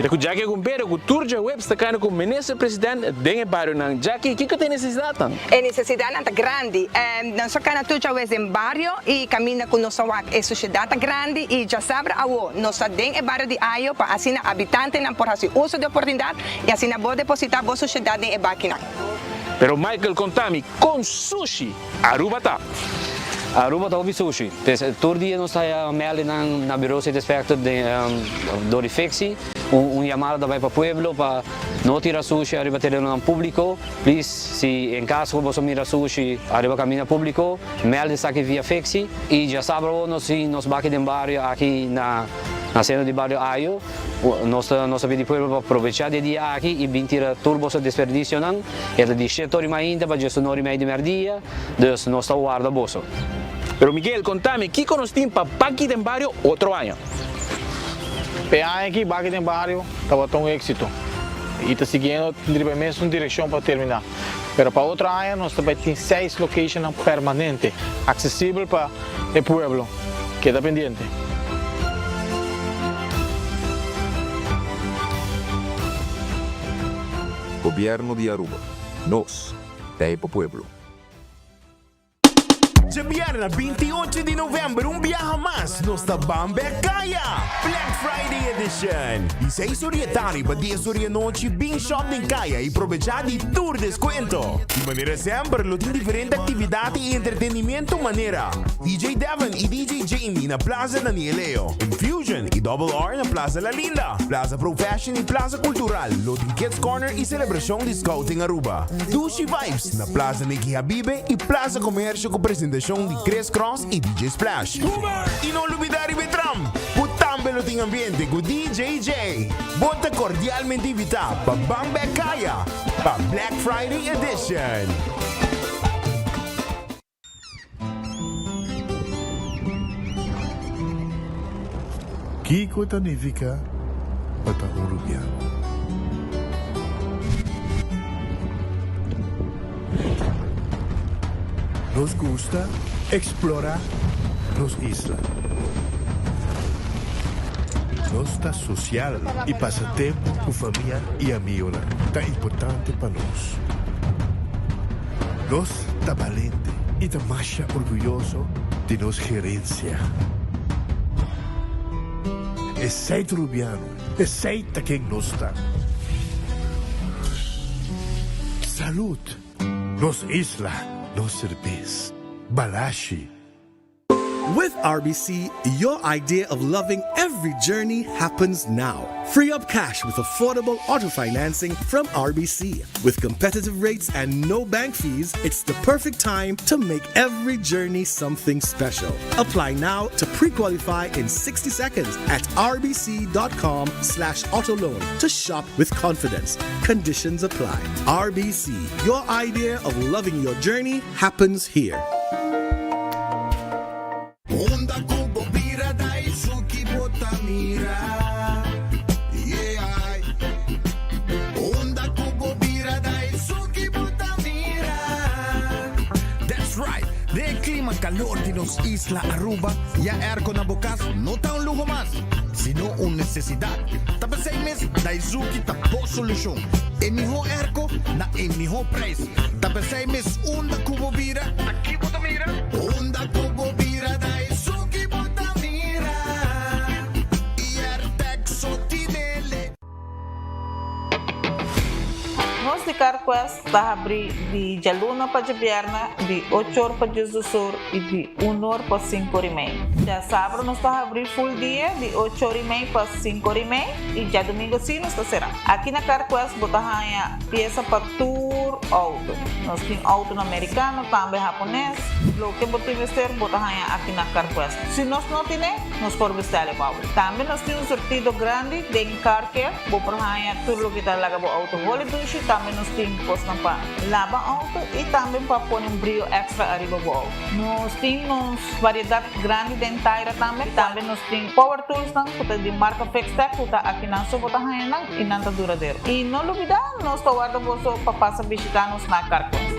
Mi ta ku Jackie Agumpero ku tur djaweps ta kanda ku Minister President den e barionan. Jackie, kiko ta e nesesidatnan? E nesesidatnan ta grandi. Nos a kana tur djawes den bario i kaminda ku nos a wak e sushedat ta grandi i djasabra awo nos ta den e bario di Ayo pa asina abitantenan por hasi uso di oportunidat i asina bo depositá bo sushedat den e bakinan. Pero Michael konta mi kon sushi Aruba ta. Aruba ta hopi sushi. Pues tur dia nos ta haya meldinan na Bureau City Inspector dor di Fixi. Un yamada ta bai pa pueblo pa no tira sushi ariba terenonan publico. Please si en caso cu boso mira sushi ariba caminda publico, meld esaki via Fixi. Y djasabra awo nos tin nos baki den bario aki na centro di bario Ayo. Nos ta nos ta pidi pueblo pa probecha di e dia aki y bin tira tur boso desperdicionan. E ta di shete ora y mainta pa diesunora y mei di merdia, dus nos ta warda boso. Pero Miguel, conta mi, kico nos tin pa Baki den Bario otro aña? P'e aña aki Baki den Bario tabata un exito y ta siguiendo riba e mesun direccion pa termina. Pero pa otro aña nos ta bay tin seis locationnan permanente, accesibel pa e pueblo. Keda pendiente. Gobierno di Aruba. Nos ta e pa pueblo. Djabièrnè 28 di novèmber un biaha mas nos ta ban bek kaya! Black Friday Edition! Di seis or di e tardi pa dies or di e nochi bin shop den kaya i probechá di tur deskuento. Di manera semper lo tin diferente aktividat i entretenimiento manera, DJ Devon i DJ Jamie na Plaza Daniel Leo, Infusion i Double R na Plaza La Linda, Plaza Pro Fashion i Plaza Cultural lo tin Kids Corner i selebrashon di Scouting Aruba. Dushi Vibes na Plaza Nicky Habibe i Plaza Comercio ku presentashon di Chris Cross i DJ Splash. I no lubida riba e tram ku tambe lo tin ambiente ku DJ Jay. Bo ta kordialmente invitá pa ban bek kaya pa Black Friday Edition. Kiko ta nifiká pa ta un rubiano? Nos gusta eksplorá nos isla. Nos ta sosial i pasa tempu ku famia i amigonan ta importante pa nos. Nos ta balente i ta masha orguyoso di nos gerensia. Esei ta Rubiano, esei ta ken nos ta. Salud! Nos isla, nos serbes. Balashi. With RBC, your idea of loving every journey happens now. Free up cash with affordable auto financing from RBC. With competitive rates and no bank fees, it's the perfect time to make every journey something special. Apply now to pre-qualify in 60 seconds at rbc.com slash autoloan to shop with confidence. Conditions apply. RBC, your idea of loving your journey happens here. Unda ku bo bira Daisuki bo ta mira Yeah Unda ku bo bira Daisuki bo ta mira That's right! Den e klima kalor di nos isla Aruba, ya airco na bo kas no ta un luho mas, sino un nesesidat. Ta p'esei mes Daisuki ta bo solushon. E mihó airco na e mihó prijs. Ta p'esei mes unda ku bo bira, ta ki bo ta mira? Unda ku bo bira ta esun ki bo ta mira I Airtec so tinele. Nos di CarQuest ta habri di djaluna pa djabièrnè di ocho or pa diesdos or i di un or pa sinku or i mei. Djasabra nos ta habri full dia di ocho or i mei pa sinku or i mei i djadumingu si nos ta sera. Aki na CarQuest bo ta haña piesa pa tur outo. Nos tin outonan merikano, tambe hapones. Loke bo tin mester bo ta haña aki na CarQuest. Si nos no tine, nos por bestèl e pa bo. Tambe nos tin un surtido grandi den Car Care. Bo por haña tur loke ta laga bo outo holi dushi. Tambe nos tin kosnan pa laba outo i tambe pa pone un brio èkstra ariba bo outo. Nos tin nos variedat grandi den taira tambe. Tambe nos tin power toolsnan ku ta di marka Fixtech ku ta akinan so bo ta haña nan. I nan ta duradero. I no lubidá, nos ta warda boso pa pasa bishitá nos na Carquest.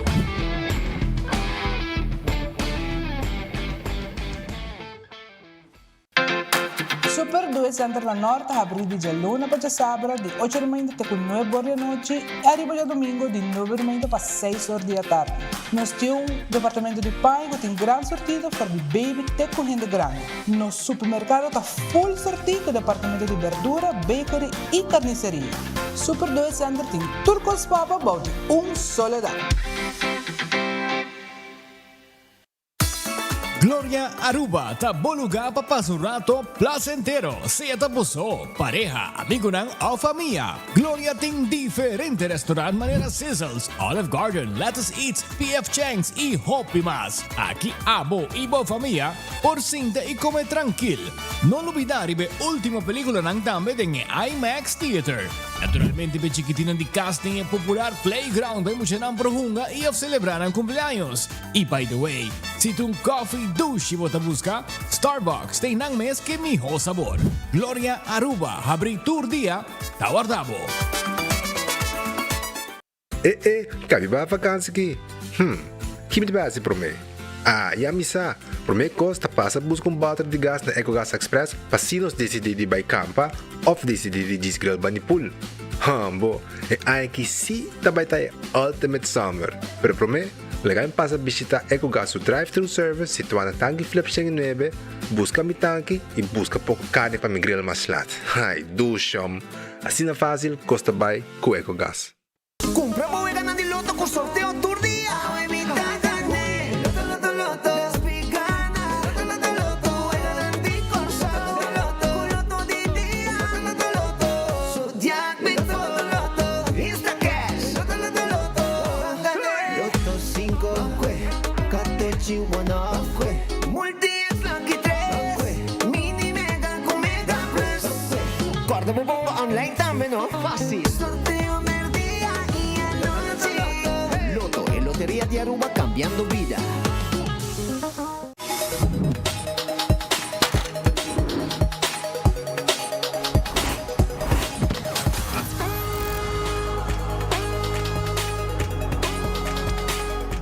Super. Doe Center na Nort ta habrí di djaluna pa djasabra di ocho di mainta te ku nuebe or di anochi i ariba djadumingu di nuebe di mainta pa seis or di atardi. Nos tin un departamento di paña ku tin gran sortido for di baby te ku hende grandi. Nos supermerkado ta full sortí ku departamento di berdura, bakery i karniseria. Super Doe Center tin tur kos pa bo bou di un solo dak. Gloria Aruba ta bo lugar pa pasa un rato placentero, sea ta bo so, pareha, amigonan of famia. Gloria tin diferente restaurant manera Sizzles, Olive Garden, Lettuce Eats, PF Chang's y hopi mas. Aki abo y bo famia por sinta y come trankil. No lubida riba e ultimo peliculanan tambe den e IMAX Theater. Naturalmente p'e chikitinan di cas tin e popular playground pa e muchanan por hunga y of celebra nan cumpleaños. Y by the way, si ta un coffee dushi bo ta busca, Starbucks ta einan mes ke miho sabor. Gloria Aruba habri tur dia, ta warda bo. E e, kabi ba vakansi ki? Hm, ki mi ta bai hasi promé? Ah, ya mi sa! Promé kos ta pasa buska un bòter di gas na Ecogas Express pa si nos disidí di bai kampa òf disidí di djis grill bani pool. Hòmbo, e aña ki sí ta bai ta e ultimate summer! Pero promé, Laga mi pasa bishita Ecogas su drive-thru service situá na Tanki Flip 109, buska mi tanki i buska poko karni pa mi grill mas lat. Ai, dushom! Asina fásil kos ta bai ku Ecogas. Kumpra bo weganan di loto ku sorteo tur dia! Awe mi ta gané! Loto, loto, loto! Despi gana! Loto, loto, loto! Weganan di Kòrsou! Loto, loto, Ku loto di dia! Loto, loto, loto! Zodiac Loto, loto, loto! Instacash! Loto, loto, loto! Loto 5, Catochi one Multi es lucky 3 Mini mega cu mega plus Corda bo bongo online tambe no Facil Sorteo merdia y anochi Lotto, e loteria di Aruba cambiando bida.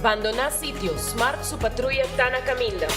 Bandoná sitio, Smart su patruya ta na kaminda.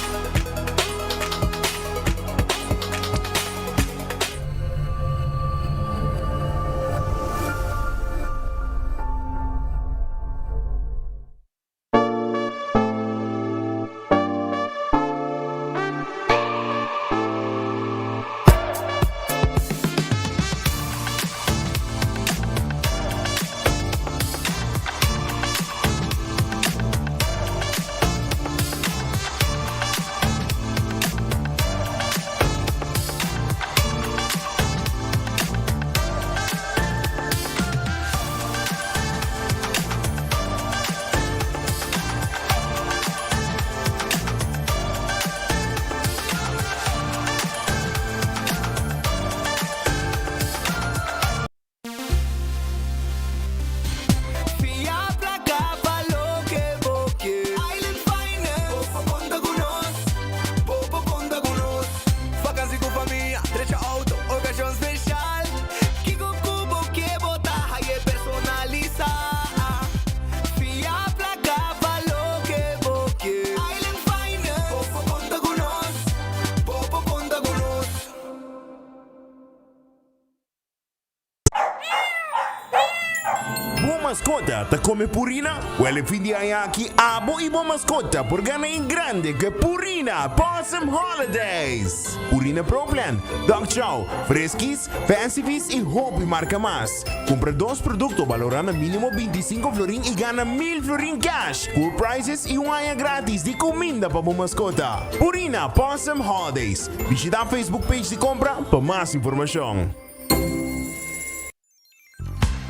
Fia placa pa loke bo ke. Island Finance. Bo por conta cu nos. Bo por conta cu nos. Vakantie cu famia, drecha auto, ocasion special. Kiko ku bo ke bo ta haye personalisa. Fia plaka pa loke bo ke. Island Finance. Bo por konta ku nos. Bo por konta ku nos. Bo maskota ta kome Purina? Wèl e fin di aña aki abo i bo maskota por gana en grande ku e Purina Pawsome Holidays! Purina Pro Plan, Dog Chow, Friskies, Fancy Feast i hopi marka mas. Kumpra dos produkto balorá na mínimo 25 florin i gana 1000 florin cash, cool prizes i un aña gratis di kuminda pa bo maskota. Purina Pawsome Holidays. Bishitá Facebook page di kompra pa mas informashon.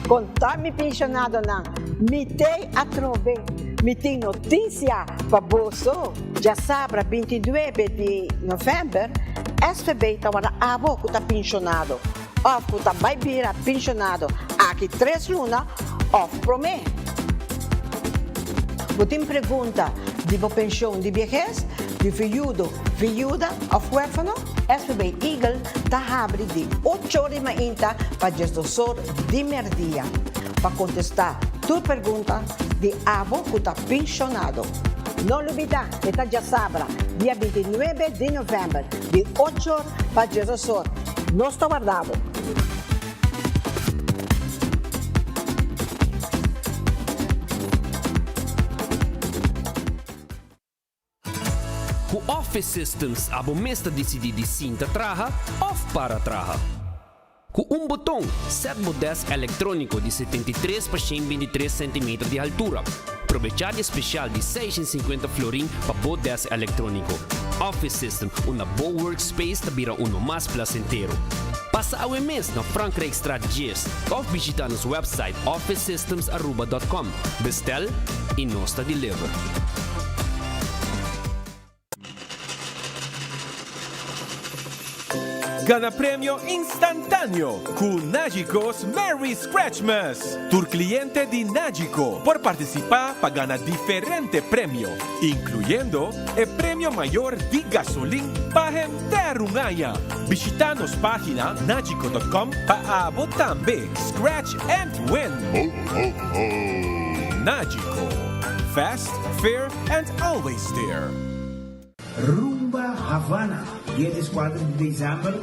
Konta mi penshonadonan, mi t'ei atrobe, mi tin notisia pa boso. Djasabra 29 di novèmber, SVB ta wara abo ku ta penshonado òf ku ta bai bira penshonado aki tres luna òf promé. Bo tin pregunta di bo penshon di biehes, di viudo, viuda òf huérfano? SVB Eagle ta habri di ocho or di mainta pa diesdos or di merdia pa kontestá tur pregunta di abo ku ta penshonado. No lubidá, e ta djasabra, dia 29 di novèmber, di ocho or pa diesdos or. Nos ta warda bo! Ku Office Systems abo mes ta disidí di sinta traha òf para traha. Ku un boton, sèt bo dèsk elektróniko di 73 pa 123 sentimeter di haltura. Probechá di e spesial di 650 florin pa bo dèsk elektróniko. Office System, unda bo workspace ta bira uno mas plasentero. Pasa awe mes na Frankrijkstraat 10 òf bishitá nos wèpsait officesystemsaruba.com. Bestel i nos ta deliver. Gana premio instantáneo ku Nagico's Merry Scratchmas! Tur kliente di Nagico por partisipá pa gana diferente premio, inkluyendo e premio mayor di gasolin pa henter un aña. Bishitá nos página nagico dot com pa abo tambe scratch and win! Nagico, fast, fair and always there. Rumba Havana, dia dieskuater di desèmber,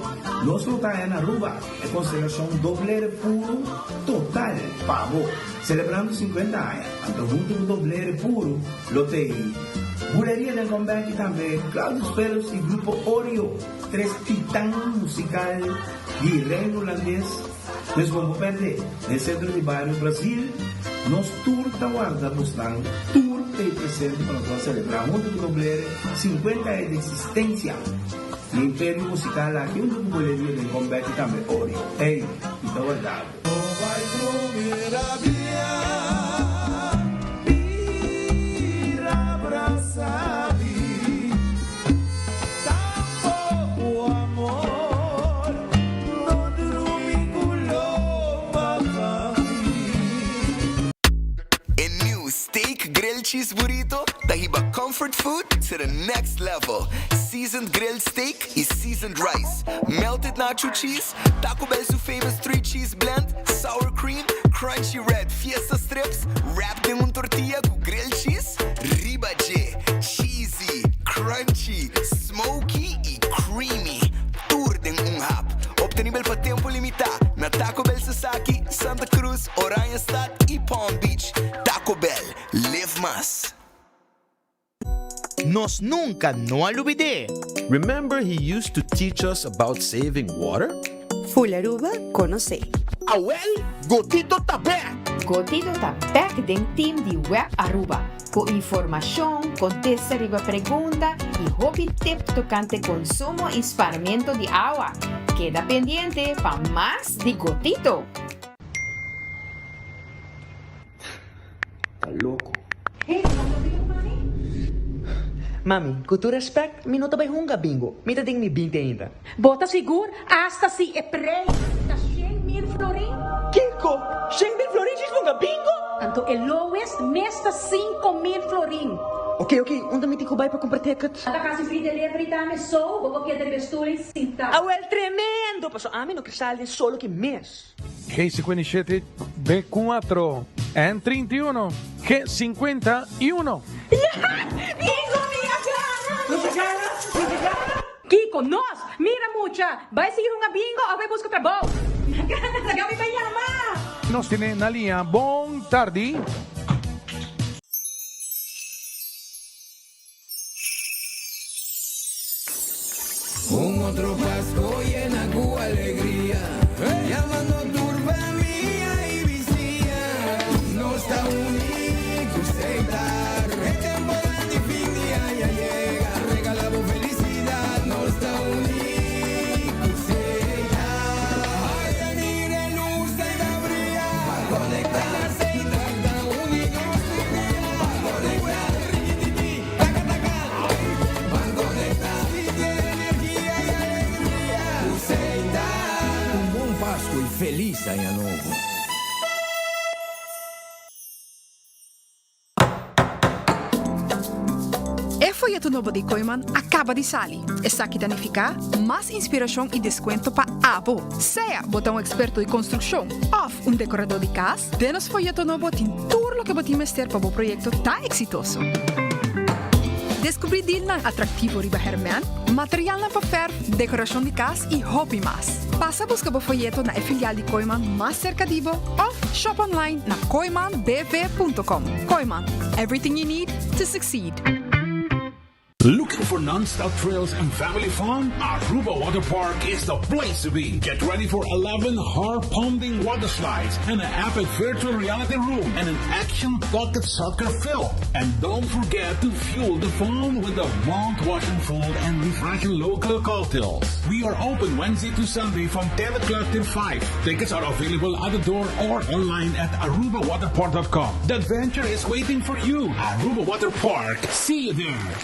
nos lo ta na Aruba, e konstelashon Doblere Puru total pa bo, selebrando 50 aña. Anto huntu ku Doblere Puru lo t'ei Buleria den Comeback i tambe Claudius Phillips i Grupo Oreo, tres titan musikal di Reino Hulandes. Pues bo no perde, den Centro di Bario Brasil nos tur ta warda bosnan tur t'ei presente pa nos ban celebra hunto cu Doblere 50 aña di existencia di e imperio musical aki hunto cu Boleria den Comeback y tambe Oreo. Ey, mi ta warda bo. E new Steak Grilled Cheese Burrito ta hiba comfort food to the next level. Seasoned grilled steak y seasoned rice, melted nacho cheese, Taco Bell su famous three cheese blend, sour cream, crunchy red fiesta strips, wrapped den un tortilla cu grilled cheese riba dje. Cheesy, crunchy, smoky y creamy. Tur den un hap. Obtenibel pa tempo limita na Taco Bell Sasaki, Santa Cruz, Oranjestad y Palm Beach. Taco Bell, live mas. Nos nunka no a lubid'é. Remember he used to teach us about saving water? Full Aruba conoce. Awel, Gotito ta bek! Gotito ta bek den team di Web Aruba cu informacion, contesta riba pregunta y hopi tip tocante consumo y sparmento di awa. Keda pendiente pa mas di Gotito! Ta loko. Hey, bo ta bingo mami? Mami, ku tur respect, mi no ta bai hunga bingo. Mi ta den mi binti ainda. Bo ta sigur? Asta si e prei ta 100,000 florin? Kiko? 100,000 florin djis hunga bingo? Anto e lowest mes ta 5,000 florin. Ok, ok, unda mi tin ku bai pa kumpra ticket? Ta kasi free delivery tambe, so bo por keda riba e stoel i sinta. Awel, tremendo! Paso ami no ke sali den solo ki mes. G57, B4, N31, G51. Bingo mi a gana! Nos a gana! Nos a gana! Kiko, nos! Mira mucha! Bai sigui hunga bingo of bai buska trabou! Mi a gana! Laga mi bai yama! Nos tene na liña. Bon tardi. Un otro Pasco yena cu alegria Yamando tur famia y bisiña Nos ta uni cu Setar E temporada di fin di aña yega Regala bo felicidad Nos ta uni cu Setar Ay mira e luz ey ta bria Ban conecta Setar ta uni nos tur dia Ban conecta Un bon Pasco y feliz aña nobo. E foyeto nobo di Kooyman a kaba di sali. Esaki ta nifiká mas inspirashon i deskuento pa abo. Sea bo ta un eksperto di konstrukshon òf un dekoradó di kas, den nos foyeto nobo tin tur loke bo tin mester pa bo proyekto ta eksitoso. Deskubrí dealnan atraktivo riba hèrmènt, materialnan pa fèrf, dekorashon di kas i hopi mas. Pasa buska bo foyeto na e filial di Kooyman mas serka di bo òf shop online na kooymanbv.com. Kooyman, everything you need to succeed. Looking for non-stop thrills and family fun? Aruba Water Park is the place to be. Get ready for 11 heart-pounding water slides and an epic virtual reality room and an action pocket soccer field. And don't forget to fuel the fun with the mouth-watering food and refreshing local cocktails. We are open Wednesday to Sunday from 10 o'clock till 5. Tickets are available at the door or online at arubawaterpark.com. The adventure is waiting for you. Aruba Water Park. See you there.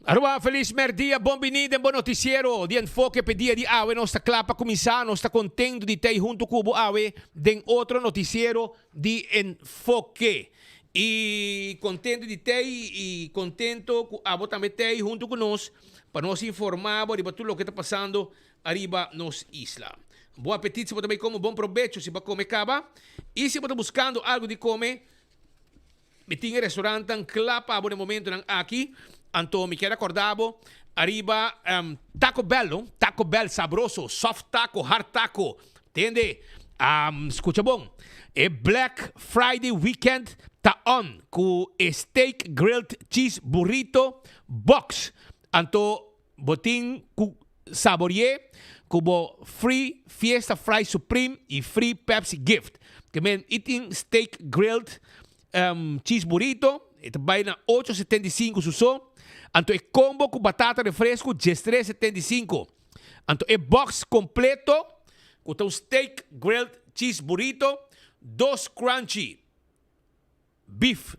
Aruba, felis merdia, bon bini den bo noticiero di Enfoke p'e dia di awe. Nos ta kla pa kuminsá, nos ta kontentu di tei huntu ku bo awe den otro noticiero di Enfoke. I kontentu di tei i kontento ku abo tambe tei huntu ku nos pa nos informá bo riba tur loke ta pasando ariba nos isla. Bon apetit si bo ta bai kome, bon probecho si bo a kome kaba i si bo ta buskando algu di kome, mi tin e restaurantnan kla pa bo na e momentonan aki. Anto mi kier a kòrda bo ariba Taco Bell, no? Taco Bell sabroso, soft taco, hard taco. Tende, skucha bon, e Black Friday weekend ta on ku e steak grilled cheese burrito box. Anto bo tin ku sabori'é ku bo free Fiesta Fry Supreme i free Pepsi gift. Ke men i tin steak grilled cheese burrito, e ta bai na ocho 75 su so. Anto e combo ku batata refresco diestres 75. Anto e box completo cu ta un steak grilled cheese burrito, dos crunchy beef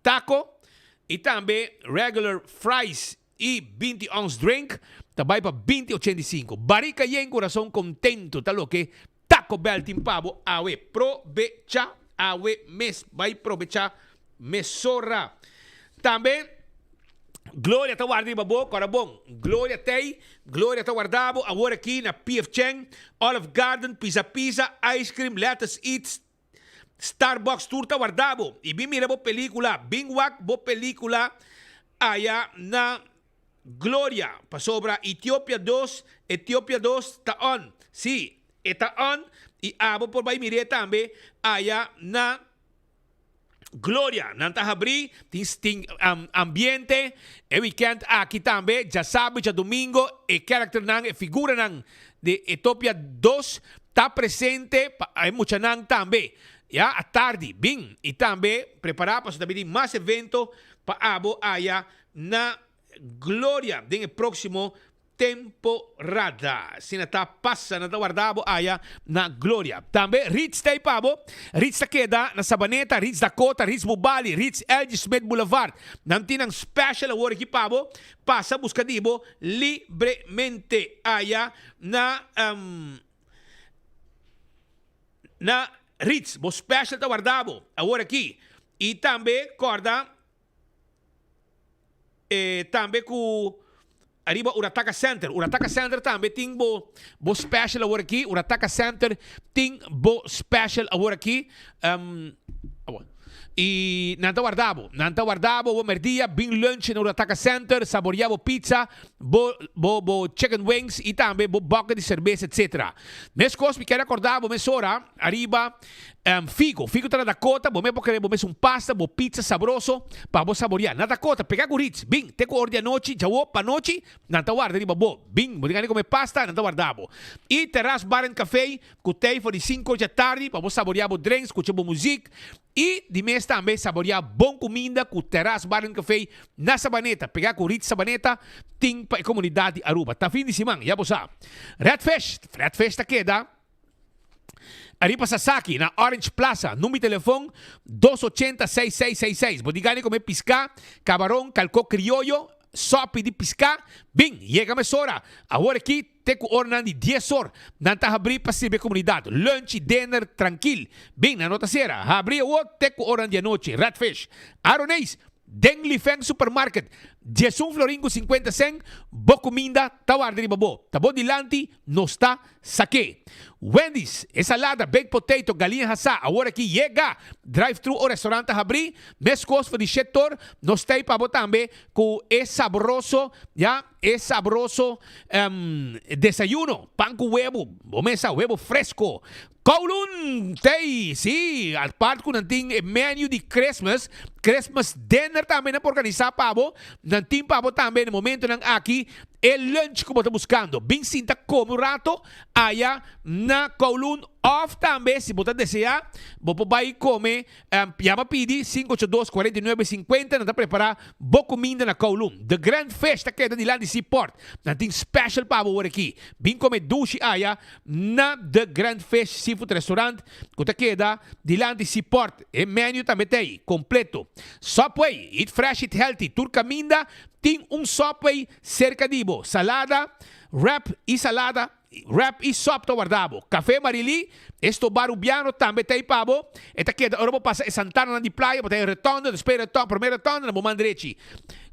taco y tambe regular fries y 20 ounce drink ta bay pa 20 85. Barica yen curason contento ta loke Taco Bell tin pa bo awe. Probecha awe mes. Bay probecha mesora. Tambe Gloria ta warda riba bo, kòrda bon. Gloria t'ei, Gloria ta warda bo awor aki na PF Chang, Olive Garden, Pizza Pizza, Ice Cream, Lettuce Eats, Starbucks tur ta warda bo. I bin mira bo pelicula, bin wak bo pelicula aya na Gloria, pasobra Etiopia dos, Etiopia dos ta on. Sí, e ta on i abo por bai mir'é tambe aya na Gloria. Nan ta habrí, tin tin ambiente. E weekend aki tambe, djasabu i djadumingo, e karakternan, e figuranan di Etopia dos ta presente pa e muchanan tambe. Ya, atardi, bin i tambe prepará pasobra ta bini mas evento pa abo aya na gloria den e próximo temporada. Asina ta pasa, nan ta warda bo aya na gloria. Tambe Ritz ta ei pa bo. Ritz ta keda na Sabaneta, Ritz Dakota, Ritz Bubali, Ritz LG Smith Boulevard. Nan tin nan special awor aki pa bo. Pasa buska di bo libremente aya na. na Ritz, bo special ta warda bo awor aki. Y tambe corda e tambe cu ariba Urataka Center. Urataka Center tambe tin bo bo special awor aki. Urataka Center tin bo special awor aki. Um, awor. Y nan ta warda bo. Nan ta warda bo bo merdia, bin lunch na Urataka Center, saboria bo pizza, bo bo bo chicken wings y tambe bo bucket di cerveza etc. Mescos mi kier acorda bo mesora ariba um, Figo. Figo ta na Dakota, bo me por kere bo mes un pasta, bo pizza sabroso pa bo saboria. Na Dakota, pega cu Ritz, bin, te cu or di anochi, djawo pa nochi, nan ta warda riba bo. Bin, bo tin gana di come pasta, nan ta warda bo. Y Terras Bar and Cafe, Ku tei for di sinku dja tardi pa bo saboreá bo drinks, skucha bo muzik i di mes tambe saboreá bon kuminda ku Terras Bar and Café na Sabaneta, pegá ku Ritz Sabaneta, tin pa e komunidat di Aruba. Ta fin di siman, ya bo sa. Red Fish, Red Fish ta keda ariba Sasaki na Orange Plaza. Number di telefon, dos ochenta seis seis seis seis. Bo di gana di kome piská, kabaron, kalkó krioyo, sòpi di piská, bin, yega mesora. Awor aki. Te ku oranan di dies or, nan ta habrí pa sirbi e komunidat. Lunch i dinner trankil. Bin, nan no ta sera. Habrí awor te ku oranan di anochi. Redfish. Aroneis, den Li Feng Supermarket. 11 florin ku 50 sen, bo kuminda ta warda riba bo. Ta bo dilanti, nos ta sak'é. Wendy's, e salada, baked potato, galiña hasá, awor aki yega! Drive-thru o restaurant ta habrí. Meskos for di shetor, nos ta ei pa bo tambe ku e sabroso, ya. E sabroso desayuno, pan ku webu, bo mesa webu fresco. Kowloon tei, si, apart ku nan tin e menu di Christmas, Christmas dinner tambe nan por organisa pa bo, nan tin pa bo tambe na momentonan aki e lunch ku bo ta buskando. Bin sinta kome un rato aya na Kowloon of tambe si bo ta desea bo por bai kome Yama pidi sinku ocho dos kuarenta i nuebe sinkuenta nan ta prepara bo kuminda na Kowloon. The Grand Fish ta keda dilanti Seaport. Nan tin special pa bo wor aki. Bin kome dushi aya na The Grand Fish Seafood Restaurant ku ta keda dilanti Seaport. E menu tambe ta ei kompleto. Subway, eat fresh eat healthy. Tur kaminda tin un Subway serka di bo. Salada, wrap i salada. Wrap i sòp ta warda bo. Café Marilí, e stobá Rubiano tambe ta ei pa bo. E ta keda ora bo pasa e santananan di playa, bo ta e rotonda, despues e rotonda, promé rotonda na bo man drechi.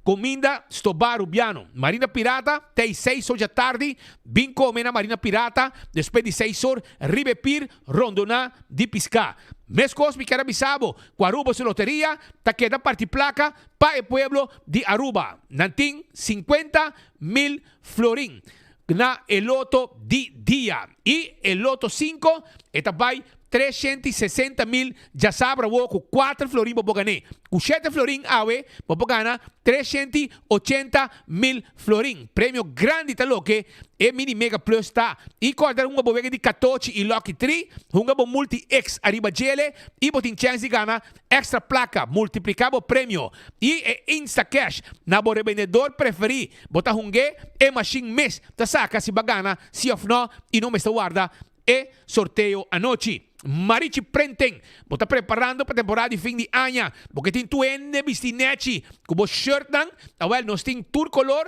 Kuminda Stobá Rubiano. Marina Pirata ta ei seis or djatardi. Bin kome na Marina Pirata despues di seis or riba e pir rondoná di piská. Meskos mi kier a bisa bo ku Aruba su loteria ta keda parti plaka pa e pueblo di Aruba. Nan tin 50,000 florin. Na e loto di dia. I e loto sinku e ta bai 360 mil djasabra awo ku kuater florin bo por gané. Ku shete florin awe bo por gana 380 mil florin. Premio grandi ta loke e Mini Mega Plus ta. I kòrda hunga bo wega di katochi i Lucky Tri, hunga bo Multi X ariba djele i bo tin chèns di gana Extra placa, multiplica bo premio y e Instacash na bo rebendedor preferi. Bo ta hunge e machine mes ta saca si ba gana si of no y no mester warda e sorteo anochi. Marichi Printing, bo ta preparando pa temporada di fin di aña. Bo ke tin tur hende bisti nechi cu bo shirtnan? Awel nos tin tur color.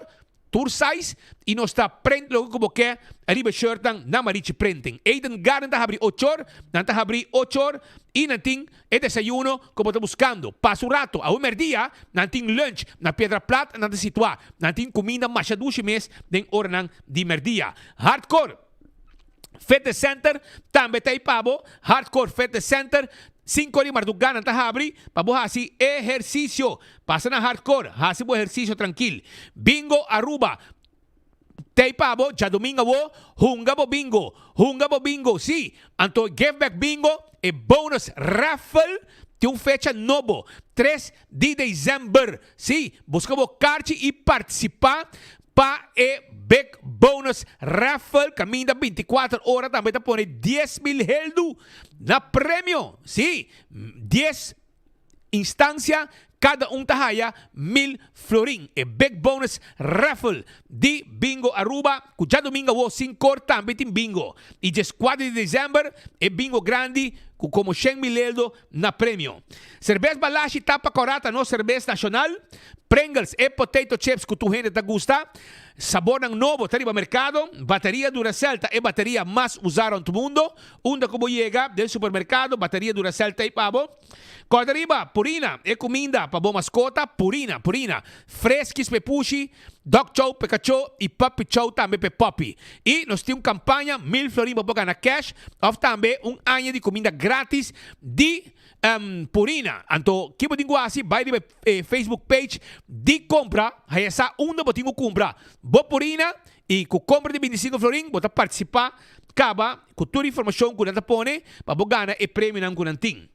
Tur size y nos ta print loke cu bo ke riba e shirtnan na Marichi Printing. Eden Garden ta habri ochor, nan ta habri ochor y nan tin e desayuno cu bo ta buscando. Pasa un rato, awe merdia nan tin lunch na Piedra Plat nan ta situa. Nan tin cuminda masha dushi mes den oranan di merdia. Hardcore Fitness Center tambe ta ei pa bo. Hardcore Fitness Center, Sinku di marduga nan ta habri pa bo hasi ehercicio. Pasa na Hardcore, hasi bo ehercicio trankil. Bingo Aruba ta ei pa bo djadumingu awo, hunga bo bingo, hunga bo bingo, si! Anto Give Back Bingo, e bonus raffle tin un fecha nobo, tres di december. Si, buska bo karchi i partisipá pa e Big Bonus Raffle kaminda 24 ora tambe ta pone 10,000 heldu na premio. Si, 10 instansia kada un ta haya 1,000 florin. E Big Bonus Raffle di Bingo Aruba ku djadumingu awo sin kor tambe tin bingo. I 14 di december e bingo grandi ku komo 100,000 heldu na premio. Serbes Balashi tapa kòrá ta nos serbes nashonal. Pringles, e potato chips ku tur hende ta gusta. Sabornan nobo ta riba merkado. Bateria Duracell ta e bateria mas usá rònt mundo. Unda ku bo yega den supermerkado, bateria Duracell ta ei pa bo. Kòrda riba, Purina, e kuminda pa bo maskota. Purina, Purina. Freskis p'e pushi, dog chow p'e kachó i puppy chow tambe p'e puppy. I nos tin un kampaña, mil florin pa bo gana cash òf tambe un aña di kuminda gratis di Purina. Anto, ki bo tin ku hasi? Bai riba e Facebook page di Compra, haya sa unda bo tin ku kumpra bo Purina i ku kompra di 25 florin bo ta partisipá kaba ku tur informashon ku nan ta pone pa bo gana e premionan ku nan tin.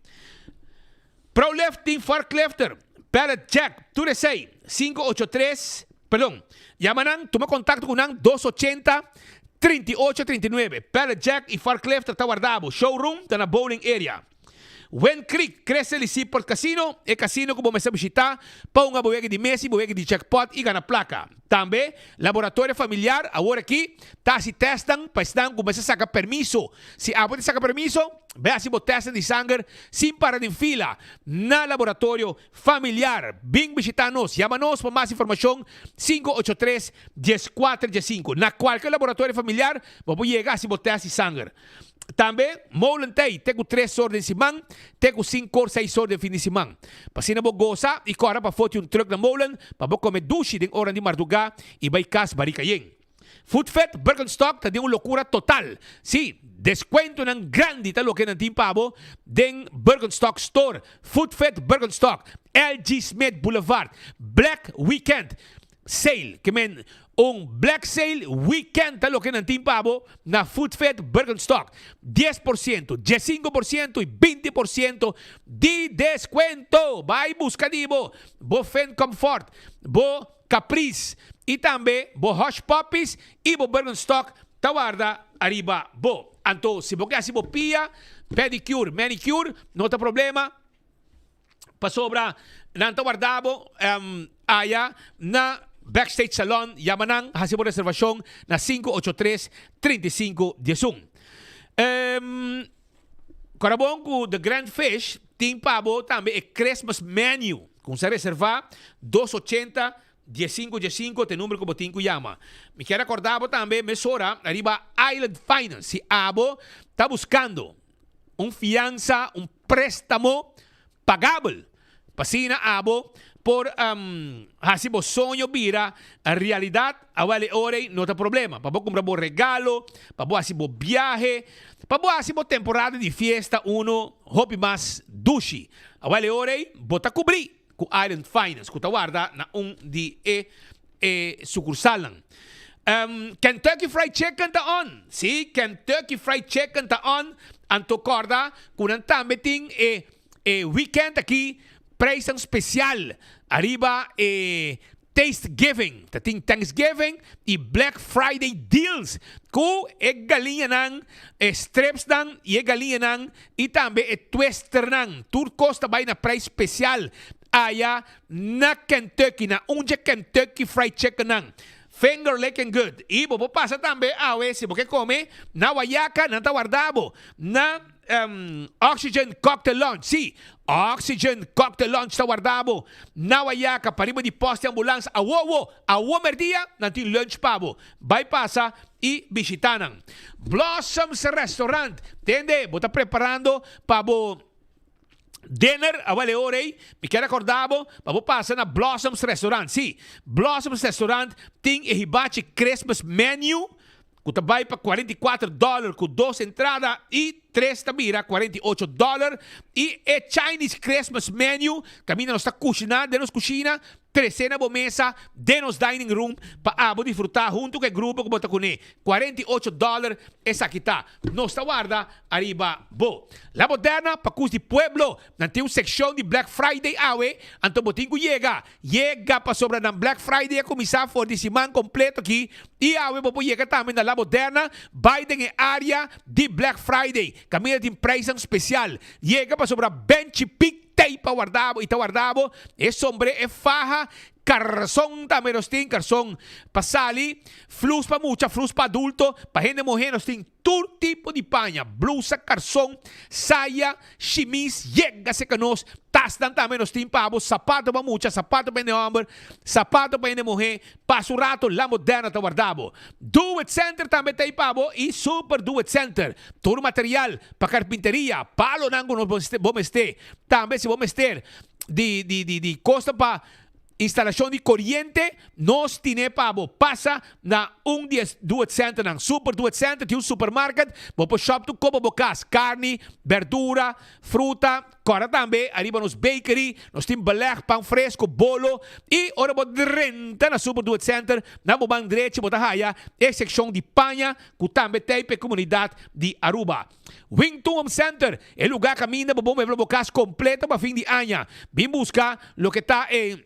Prolift tin forklifter, pallet jack, tur esei, 583, perdon, yama nan, tuma kontakto ku nan, 280 38 39. Pallet jack i forklifter ta warda bo. Showroom ta na Bowling Area. Wind Creek, Crystal i Seaport Casino, e casino ku bo mester bishitá pa hunga bo wega di mesa i bo wega di jackpot i gana plaka. Tambe, Laboratorio Familiar awor aki ta hasi tèstnan pa esnan ku mester saka permiso. Si abo ta saka permiso, bai hasi bo tèstnan di sanger sin para den fila na Laboratorio Familiar. Bin bishitá nos. Yama nos pa mas informashon, 583 14 15. Na kualke Laboratorio Familiar bo por yega hasi bo tèst di sanger. Tambe, molen tei te ku tres or den siman, te ku sinku or, seis or den fin di siman. Pa asina bo gosa i kòrda pa foti un trùk na molen pa bo kome dushi den oran di mardugá i bai kas barika yen. Foodfit Birkenstock ta den un lokura total. Sí, deskuentonan grandi ta loke nan tin pa bo den Birkenstock Store. Foodfit Birkenstock, LG Smith Boulevard, Black Weekend Sale, ke men un Black Sale Weekend ta loke nan tin pa bo na Foodfit Birkenstock. 10%, 15% i 20% di deskuento! Bai buska di bo bo Finn Comfort, bo Caprice i tambe bo Hush Puppies i bo Birkenstock ta warda ariba bo. Anto si bo ke hasi bo pia, pedicure, manicure, no ta problema. Pasobra nan ta warda bo aya na Backstage Salon. Yama nan, hasi bo reservashon na 583 35 11. Kora bon ku The Grand Fish tin pa bo tambe e Christmas menu. Kumsa reserva 280 15 15 ta e number ku bo tin ku yama. Mi kier akorda bo tambe mesora riba Island Finance. Si abo ta buskando un fiansa, un préstamo pagabel, pa asina abo por hasi bo soño bira realidat, awel e ora ei no ta problema pa bo kumpra bo regalo, pa bo hasi bo biahe, pa bo hasi bo temporada di fiesta uno hopi mas dushi. Awel e ora ei bo ta kubrí ku Island Finance ku ta warda na un di e e sukursalnan. Kentucky Fried Chicken ta on! Sí, Kentucky Fried Chicken ta on! Anto kòrda ku nan tambe tin e e weekend aki prijsnan spesial ariba e Tastegiving. Ta tin Thanksgiving i Black Friday deals ku e galiñanan, e stripsnan i e galiñanan i tambe e twisternan. Tur kos ta bai na prijs spesial aya na Kentucky, na un dje Kentucky Fried Chickennan. Finger licking good. I bo por pasa tambe awe si bo ke kome na Wayaca, nan ta warda bo na Oxygen Cocktail Lounge. Sí, Oxygen Cocktail Lounge ta warda bo na Wayaca, pariba di post di ambulans. Awo awo, awo merdia nan tin lunch pa bo. Bai pasa i bishita nan. Blossoms Restaurant, tende, bo ta preparando pa bo Dinner, awel e ora ei, mi kier acorda bo pa bo pasa na Blossoms Restaurant. Sí, Blossoms Restaurant tin e hibachi Christmas menu cu ta bay pa 44 dollar cu dos entrada y tres ta bira 48 dollar. Y e Chinese Christmas menu caminda nos ta cushina den nos cushina, trece na bo mesa den nos dining room pa abo disfruta hunto cu e grupo cu bo ta cune. 48 dollar esaki ta. Nos ta warda Ariba bo. La Moderna pa cus di pueblo. Nan tin un seccion di Black Friday awe, anto bo tin cu yega. Yega pasobra nan Black Friday a cuminsa for di siman completo aki y awe bo por yega tambe na La Moderna bay den e area di Black Friday. Caminda tin prijsnan special. Yega pasobra Benchi Pik tey pa warda bo y ta warda bo e sombre, e faha. Karson tambe nos tin, karson pa sali, flus pa mucha, flus pa adulto, pa hende muhé nos tin tur tipo di paña, blusa, karson, saya, shimis, yega serka nos, tasnan tambe nos tin pa bo, sapato pa mucha, sapato pa hende hòmber, sapato pa hende muhé, pasa un rato La Moderna ta warda bo. Do It Center tambe ta ei pa bo i Super Do It Center, tur material pa karpinteria, palonan ku nos bo mester, tambe si bo mester di di di di kosta pa Instalashon di koriente, nos tine pa bo. Pasa na un di e Do It Centernan. Super Do It Center tin un supermarket, bo por shop tur koba bo kas, karni, berdura, fruta, kòrda tambe ariba nos bakery, nos tin beleg, pan fresco, bolo i ora bo drenta na Super Do It Center na bo man drechi bo ta haya e sekshon di paña ku tambe t'ei pa e komunidat di Aruba. Wington Home Center, e lugá kaminda bo por muebla bo kas kompleto pa fin di aña. Bin buska loke ta e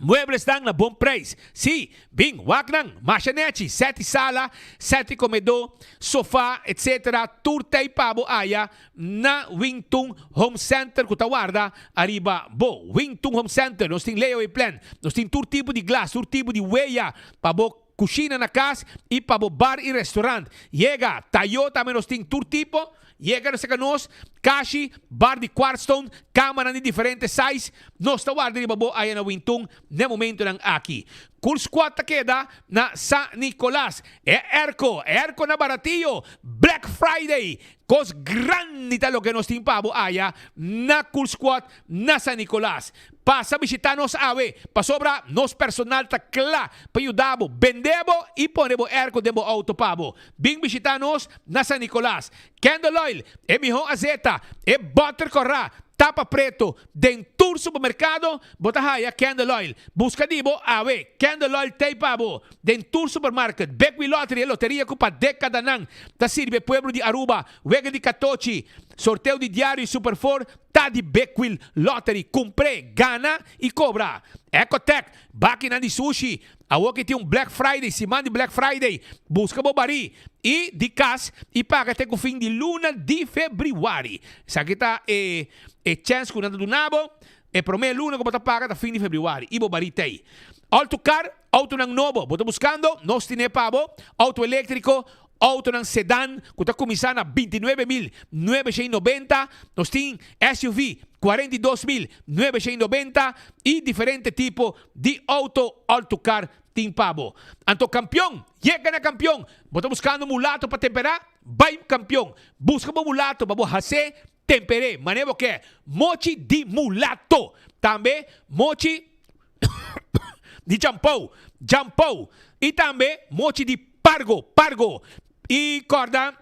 mueblesnan na bon preis. Sí, bin wak nan, masha nechi, sèti sala, sèti komedó, sofá, etc. Tur t'ei pa bo aya na Wington Home Center ku ta warda ariba bo. Wington Home Center, nos tin layaway plan, nos tin tur tipo di glas, tur tipo di weya pa bo Cushina na cas y pa bo bar y restaurant. Yega, tayo tambe nos tin tur tipo. Yega nos cerca nos, kashi, bar di quartzstone, camanan di diferente size. Nos ta warda riba bo aya na Wintun n'e momentonan aki. Cool Squad ta keda na San Nicolas. E airco, e airco na baratillo. Black Friday, cos grandi ta loke nos tin pa bo aya na Cool Squad na San Nicolas. Pasa bishita nos awe, pasobra nos personal ta kla pa yuda bo bende bo i pone bo airco den bo auto pa bo. Bin bishita nos na San Nicolas. Candle Oil, e miho azeta, e boter korá, tapa preto, den tur supermercado bo ta haya Candle Oil. Busca di bo awe, Candle Oil t'ei pa bo den tur supermarket. Bekwee Lottery, e loteria cu pa decadanan ta sirbi e pueblo di Aruba. Wega di catochi, sorteo di diario y Super Four Ta di Bekwil Lottery, Kumpr'é, gana i kobra. Ecotech, Bakinan di sushi, Awor ki tin un Black Friday, siman di Black Friday, buska bo barí i di kas i paga te ku fin di luna di febrüari. Esaki ta e e chèns ku nan ta duna bo, e promé luna ku bo ta paga ta fin di febrüari i bo barí t'ei. Autocar, Outonan nobo bo ta buskando? Nos tine pa bo. Outo eléktriko, Autonan sedan cu ta cuminsa na 29.990, nos tin SUV 42.990 y diferente tipo di auto Altucar tin pa bo. Anto campeon, yega na campeon! Bo ta buscando mulato pa tempera? Bay campeon! Busca bo mulato pa bo hace tempere mane bo ke. Mochi di mulato! Tambe mochi di champou, jampou, y tambe mochi di pargo, pargo. Y corda,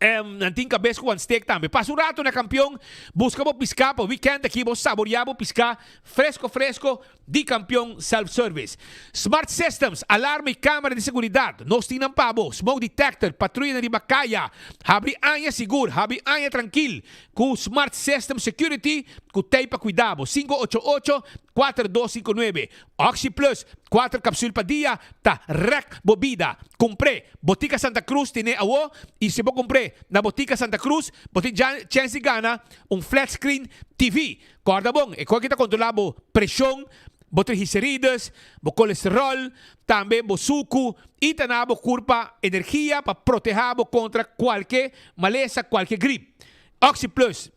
nan tin cabes cu wan steak tambe. Pasa un rato na Campeon, busca bo pisca pa weekend aki bo saborea bo pisca fresco fresco di Campeon Self Service. Smart Systems, alarma y camera di seguridad, nos tin nan pa bo. Smoke detector, patruyanan riba caya, habri aña sigur, habri aña trankil cu Smart System Security cu t'ey pa cuida bo. 588 4259. Oxi Plus, cuater capsul pa dia ta rek bo bida. Cumpr'e, Botica Santa Cruz tene awo y si bo cumpr'e na Botica Santa Cruz bo tin chens di gana un flat screen TV. Corda bon, e coki ta controla bo presion, bo triglicerides, bo colesterol, tambe bo sucu y ta na bo curpa energia pa proteha bo contra cualke malesa, cualke grip. Oxi Plus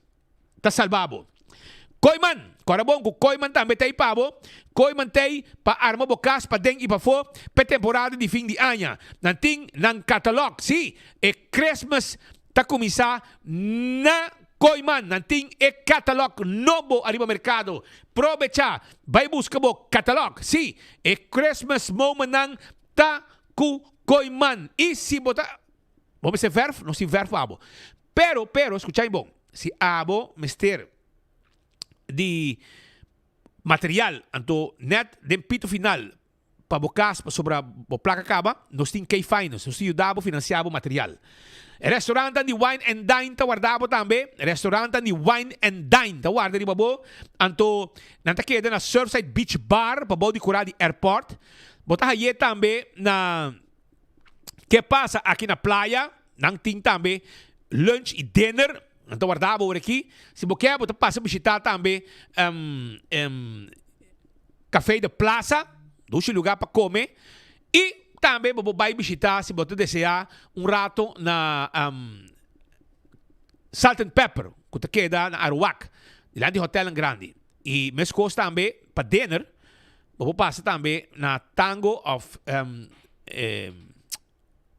ta salba bo. Kooiman, Kòrda bon ku Kooiman tambe ta ei pa bo. Kooiman ta ei pa arma bo kas paden i pafó p'e temporada di fin di aña. Nan tin nan katalòg. Sí, e Christmas ta kuminsá na Kooiman. Nan tin e katalòg nobo ariba merkado. Probechá, bai buska bo katalòg. Sí, e Christmas momentnan ta ku Kooiman. I si bo ta. Bo mester verf, nos tin verf pa abo. Pero, pero, skucha mi bon, si abo mester di material, anto net den pito final pa bo kas pasobra bo plaka kaba, nos tin K-Finance, nos ta yuda bo finansia bo material. E restaurantan di Wine and Dine ta warda bo tambe, restaurantan di Wine and Dine ta warda riba bo, anto nan ta keda na Surfside Beach Bar pabou di kura di airport. Bo ta haye tambe na. Ke pasa aki na playa? Nan tin tambe lunch y dinner. Nan ta warda bo ora aki. Si bo ke, bo ta pasa bishita tambe. Café de Plaza, dushi lugar pa come. Y tambe bo por bay bishita si bo ta desea un rato na Salt and Pepper cu ta keda na Aruac, dilanti hotelnan grandi. Y mescos tambe pa dinner bo por pasa tambe na Tango of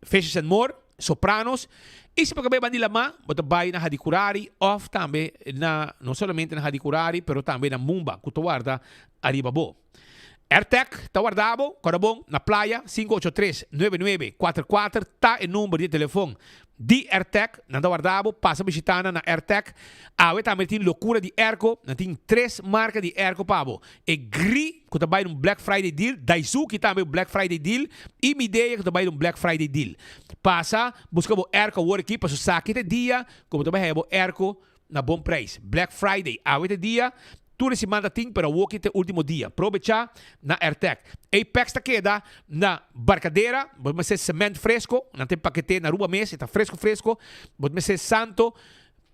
Fishes and More, Sopranos. Y si bo ka bay bandi lama, bo ta bay na Hadicurari of tambe na, no solamente na Hadicurari, pero tambe na Mumba cu ta warda ariba bo. Airtec ta warda bo, kòrda bon, na playa, 583 9944 ta e number di e telefon di Airtec. Nan ta warda bo, pasa bishita nan na Airtec. Awe tambe tin lokura di airco, nan tin tres marka di airco pa bo. E Gri ku ta bai den un Black Friday deal, Daisuki tambe un Black Friday deal i Midea ku ta bai den un Black Friday deal. Pasa buska bo airco awor aki pasobra sa ki ta e dia ku bo ta bai haya bo airco na bon prijs. Black Friday awe ta e dia. Tur e siman ta tin pero awoki ta e ultimo dia. Probecha na Airtec. Apex ta keda na Barcadera. Bo mester cement fresco. Nan ta empakete na Aruba mes. E ta fresco fresco. Bo mester santo,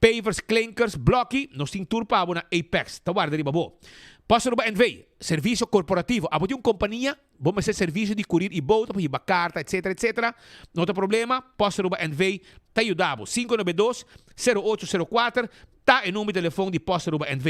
pavers, klinkers, bloki. Nos tin tur pa bo na Apex. Ta warda riba bo. Post Aruba NV. Servicio corporativo. Abo tin un compania? Bo mester servicio di curir y boto pa hiba carta etc etc. No ta problema. Post Aruba NV ta yuda bo. 592 0804. Ta e number di telefon di Post Aruba NV.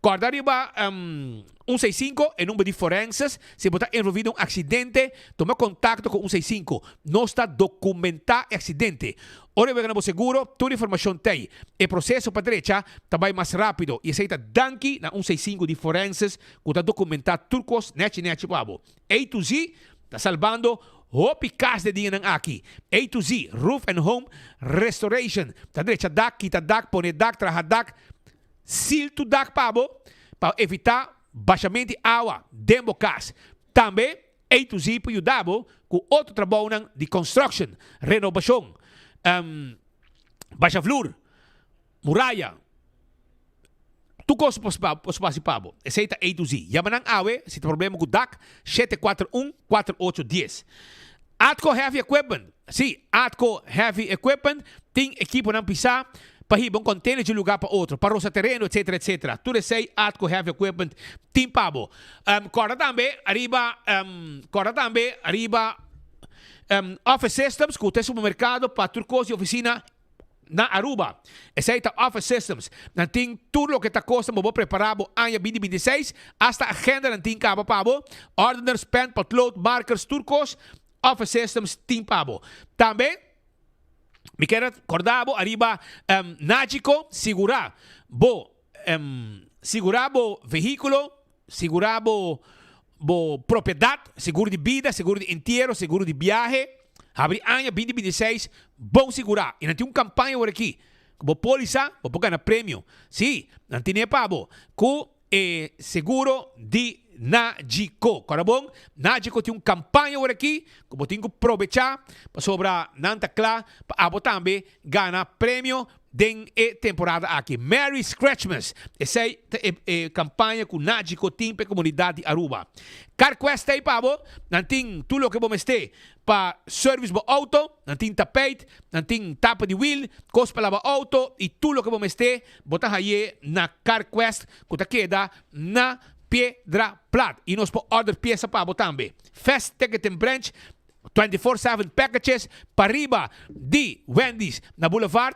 Corda riba un seis cinco, e number di forenses. Si bo ta envolvi den un accidente, tuma contacto cu un seis cinco. Nos ta documenta e accidente. Ora bo yega na bo seguro, tur informacion t'ey. E proceso pa drecha ta bay mas rapido y esey ta danki na un seis cinco di forenses cu ta documenta tur cos nechi nechi pa bo. A to Z ta salbando hopi kas den dianan aki. A to Z Roof and Home Restoration ta drecha dak, kita dak, pone dak, traha dak, seal tur dak pa bo pa evita bashamenti awa den bo kas. Tambe A to Z por yuda bo ku otro trabounan di construction, renobashon, basha vloer, muraya. Tur kos por hasi pa bo. Esei ta A to Z. Yama nan awe si ta problema ku dak, 741 4810. Atco Heavy Equipment, Si, Atco Heavy Equipment tin ekiponan pisá pa hiba un container di un lugá pa otro, pa rosa tereno, etcetera, etcetera. Tur esei Atco Heavy Equipment tin pa bo. Kòrda tambe ariba, kòrda tambe ariba Office Systems ku ta e supermerkado pa tur kos di ofisina. Na Aruba. Esei ta Office Systems. Nan tin tur loke ta kosta bo bo prepara bo aña 2026. Hasta agenda nan tin kaba pa bo. Ordeners, pen, potlood, markers, tur kos Office Systems tin pa bo. Tambe mi kier a korda bo ariba Nagico sigura bo sigura bo vehikulo, sigura bo bo propiedad, seguro di bida, seguro di entiero, seguro di biahe. Habri aña 2026 bon sigurá. I nan tin un kampaña awor aki ku bo pólisa bo por gana premio. Sí, nan tine pa bo ku e seguro di Nagico. Kòrda bon, Nagico tin un kampaña awor aki ku bo tin ku probechá pasobra nan ta kla pa abo tambe gana premio den e temporada aki. Merry Scratchmas! Esei ta e e campaña cu Nagico tin pa e comunidad di Aruba. CarQuest ta ei pa bo, nan tin tur loke bo mester pa service bo auto, nan tin tapijt, nan tin tapa di wiel, cos pa laba auto y tur loke bo mester bo ta haye na CarQuest cu ta keda na Piedra Plat. Y nos por order pieza pa bo tambe. Fast Ticketing Branch 24/7 packages pariba di Wendy's na Boulevard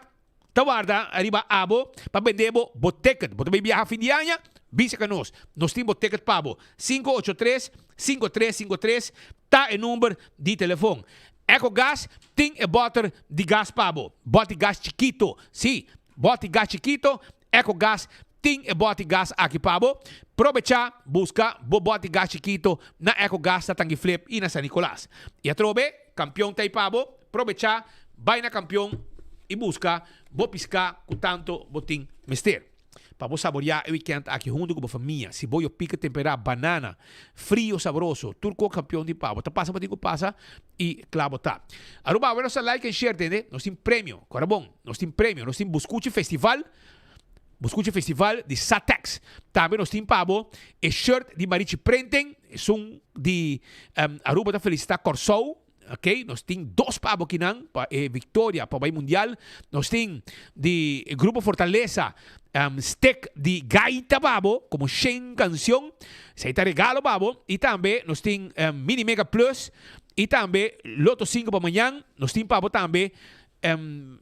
ta warda riba abo pa bende bo bo ticket. Bo ta bay biaha fin di aña? Bisa ka nos. Nos tin bo ticket pa bo. 583 5353 ta e number di telefon. Ecogas tin e boter di gas pa bo. Boti gas chikito. Si, boti gas chikito. Ecogas tin e bòti gas aki pa bo. Probechá buska bo bòti gas chikito na Ecogas na Tangi Flip i na San Nicolas. I atrobe, Kampion ta ei pa bo. Probechá bai na Kampion i buska bo piská ku tanto bo tin mester. Pa bo saboriá e wikènt aki huntu ku bo famia. Siboyo pika temperá, banana, frio sabroso, tur kos Kampion tin pa bo. Ta pasa bo tin ku pasa i kla bo ta. Aruba awe nos ta like and share tende. Nos tin premio. Kòrda bon, nos tin premio. Nos tin Buskuchi Festival. Buskuchi Festival di Satex. Tambe nos tin pa bo e shirt di Marichi Printing. Esun di Aruba ta felicita Kòrsou. Ok, nos tin dos pa abo kinan pa e victoria pa bay mundial. Nos tin di Grupo Fortaleza um, stick di gaita pa abo como shen cancion. Esey ta regalo pa abo. Y tambe nos tin um, Mini Mega Plus y tambe Lotto 5 pa mañan. Nos tin pa abo tambe um,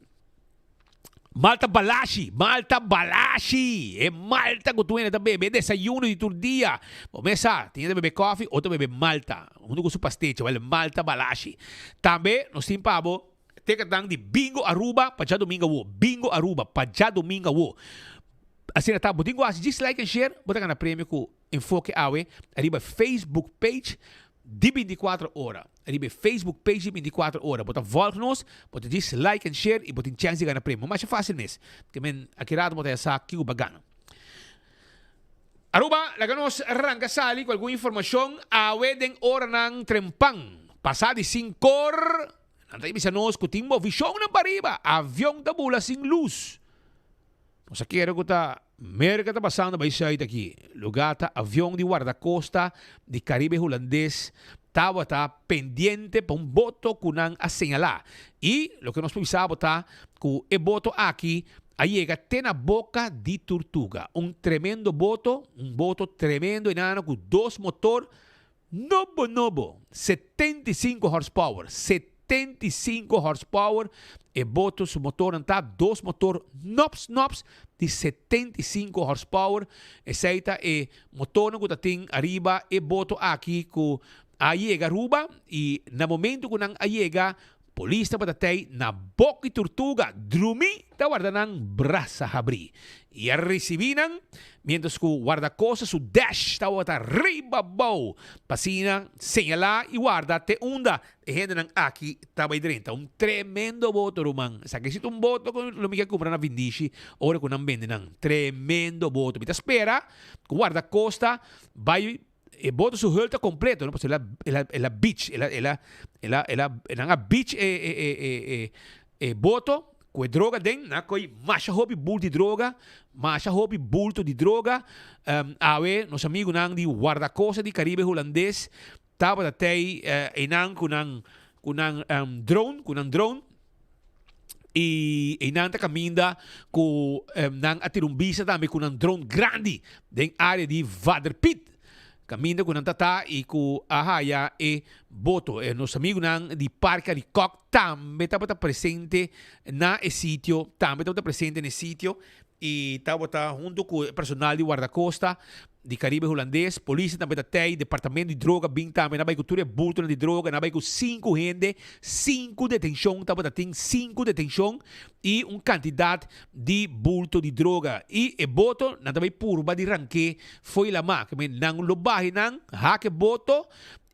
Malta Balashi, Malta Balashi! E malta ku tur hende ta bebe, e desayuno di tur dia. Bo mes sa, tin hende ta bebe kòfi, otro ta bebe malta, huntu ku su pastechi, wèl Malta Balashi. Tambe nos tin pa bo teketnan di Bingo Aruba pa djadumingu awo, Bingo Aruba pa djadumingu awo. Asina ta, bo tin ku hasi djis like en share, bo ta gana premio ku Enfoke awe riba Facebook page di 24 ora. Riba e Facebook page di 24 ora. Bo ta volg nos, bo ta djis like en share y bo tin chance di gana premio. Masha facil mes. Ke men aki rato bo ta ya sa kiko bo a gana. Aruba, laga nos ranka sali ku algun informashon awe den oranan trempan. Pasa di sinkor, nan ta bisa nos ku tin movishonnan pariba. Avion ta bula sin lus. Nos a kere ku ta Merka ta pasando bai sùit aki. Lugá ta avion di Wardakosta di Karibe Hulandes tabata pendiente pa un boto ku nan a señalá. I loke nos por bisa bo ta ku e boto aki a yega te na boka di Turtuga. Un tremendo boto, un boto tremendo enano ku dos motor Nobo nobo, 75 horsepower, 75 horsepower, e boto su motornan ta dos motor nops nops di 75 horsepower, esei ta e motornan ku ta tin ariba e boto aki ku a yega Aruba i na momento ku nan a yega Polis tabata tei na Bok i Turtuga drumí ta warda nan brasa habrí i a risibí nan, miéntras ku wardakosta su dash tabata riba bou pa asina señalá i warda te unda e hendenan aki ta bai drenta. Un tremendo boto, ruman. Esaki si ta un boto ku lo mi ke kumpra na Vindishi ora ku nan bende nan. Tremendo boto. Mi ta spera ku wardakosta bai. E boto su hul ta completo, no? Pasobra el a, el a, el a beach, el a, el a, el a, el a, nan a beach e, e, e, e, e, e boto cu e droga den, nan a coy masha hopi bult di droga, masha hopi bulto di droga. Um, awe nos amigunan di Guardacosta di Caribe Hulandes tabata tey eh, einan cu nan, cu nan um, drone, cu nan drone. Y einan ta caminda cu nan a tira un bista tambe cu nan drone grandi den area di Vaderpiet. Caminda cu nan ta ta y cu a haya e boto. E nos amigunan di Parke Arikok tambe tabata presente na e sitio, tambe tabata presente na e sitio y tabata hunto cu e personal di Guardacosta di Caribe Hulandes, polis tambe ta tei, departamento di droga bin tambe, nan bai ku tur e bultonan di droga, nan bai ku sinku hende, sinku detenshon tabata tin, sinku detenshon i un kantidat di bulto di droga. I e boto nan ta bai purba di rank'é fo'i lamá, ke men nan lo bahi nan, hak e boto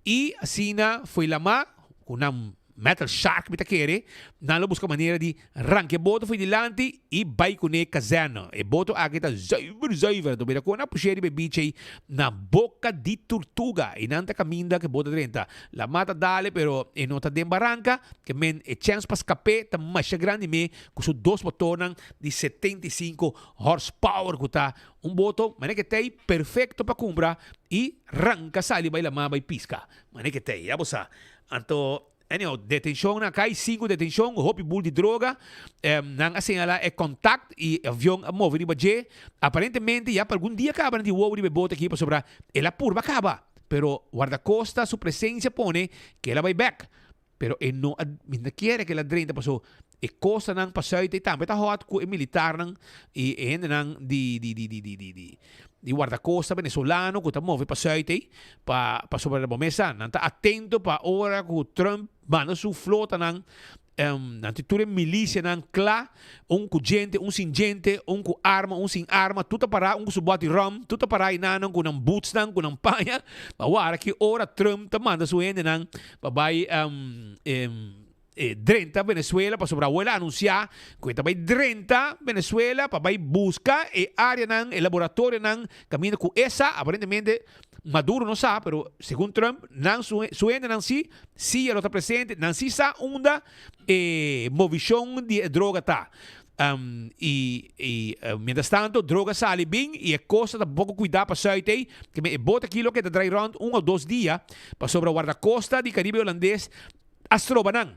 i asina fo'i lamá ku nan Metal Shark mi ta kere, nan lo buska manera di ranka e boto fo'i dilanti i bai kuné kazèrna. E boto aki ta zuiver zuiver, anto mira kon nan push'é riba e beach ei na boka di Turtuga. Einan ta kaminda ku e boto drenta. Lamá ta dale pero e no ta den baranka, ke men e chèns pa skap'é ta masha grandi me ku su dos motornan di 75 horsepower ku ta un boto manera ke t'ei perfekto pa kumpra i ranka sali bai lamá bai piska. Manera ke t'ei, ya bo sa. Anto, anyhow, detenshon nan kai, sinku detenshon, hopi bul di droga. Nan a señalá e kontakt i e avion a move riba dje. Aparentemente ya pa algun dia kaba nan tin wowo riba e bote aki pasobra el a purba kaba. Pero Wardakosta su presensia pone ku el a bai bèk. Pero e no a, mi no kere ku el a drenta paso e kostanan pa sùit ei tambe ta hòt ku e militarnan i e hendenan di di di di di di di di wardakosta venezolano ku ta move pa sùit ei pa pasobra bo mes sa nan ta atento pa ora ku Trump manda su flotanan nan tin tur e milisianan kla un ku djente un sin djente un ku arma un sin arma tur ta pará un ku su bòt di ròm tur ta pará enanan ku nan bootsnan ku nan paña pa wara ki ora Trump ta manda su hendenan pa bai E drenta Venezuela pasobra awor el a anuncia cu e ta bay drenta Venezuela pa bay busca e areanan, e laboratorionan caminda cu e sa, aparentemente Maduro no sa, pero segun Trump nan su su hendenan si, si e lo ta presente, nan si sa unda e movicion di e droga ta. Y y mientras tanto droga sali bin y e cosa ta poco cuida pa zuid ey, e bot aki lo keda drai rond un o dos dia pasobra guardacosta di Caribe Holandes. A stroba nan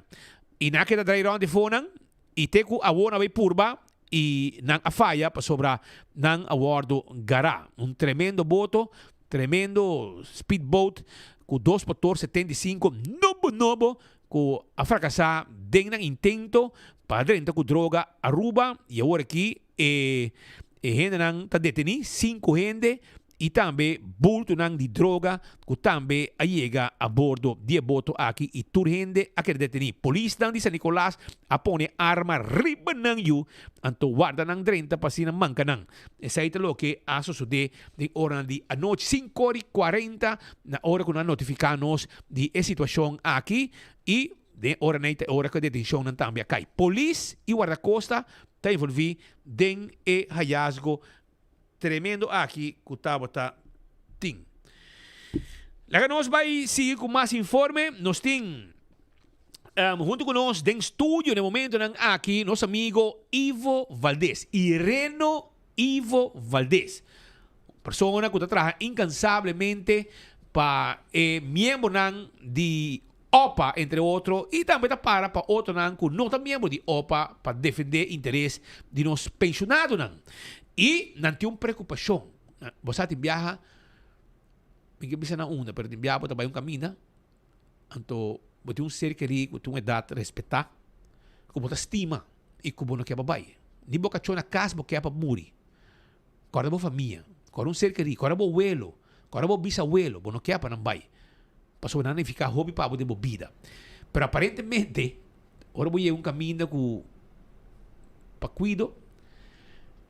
y nan a keda drai rond di fonan y te cu awor nan a bay purba y nan a faya pasobra nan a wordo gara. Un tremendo boto, tremendo speedboat cu dos motor 75 nobo nobo cu a fracasa den nan intento pa drenta cu droga Aruba y awor aki e e hendenan ta deteni, cinco hende y tambe bultonan di droga cu tambe a yega a bordo di e boto aki y tur hende a keda deteni. Polisnan di San Nicolas a pone arma riba nan yu anto warda nan drenta pa asina manca nan. Esey ta loke a sosode den oranan di anochi, cinco ora y cuarenta na ora cu nan a notifica nos di e situacion aki y den ora ney ta e ora cu e detencionnan tambe a cay. Polis y Guardacosta ta envolvi den e hallazgo Tremendo aki cu tabata tin. Laga nos bay sigui cu mas informe. Nos tin um, hunto cu nos den studio den momentonan aki nos amigo Ivo Valdez. Ireno Ivo Valdez. Persona cu ta traha incansablemente pa e miembronan di OPA, entre otro, y tambe ta para pa otronan cu no ta miembro di OPA pa defende interes di nos pensionadonan. Y nan tin un preocupacion. Bo sa tin biaha, mi ke bisa na unda, pero tin biaha bo ta bay un caminda, anto bo tin un ser keri cu tin un edad respeta, cu bo ta stima y cu bo no ke pa bay. Ni bo cacho na cas bo ke pa muri. Corda bo famia, corda un ser kerí, corda bo welo, corda bo bisawelo, bo no kier pa nan bai, pasobra nan a nifiká hopi pa bo den bo bida. Pero aparentemente, ora bo yega un kaminda ku pa kuido,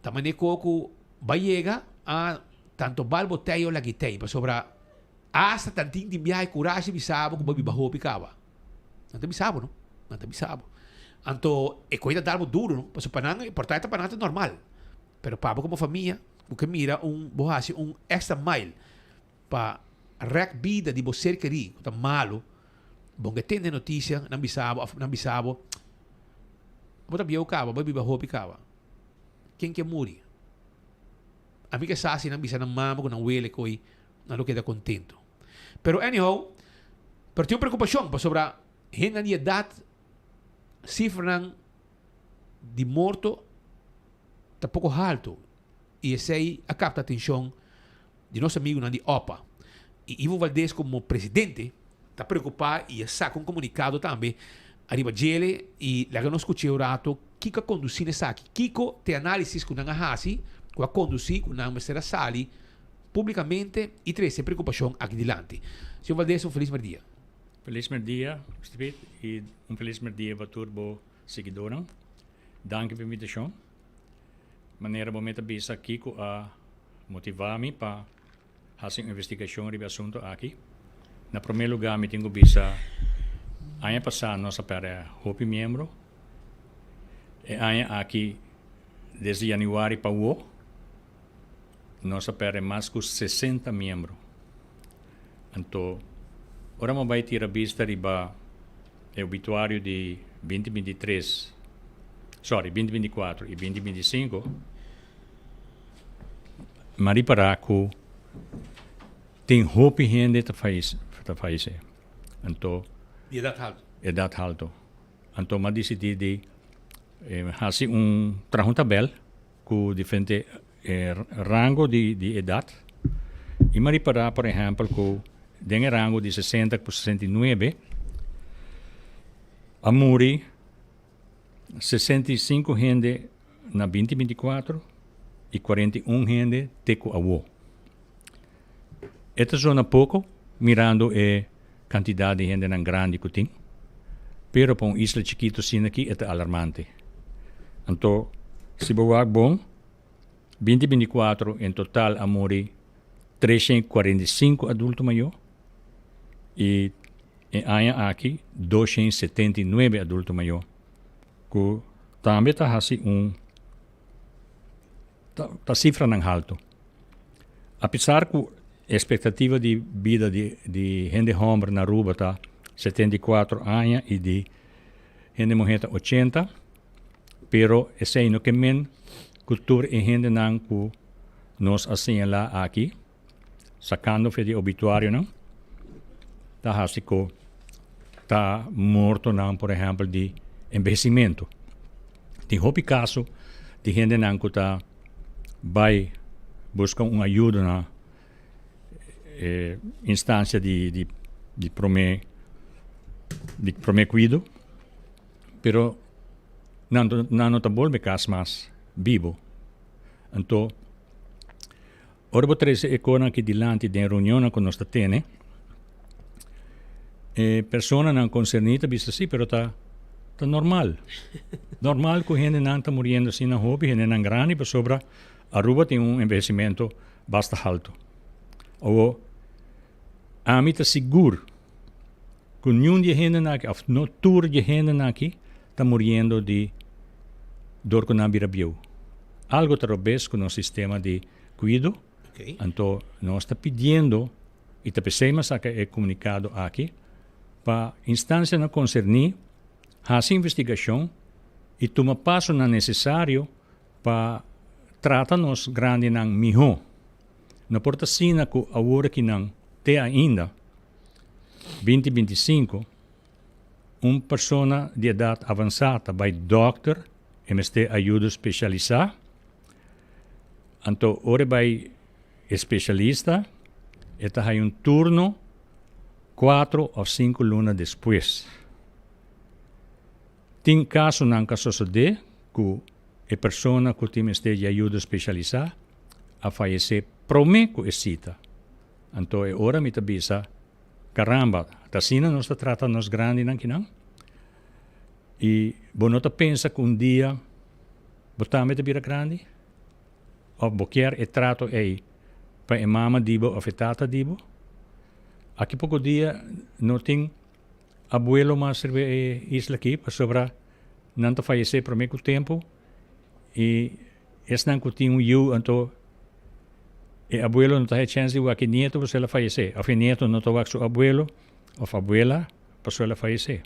ta manera ku ku bo a yega a tanto bal bo tei o lagi tei, pasobra asta tantin tin biaha e kurashi bisa bo ku bo a biba hopi kaba. Nan ta bisa bo, no? Nan ta bisa bo. Anto e koi ta dal bo duru, no? Pasobra pa nan, por ta pa nan ta normal. Pero pa bo komo famia, bo ke mira un bo hasi un extra mile pa rèk bida di bo ser kerí ku ta malu, bo ke tende notisia nan bisa bo òf nan bisa bo, bo ta bieu kaba, bo a biba hopi kaba. Ken ke muri? Ami ke sa si nan bisa nan mama ku nan wele ko'i nan lo keda kontentu. Pero anyhow, pero tin un preokupashon pasobra hendenan di edat sifranan di morto ta poko haltu y esey a capta atencion di nos amigunan di opa. Y Ivo Valdez como presidente ta preocupa y a saca un comunicado tambe ariba djele y laga nos scucha un rato kico a conduci na esaki, kico ta e analisis cu nan a haci cu a conduci cu nan mester a sali publicamente y trece e preocupacion aki dilanti. Señor Valdez un feliz merdia. Feliz merdia, Mister Piet, y un feliz merdia pa tur bo Siguidónan, danki pa invitashon. Manera bo meta bisa kiko a motivá mi pa hasi un investigashon riba e asuntu aki. Na promé lugá mi tin ku bisa aña pasá nos a pèrdè hopi miembro. E aña aki desde yanüari pa awó nos a pèrdè mas ku 60 miembro. Anto ora mi a bai tira bista riba e obituario di binti binti i tres, sorry, binti binti i kuatro i binti binti i sinku, mi a ripará ku tin hopi hende ta fayesé, ta fayesé. Anto. Di edat haltu. Edat haltu. Anto mi a disidí di hasi un, traha un tabèl ku diferente rango di edat i mi a ripará por ehèmpel ku den e rango di sesenta ku 69 a muri 65 hende na binti 24 i 41 hende te ku awo. E ta zona poko mirando e kantidat di hendenan grandi ku tin, pero pa un isla chikitu asina aki e ta alarmante. Anto si bo wak bon, binti 24 en total a muri 345 adulto mayor i e aña aki 279 adulto mayor ku tambe ta hasi un Ta sifranan haltu. Apesar ku e espektativa di bida di hende hòmber na Aruba ta 74 aña i di hende muhé ta 80, pero esei no ke men ku tur e hendenan ku nos a señalá aki, sakando for di e obituarionan, ta hasi ku. ta mortonan por ehempel di envejecimento. Tin hopi caso di hendenan cu ta bay busca un ayudo na e instancia di di di prome di prome cuido pero nan nan no ta bolbe cas mas bibo. Anto ora bo trece e conan aki dilanti den reunionnan cu nos ta tene e personanan concerni ta bisa si pero ta ta normal. Normal cu hendenan ta muriendo asina hopi, hendenan grandi pasobra Aruba tin un envejecimento basta halto. Awo, ami ta sigur cu niun di e hendenan aki, of no tur di e hendenan aki, ta muriendo di dor cu nan bira bieu. Algo ta robes cu nos sistema di cuido, anto nos ta pidiendo, y ta pesey mi a saca e comunicado aki, pa instancianan concerni haci investigacion y tuma pasonan necesario Pa trata nos grandinan mihó. No por ta asina ku awor aki nan te ainda, binti 25, un persona di edat avansá ta bai dòkter, e mester ayudo spesialisá. Anto ora e bai e spesialista e ta haña un turno kuatro òf sinku luna despues. Tin kasonan ka sosodé ku e persona ku tin mester di ayudo spesialisá a fayesé promé ku e sita. Anto e ora mi ta bisa, Karamba, ta asina nos ta trata nos grandinan kinan? I bo no ta pensa ku un dia bo tambe ta bira grandi? Òf bo kier e trato ei pa e mama di bo òf e tata di bo? Aki poko dia no tin Abuelo mas riba e isla aki pasobra nan ta fayesé promé ku tempu i esnan ku tin un yu anto e abuelo no ta haña chèns di wak e nieto pasobra el a fayesé òf e nieto no ta wak su abuelo òf abuela pasobra el a fayesé.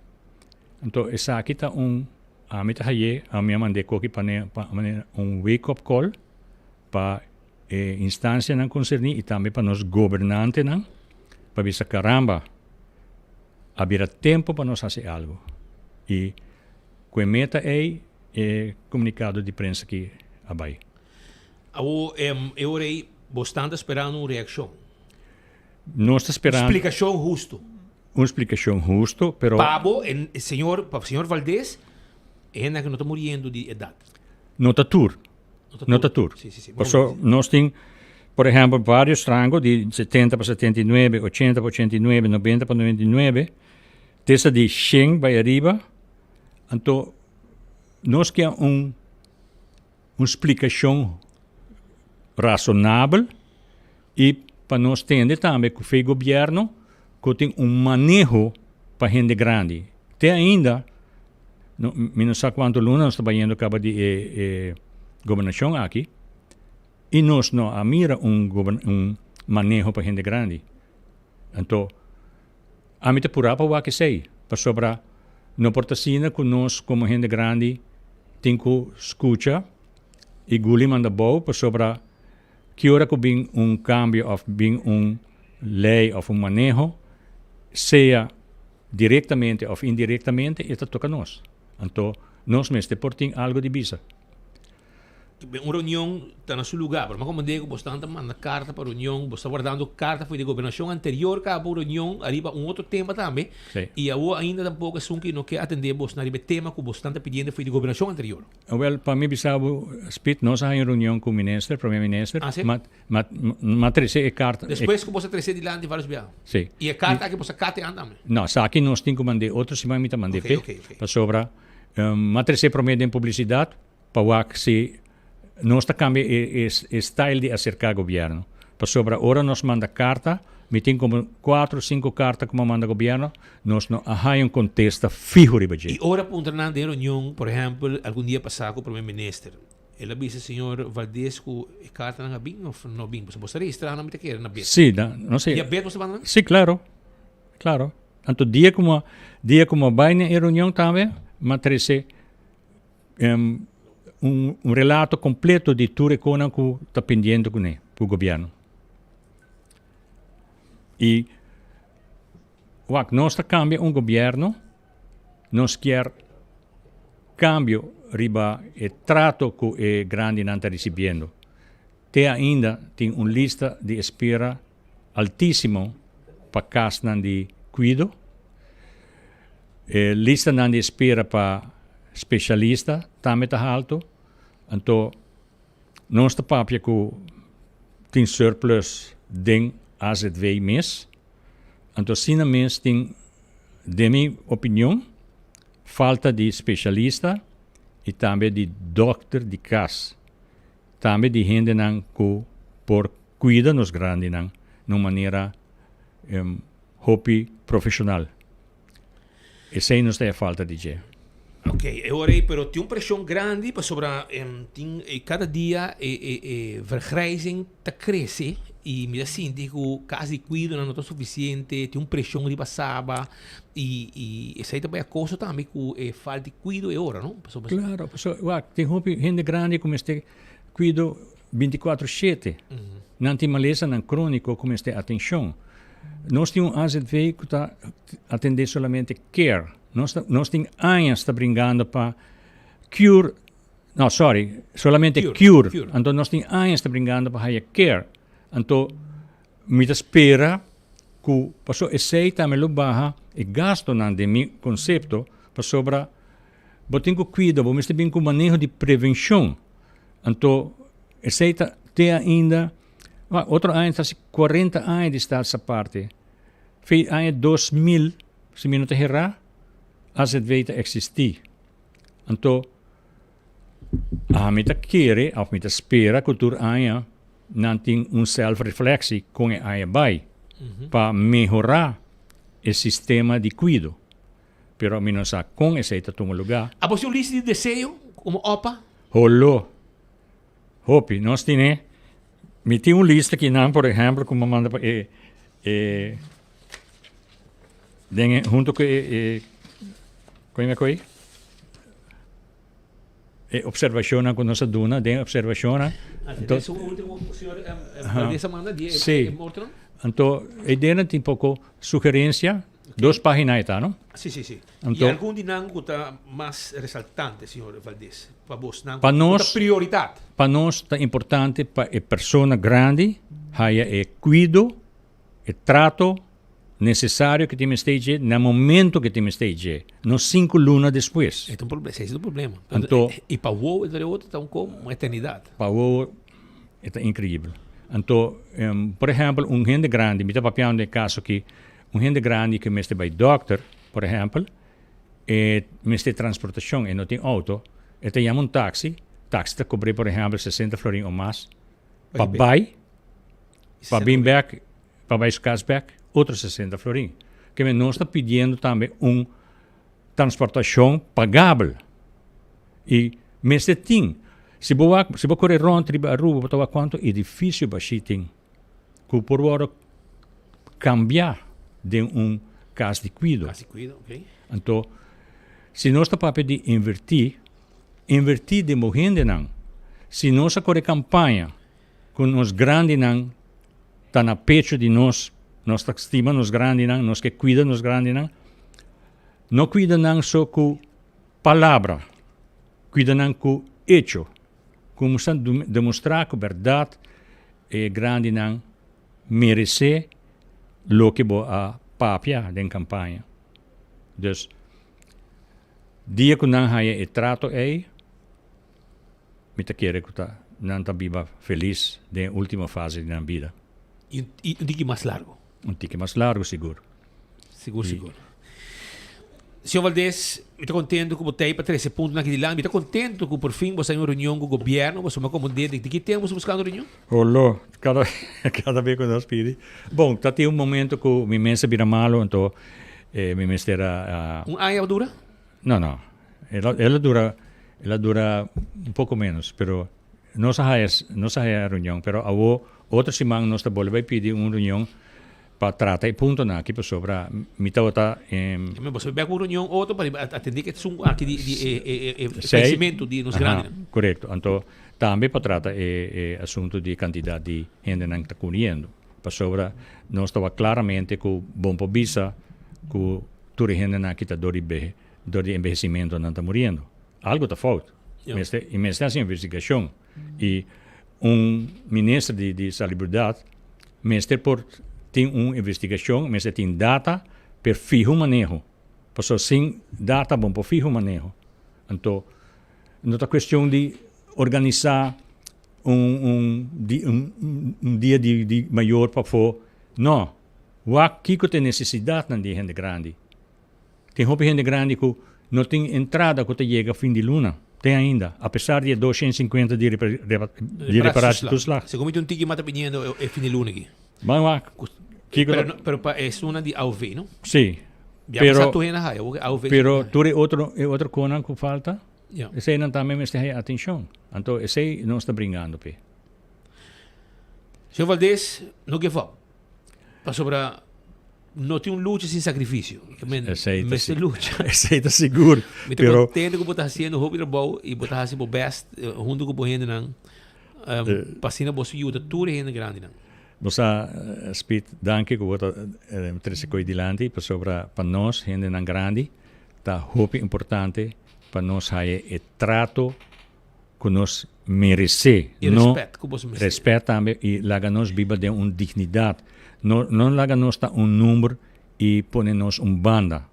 Anto esaki ta un ami ta hay'é ami a mand'é koki pa pa un wake up call pa e instansianan konserní i tambe pa nos gobernantenan pa bisa karamba a bira tempu pa nos hasi algu i ku e meta ei e komunikado di prensa aki a bai. Awor e ora ei bo stan ta sperando un reakshon? Nos ta sperando. Un splikashon hustu. Un splikashon hustu, pero. Pa bo, e señor, pa señor Valdez, e hendenan aki no ta muriendo di edat. No ta tur. No ta tur. Paso nos tin, por ehempel, varios rango di 70 pa 79, 80 pa 89, 90 pa 99, te esta di 100 bai ariba. Anto nos kia un un splicacion razonabel y pa nos tende tambe cu fe gobierno cu tin un maneho pa hende grandi. Te ainda No, mi no sa cuanto luna nos ta bayendo caba di e, e gobernacion aki y nos no a mira un, un maneho pa hende grandi. Anto, ami ta pura pa wak esey, pasobra no por ta asina cu nos como hende grandi tin cu scucha y guli manda bou pasobra ki ora cu bin un cambio of bin un ley of un maneho, sea Directamente of indirectamente e ta toca nos. Anto nos mester por tin algo di bisa. Un reunion ta na su lugar, pero mi a comprende cu bosnan ta manda carta pa reunion, bos ta wardando carta for di gobernacion anterior caba pa un reunion ariba un otro tema tambe, Sí. y awor ainda tampoco esun ki no ke atende bosnan riba e tema cu bosnan ta pidiendo for di gobernacion anterior. Wel, pa mi bisa bo, Speed, nos a haña un reunion cu minister, prome minister, Ah, sí? ma, ma, ma trece e carta. Despues cu bos a trece dilanti varios biaha? Sí. Y e carta aki bos a cate an tambe? No, esaki nos tin cu mand'é, otro siman mi ta mand'é Ok, p'e, ok, ok. pasobra m'a trece prome den publicidad pa wak si nos ta cambia e, e, e style di acerca gobierno. Pasobra ora nos manda carta, mi tin como cuatro, cinco carta cu m'a manda gobierno, Nos no a haña un kontesta fiho riba dje. I ora puntra nan den reunion, por ehèmpel, algun dia pasá ku prome minister, el a bisa señor Valdez ku e kartanan a bin òf no bin? Pasobra bo ta registrá nan mi ta kere na bet. Sí, na, no sé. Dia bet bo ta manda nan? Sí, klaro. Klaro. Anto dia ku mi, dia ku mi a bai na e reunion tambe, mi a trese un, un relato kompleto di tur e konan ku ta pendiente kuné, ku gobièrnu. I. Wak, nos ta cambia un gobierno, nos kier cambio riba e trato cu e grandinan ta ricibiendo. Te ainda tin un lista di espera altisimo pa casnan di cuido. E listanan di espera pa specialista tambe ta halto. Anto nos ta papia cu tin surplus den AZV mes. Anto asina mes tin, den mi opinion, falta di specialista y tambe di dokter di cas. Tambe di hendenan cu por cuida nos grandinan na un manera hopi profesional. Esey nos ta e falta di dje. Ok, e ora ei, pero tin un presion grandi pasobra tin cada dia e e e vergrijzing ta crece y mi ta sinti cu cas di cuidonan no ta suficiente, tin un presion riba Saba y y esey ta bay acoso tambe cu e falta di cuido e ora, no? Pasobra Claro, pasobra wak, tin hopi hende grandi cu mester cuido binticuatro shete. Nan tin malesanan crónico cu mester atencion. Nos tin un AZV cu ta atende solamente care. Nos ta, nos tin añas ta bringando pa cure, no sorry, solamente Cure, cure. cure. Anto nos tin añas ta bringando pa haya care. Anto mi ta spera cu paso esey tambe lo baha e gastonan den mi concepto pasobra bo tin cu cuida, bo mester bin cu maneho di prevencion. Anto esey ta te ainda, otro aña ta hasi cuarenta aña di Staats Aparte. Fe aña 2000, si mi no ta herá, AZV ta existi. Anto ami ta kere of mi ta spera cu tur aña nan tin un self-reflectie con e aña bay pa mehora e sistema di cuido. Pero mi no sa con esey ta tuma lugar. Abo si un lista di deseo como opa? Holo. Hopi. Nos tine, mi tin un lista kinan por ehempel cu mi a manda pa e, e, den e, hunto cu e, e, con e mi E observacionnan cu nos a duna den observacionnan. Anto, su ultimo, señor, Valdez a manda di e, Sí. e mortonan? Anto, e denen tin poco sugerencia. Dos pagina e ta, no? Sí, sí, sí. Anto, y algun di nan cu ta mas resaltante, señor Valdez, pa bos nan Pa cu nos, ta prioridad? Pa nos ta importante pa e persona grandi haya e cuido, e trato necesario cu tin mester dje na momento cu tin mester dje, no cinco luna despues. E ta un problema, esei ta un problema. Anto, y pa wowo e ta otro ta un como un eternidad. Pa wowo e ta increibel. Anto, por ehempel, un hende grandi, mi ta papiando e caso aki, Un hende grandi ku mester bai dòkter, por ehèmpel, e mester transportashon, e no tin outo, e ta yama un taksi, taksi ta kobr'é por ehèmpel sesenta florin o mas pa bai, pa bin bèk, pa bai su kas bèk, otro sesenta florin. Keme nos ta pidiendo tambe un transportashon pagabel i mester tin. Si bo wak, si bo kore rònt riba Aruba bo ta wak kuantu edifisio bashí tin. ku por wòrdu kambiá den un kas di kuido. Kas di kuido, oké. Anto, si nos ta papia di invertí, invertí den bo hendenan. Si nos a kore kampaña ku nos grandinan ta na pecho di nos, nos ta stima nos grandinan, nos ke kuida nos grandinan, no kuida nan so ku palabra, kuida nan ku echo. Kuminsá demostrá ku bèrdat e grandinan meresé loke bo a papia den kampaña. Dus, dia ku nan haña e trato ei, mi ta kere ku ta nan ta biba felis den e último fase di nan bida. I un tiki mas largu. Un tiki mas largu sigur. Sigur, sigur. Señor Valdez, mi ta contento cu bo ta ey pa trece puntonan aki dilanti. Mi ta contento cu por fin bo sa un reunion cu gobierno. Bo suma como de, di ki tempo bo sta buscando reunion? Olo, cada, cada vez cu nos pidi. Bon, ta tin un momento cu mi mes a bira malo, anto eh, mi mester a, a... Un aña a dura? No, no. El a, el a dura, el a dura un poco menos, pero nos a haya, nos a haya reunion. Pero awo, otro siman nos ta bolbe bay pidi un reunion Pa trata e puntonan aki pasobra mi tabata. Mi boso bek un reunion otro pa atende ku e asuntu aki di di e e e fallecimento di nos grandinan. Korekto. Anto tambe pa trata e e asuntu di kantidat di hendenan ta kuriendo. Pasobra nos tabata klaramente ku bon por bisa. ku tur e hendenan aki ta dor di behe, dor di enbehesimentu nan ta muriendo. Algu ta fout. Mester, i mester hasi investigashon. I un minister di di salubridat mester por tin un investigashon, mester tin data per fiha un maneho. Pasobra sin data bo no por fiha un maneho. Anto no ta kuestion di organisá un un di un un dia di di mayor pafó. No. Wak kiko ta e nesesidatnan di e hende grandi. Tin hopi hende grandi ku no tin entrada ku ta yega fin di luna, te ainda, apesar di e 250 di di reparatietoeslag. Segun mi tin un tiki mas ta pidiendo e fin di luna aki. Ban wak kiko ta. Pero pa esunnan di AOV, no? Si. Ya pasa tur hende a haya, awor AOV. Pero tur e otro e otro konan ku falta, eseinan tambe mester haya atenshon. Anto esei nos ta bringando p'e. Señor Valdez, no give up. Pasobra no tin un lucha sin sacrificio. Esey ta Mester lucha. Esey ta sigur. Mi ta Pero contento cu bo ta haciendo hopi trabou y bo ta haci bo best eh, hunto cu bo hendenan. Um, Eh. pa asina bo yuda tur e hende grandinan. Bo sa, eh, Speed, danki cu bo ta eh, trece koe dilanti, pasobra pa nos, hendenan grandi, ta hopi importante pa nos haya e trato ku nos meresé. I No respet ku boso meresé. Respet tambe i laga nos biba den un dignidat. No no laga nos ta un number i pone nos un banda.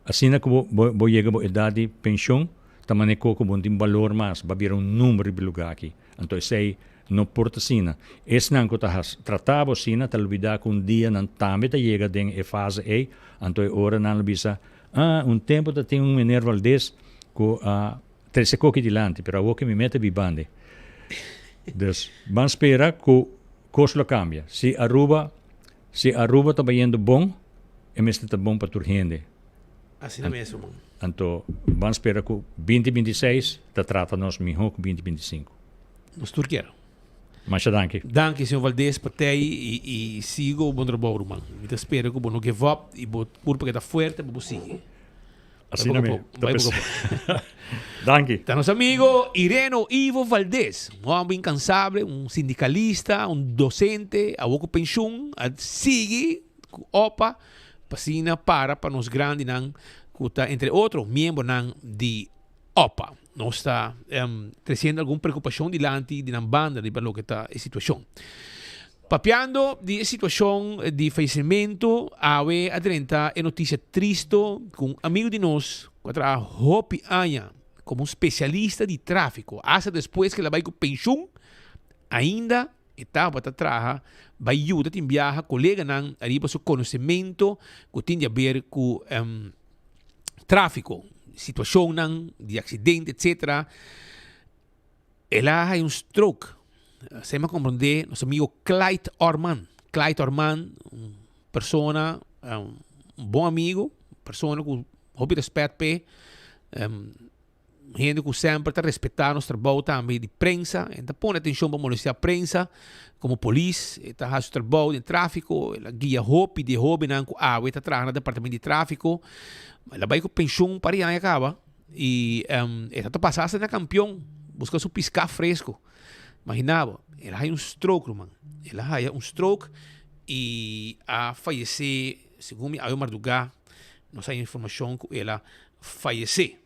Asina ku bo bo bo yega bo edat di penshon ta manera ku bo no tin balor mas, bo a bira un number riba e lugá aki. Anto esei no por ta asina. Esnan ku ta has trata bo asina ta lubidá ku un dia nan tambe ta yega den e fase ei, anto e ora nan lo bisa, Ah, un tempu ta tin un meneer Valdez ku a Trece koki dilanti, pero awor ke mi mete bibande. Dus, ban spera ku kos lo kambia. Si Aruba, si Aruba ta bayendo bon, e mester ta bon pa tur hende. Asina mes, ruman. Anto, ban spera ku binti 26 ta trata nos mihó ku binti 25. Nos tur kier. Masha danki. Danki, señor Valdez, pa tei i i sigui ku bo bon trabou, ruman. Mi ta spera ku bo no give up i bo kurpa keda fuerte pa bo sigui. Asina mi ta pensa. Danki. Ta nos amigo Ireno Ivo Valdez, un homber incansable, un sindicalista, un docente, awor cu pensioen, a sigui cu opa pa asina para pa nos grandinan cu ta entre otro miembronan di opa. Nos ta treciendo algun preocupacion dilanti di nan banda riba loke ta e situacion. Papiando di e situacion di fallecimento, awe a drenta e noticia tristo cu un amigo di nos cu a traha hopi aña como un specialista di trafico, hasta despues cu el a bay cu pensioen, ainda e tabata traha bay yuda tin biaha coleganan ariba su conocemento cu tin di haber cu trafico, situacionnan di accidente etcetera. El a haya un stroke. Así mi a comprende nos amigo Clyde Orman. Clyde Orman, un persona, un bon amigo, persona cu hopi respet p'e, hende cu semper ta respeta nos trabou tambe di prensa, e ta pone atencion pa molestia prensa, como polis, e ta haci su trabou den trafico, el a guia hopi di e hobennan cu awe ta traha na departamento di trafico, el a bay cu pensioen un par di aña caba. Y e ta pasa hasta na campeon busca su pisca fresco. Imagina bo, el a haya un stroke, ruman. El a haya un stroke y a fallece, segun mi awe marduga, nos haya informacion cu el a fallece.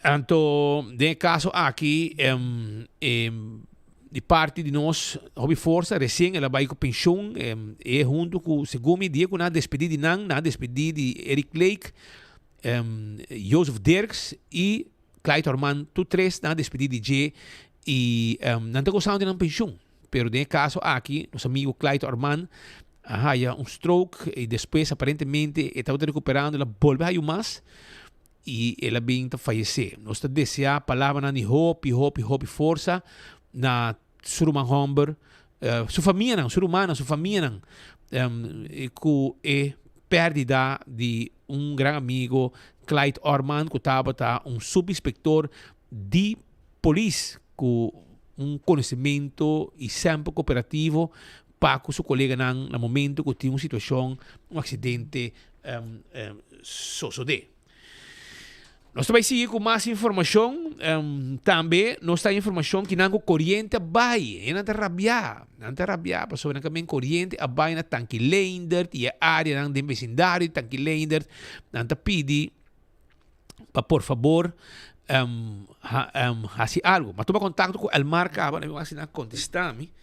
Anto, den e caso aki, e Di parti di nos hopi forsa, recien el a bay cu pensioen, e hunto cu segun mi dia cu nan a despedi di nan, nan a despedi di Eric Lake, Joseph Dirks y Clyde Orman, tur tres nan a despedi di dje y nan ta gozando di nan pensioen. Pero den e caso aki nos amigo Clyde Orman a haya un stroke y despues aparentemente e tabata recuperando, el a bolbe haya un mas. i el a bin ta fayesé. Nos ta deseá palabranan di hopi, hopi, hopi forsa na su ruman hòmber, su famianan, su rumannan, su famianan, ku e pèrdida di un gran amigo, Clyde Orman, ku tabata un supinspektor di polis ku un konosementu i semper kooperativo pa ku su koleganan na momento ku tin un situashon, un aksidente sosodé. nos ta bai sigui ku mas informashon. Tambe nos ta informashon kinan ku koriente a bai. E nan ta rabiá. Nan ta rabiá pasobra nan kamen koriente a bai na Tanki Leendert i e áreanan den besindario di Tanki Leendert. Nan ta pidi pa por fabor hasi algu. Mi a tuma kontakto ku Elmar kaba, nan mi wak si nan a kontestá mi.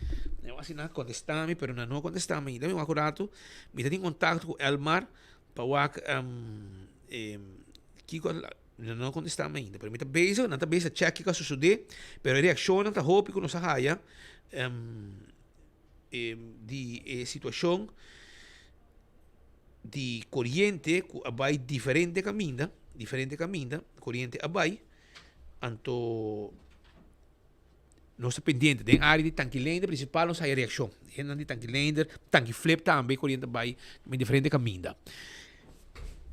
Nan wak si nan a kontestá mi, pero nan no a kontestá mi ainda. Mi wak un ratu, mi ta tin kontakto ku Elmar pa wak kiko nan no a kontestá mi ainda. Pero mi ta bezig, nan ta bezig ta chèk kiko a sosodé, pero e reakshonnan ta hopi ku nos a haya di e situashon di koriente ku a bai diferente kaminda, diferente kaminda koriente a bai, anto nos ta pendiente. Den área di Tanki Leender prinsipal nos haya reakshon. Hendenan di Tanki Leender, Tanki Flip tambe koriente a bai diferente kaminda.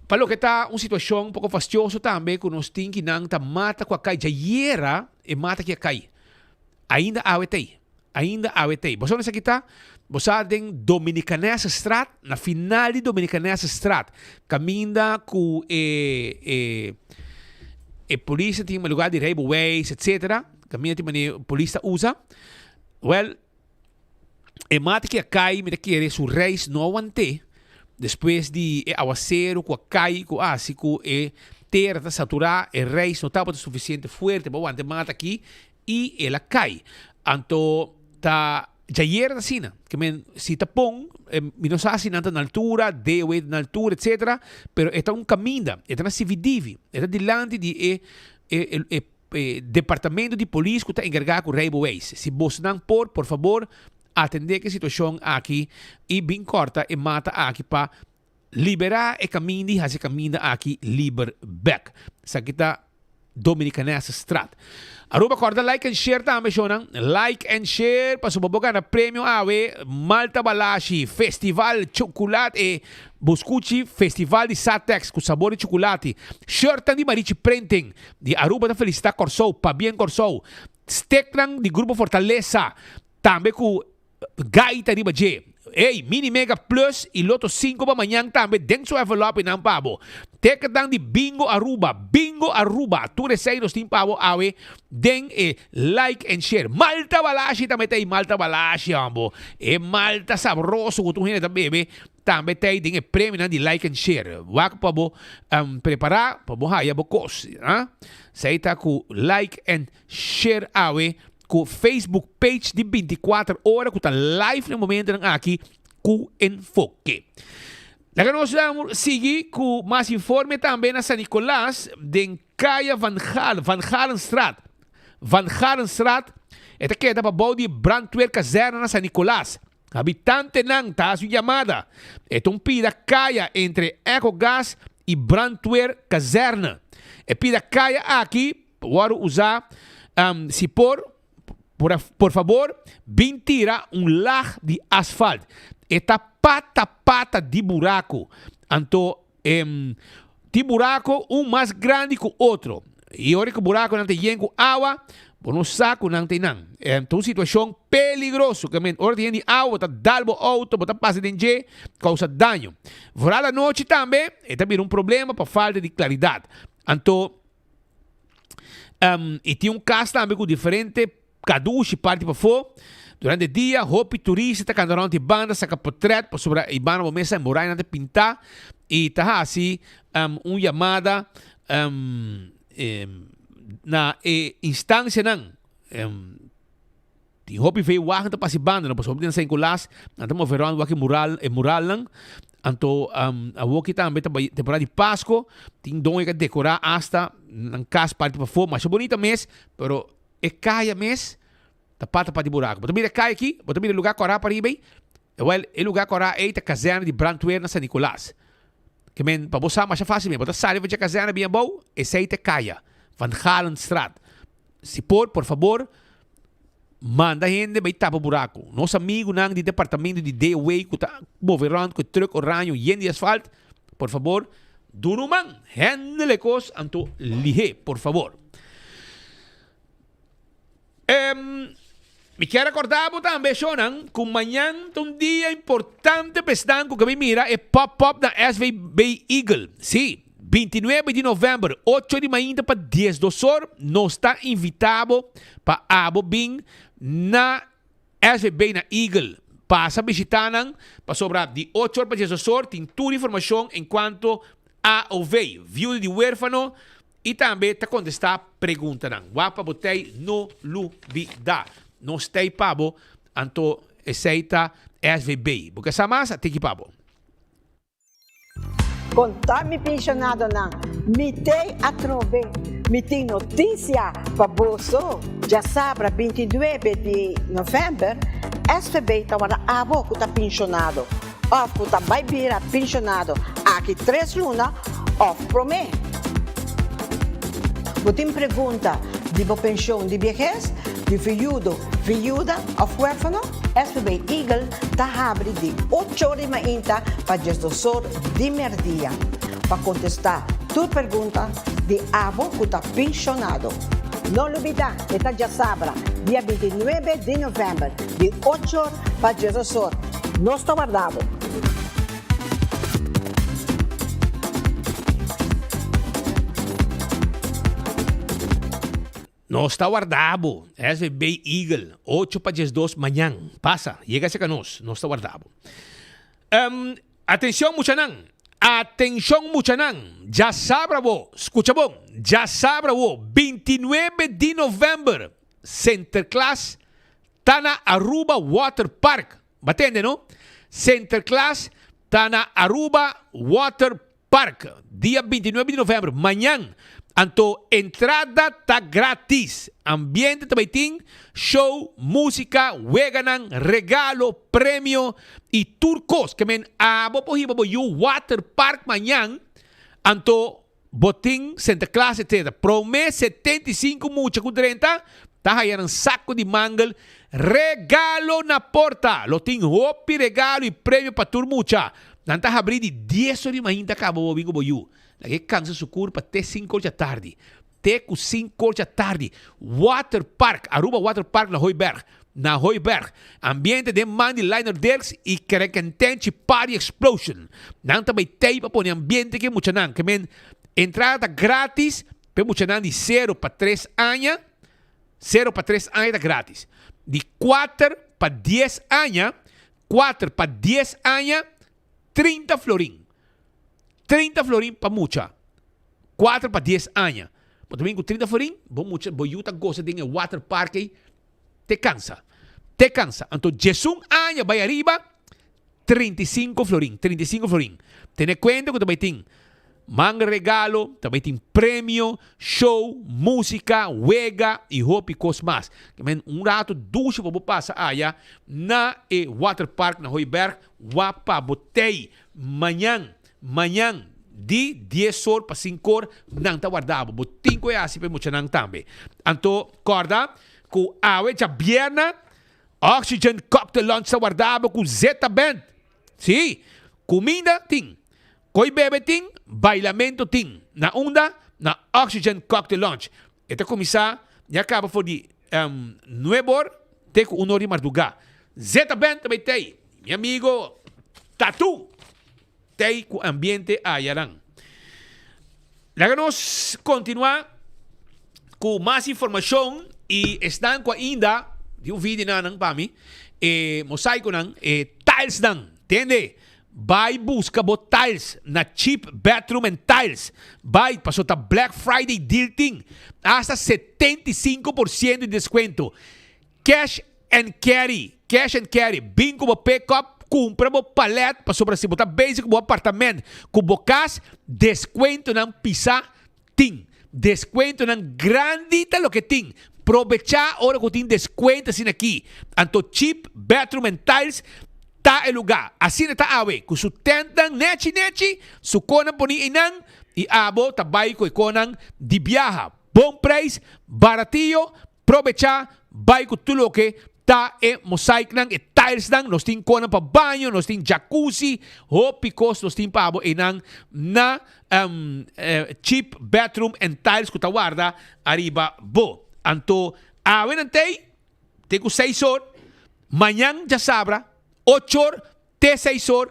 Pa loke ta un situashon poko fastioso tambe ku nos tin ki nan ta mata ku a kai djayera e mata ki a kai. Ainda awe ta ei. Ainda awe ta ei. Bo sa unda esaki ta? Bo sa den Dominicanessestraat, na final di Dominicanessestraat, kaminda ku e e e polis ta tin lugar di rijbewijs etcetera, kaminda tin manera polis ta usa. Wel, e mata ki a kai mi ta kere su reis no a want'é despues di e awaseru ku a kai ku a hasi ku e tera ta saturá, e reis no tabata sufisiente fuerte pa wanta e mata aki I el a kai. Anto ta djayer ta asina. Ke men si ta pon, mi no sa si nan ta na altura, DOW ta na altura, etcetera, pero e ta un kaminda, e ta na Sividivi, e ta dilanti di e e e e departamento di polis ku ta enkargá ku rijbewijs. Si bosnan por, por fabor, atendé ku e situashon aki i bin kòrta e mata aki pa Liberá e kaminda i hasi e kaminda aki liber bek. Esaki ta Dominicanessestraat. Aruba kòrda like and share tambe shownan. Like and share pasobra bo gana premio awe Malta Balashi Festival Chocolate e Buscuchi Festival di Satex ku sabor di chocolate. Shirtnan di Marichi Printing di Aruba ta felisitá Kòrsou pabien Kòrsou. Steknan di Grupo Fortalesa tambe ku Gaita riba dje. Ey, Mini Mega Plus y Lotto 5 pa mañan tambe den su envelop y nan pa bo. Ticketnan di Bingo Aruba, Bingo Aruba, tur esey nos tin pa bo awe den e Like and Share. Malta Balashi tambe ta ey, Malta Balashi hombo. E malta sabroso cu tur hende ta bebe tambe ta ey den e premionan di Like and Share. Wak pa bo prepara pa bo haya bo cos. Esey ta cu Like and Share awe ku Facebook page di 24 ora ku ta live na momentonan aki ku Enfoke. Laga nos sigui ku mas informe tambe na San Nicolas den Kaya Van Gaal, Van Galenstraat. Van Galenstraat e ta keda pa bou di brandweerkazerne na San Nicolas. Habitantenan ta hasi un yamada. E ta un pida kaya entre Ecogas i brandweerkazerne. E pida kaya aki Wòrdu usá si por, por fabor bin tira un lag di asfalt. E ta pata pata di buraku. Anto tin buraku un mas grandi ku otro. I ora ku burakunan ta yen ku awa, bo no sa ku nan ta einan. Ta un situashon peligroso. Ora ta yen di awa bo ta dal bo outo, bo ta pasa den dje, kousa daño. Vooral anochi tambe e ta bira un problema pa falta di klaridat. Anto. Um, i tin un kas tambe ku diferente kadushi parti pafó. Durante dia, hopi turista ta kanda rònt e banda, saka potrèt, pasobra e banda bo mes sa e murainan ta pintá i ta hasi um, un yamada um, na e instansianan um, Tin hopi veewagen ta pasa e banda no pasobra hopi den San Nicolas nan ta move rond wak e mural e muralnan anto awoki tambe ta bai temporada di Pasco tin don e ka decora hasta nan cas parti pafo masha bonita mes pero e caya mes ta pata pa di buraco bo ta mira e caya aki bo ta mira e lugar cora pariba ey wel e lugar cora ey ta kazerne di brandweer na San Nicolas ke men pa bo sa masha facil men bo ta sali for dje kazerne bien abou esey ta e caya Van Galenstraat Si por, por fabor, manda hende bai tapa buraku. Nos amigunan di departamento di DOW ku ta move rònt ku e trùk oraño yen di asfalt, por fabor, duna un man. Handle e kos anto lihé, por fabor. Mi kier rekordá bo tambe, shownan, ku mañan ta un dia importante pa esnan ku ke bai mira e pop-up na SVB Eagle. Sí. 29 di november, ocho di mainta pa diesdos or, nos ta invita bo pa abo bin na SVB na Eagle. Pasa bishita nan pasobra di ocho or pa diesdos or tin tur informacion encuanto AOV, viuda di huerfano, y tambe ta contesta preguntanan. Wak pa bo tey no lubida. Nos tey pa bo, anto esey ta SVB. Bo ke sa mas? A tiki pa bo. Konta mi penshonadonan, mi tei atrobe, mi tin notisia pa boso. Djasabra bintinuebe di novèmber, SVB ta warda abo ku ta penshonado òf ku ta bai bira penshonado aki tres luna òf promé. Bo tin pregunta di bo penshon di biehes, di viudo, viuda òf huérfano? SVB Eagle ta habri di ocho or di mainta pa diesdos or di merdia pa kontestá tur pergunta di abo ku ta penshonado. No lubidá, e ta djasabra, dia bintinuebe di novèmber, di ocho or pa diesdos or. Nos ta warda bo! Nos ta warda bo, SVB Eagle, ocho pa diesdos mañan. Pasa, yega cerca nos, nos ta warda bo. Um, atencion muchanan, atencion muchanan, djasabra bo, scucha bon, djasabra bo, bintinuebe di november, Sinterklaas ta na Aruba Water Park. Bo a tende no? Sinterklaas ta na Aruba Water Park, dia bintinuebe di november, mañan. Anto entrada ta gratis. Ambiente ta bay tin, show, musica, weganan, regalo, premio y tur cos. Ke men abo por hiba bo yu Water Park mañan, anto bo tin Sinterklaas etc. Prome 75 mucha cu drenta ta haya nan saco di mangel regalo na porta. Lo tin hopi regalo y premio pa tur mucha. Nan ta habrí di dies or di mainta kaba bo bin ku bo yu. Laga e kansa su kurpa te sinku or djatardi. Te ku sinku or djatardi. Water Park, Aruba Water Park na Hooiberg. Na Hooiberg. Ambiente den man di Lionel Dirks i Kerenkentenchi Party Explosion. Nan ta bai tei pa pone ambiente ku e muchanan. Ke men entrada ta gratis pa e muchanan di sero pa tres aña. Sero pa tres aña ta gratis. Di kuater pa dies aña Kuater pa dies aña, 30 florin. 30 florin pa mucha. Kuater pa dies aña. Bo ta bin ku 30 florin, bo mucha, bo yu ta gosa den e water park ei te kansa. Te kansa. Anto diesun aña bai ariba, 35 florin, 35 florin. Tene kuenta ku ta bai tin Manga regalo, ta bay tin premio, show, musica, wega y hopi cos mas. Ke men un rato dushi pa bo pasa aya na e waterpark na Hooiberg wak pa bo tey. Mañan, mañan di dies or pa sinku or nan ta warda bo. Bo tin cu e haci pa e muchanan tambe. Anto corda cu awe djabièrna Oxygen Cocktail Lunch ta warda bo cu Zeta Band. Si, cuminda tin. Koi bebe tin, bailamento tin. Na unda? Na Oxygen Cocktail Lounge. E ta kuminsá ya kaba for di nuebe or te ku un or di mardugá. Zeta Band ta bai tei. Mi amigo Tatu tei ku ambiente ayanan. Laga nos kontinuá ku mas informashon i esnan ku ainda di un video nan pa mi, e mosaikonan, e tilesnan, tende? Bai buska bo tiles na Cheap Bathroom and Tiles. Bai paso ta Black Friday deal tin. Hasta 75% di descuento. Cash and carry, cash and carry. Bin ku bo pick-up, kumpra bo palet pasobra si bo ta bezig ku bo apartament, ku bo kas, descuentonan pisa tin. Descuentonan grandi ta loke tin. Probecha ora cu tin descuento asina aki. Anto Cheap Bathroom and Tiles ta e luga. Asina ta awe cu su tentnan nechi nechi, su conan poni eynan y abo ta bay cu e conan di biaha. Bon prijs, baratio, Probecha bai ku tur loke ta e mosaiknan, e tilesnan, nos tin konan pa baño, nos tin jacuzzi, hopi kos nos tin pa bo einan na Cheap Bathroom and Tiles ku ta warda ariba bo. Anto awe nan tei te ku seis or, mañan djasabra ocho or te seis or,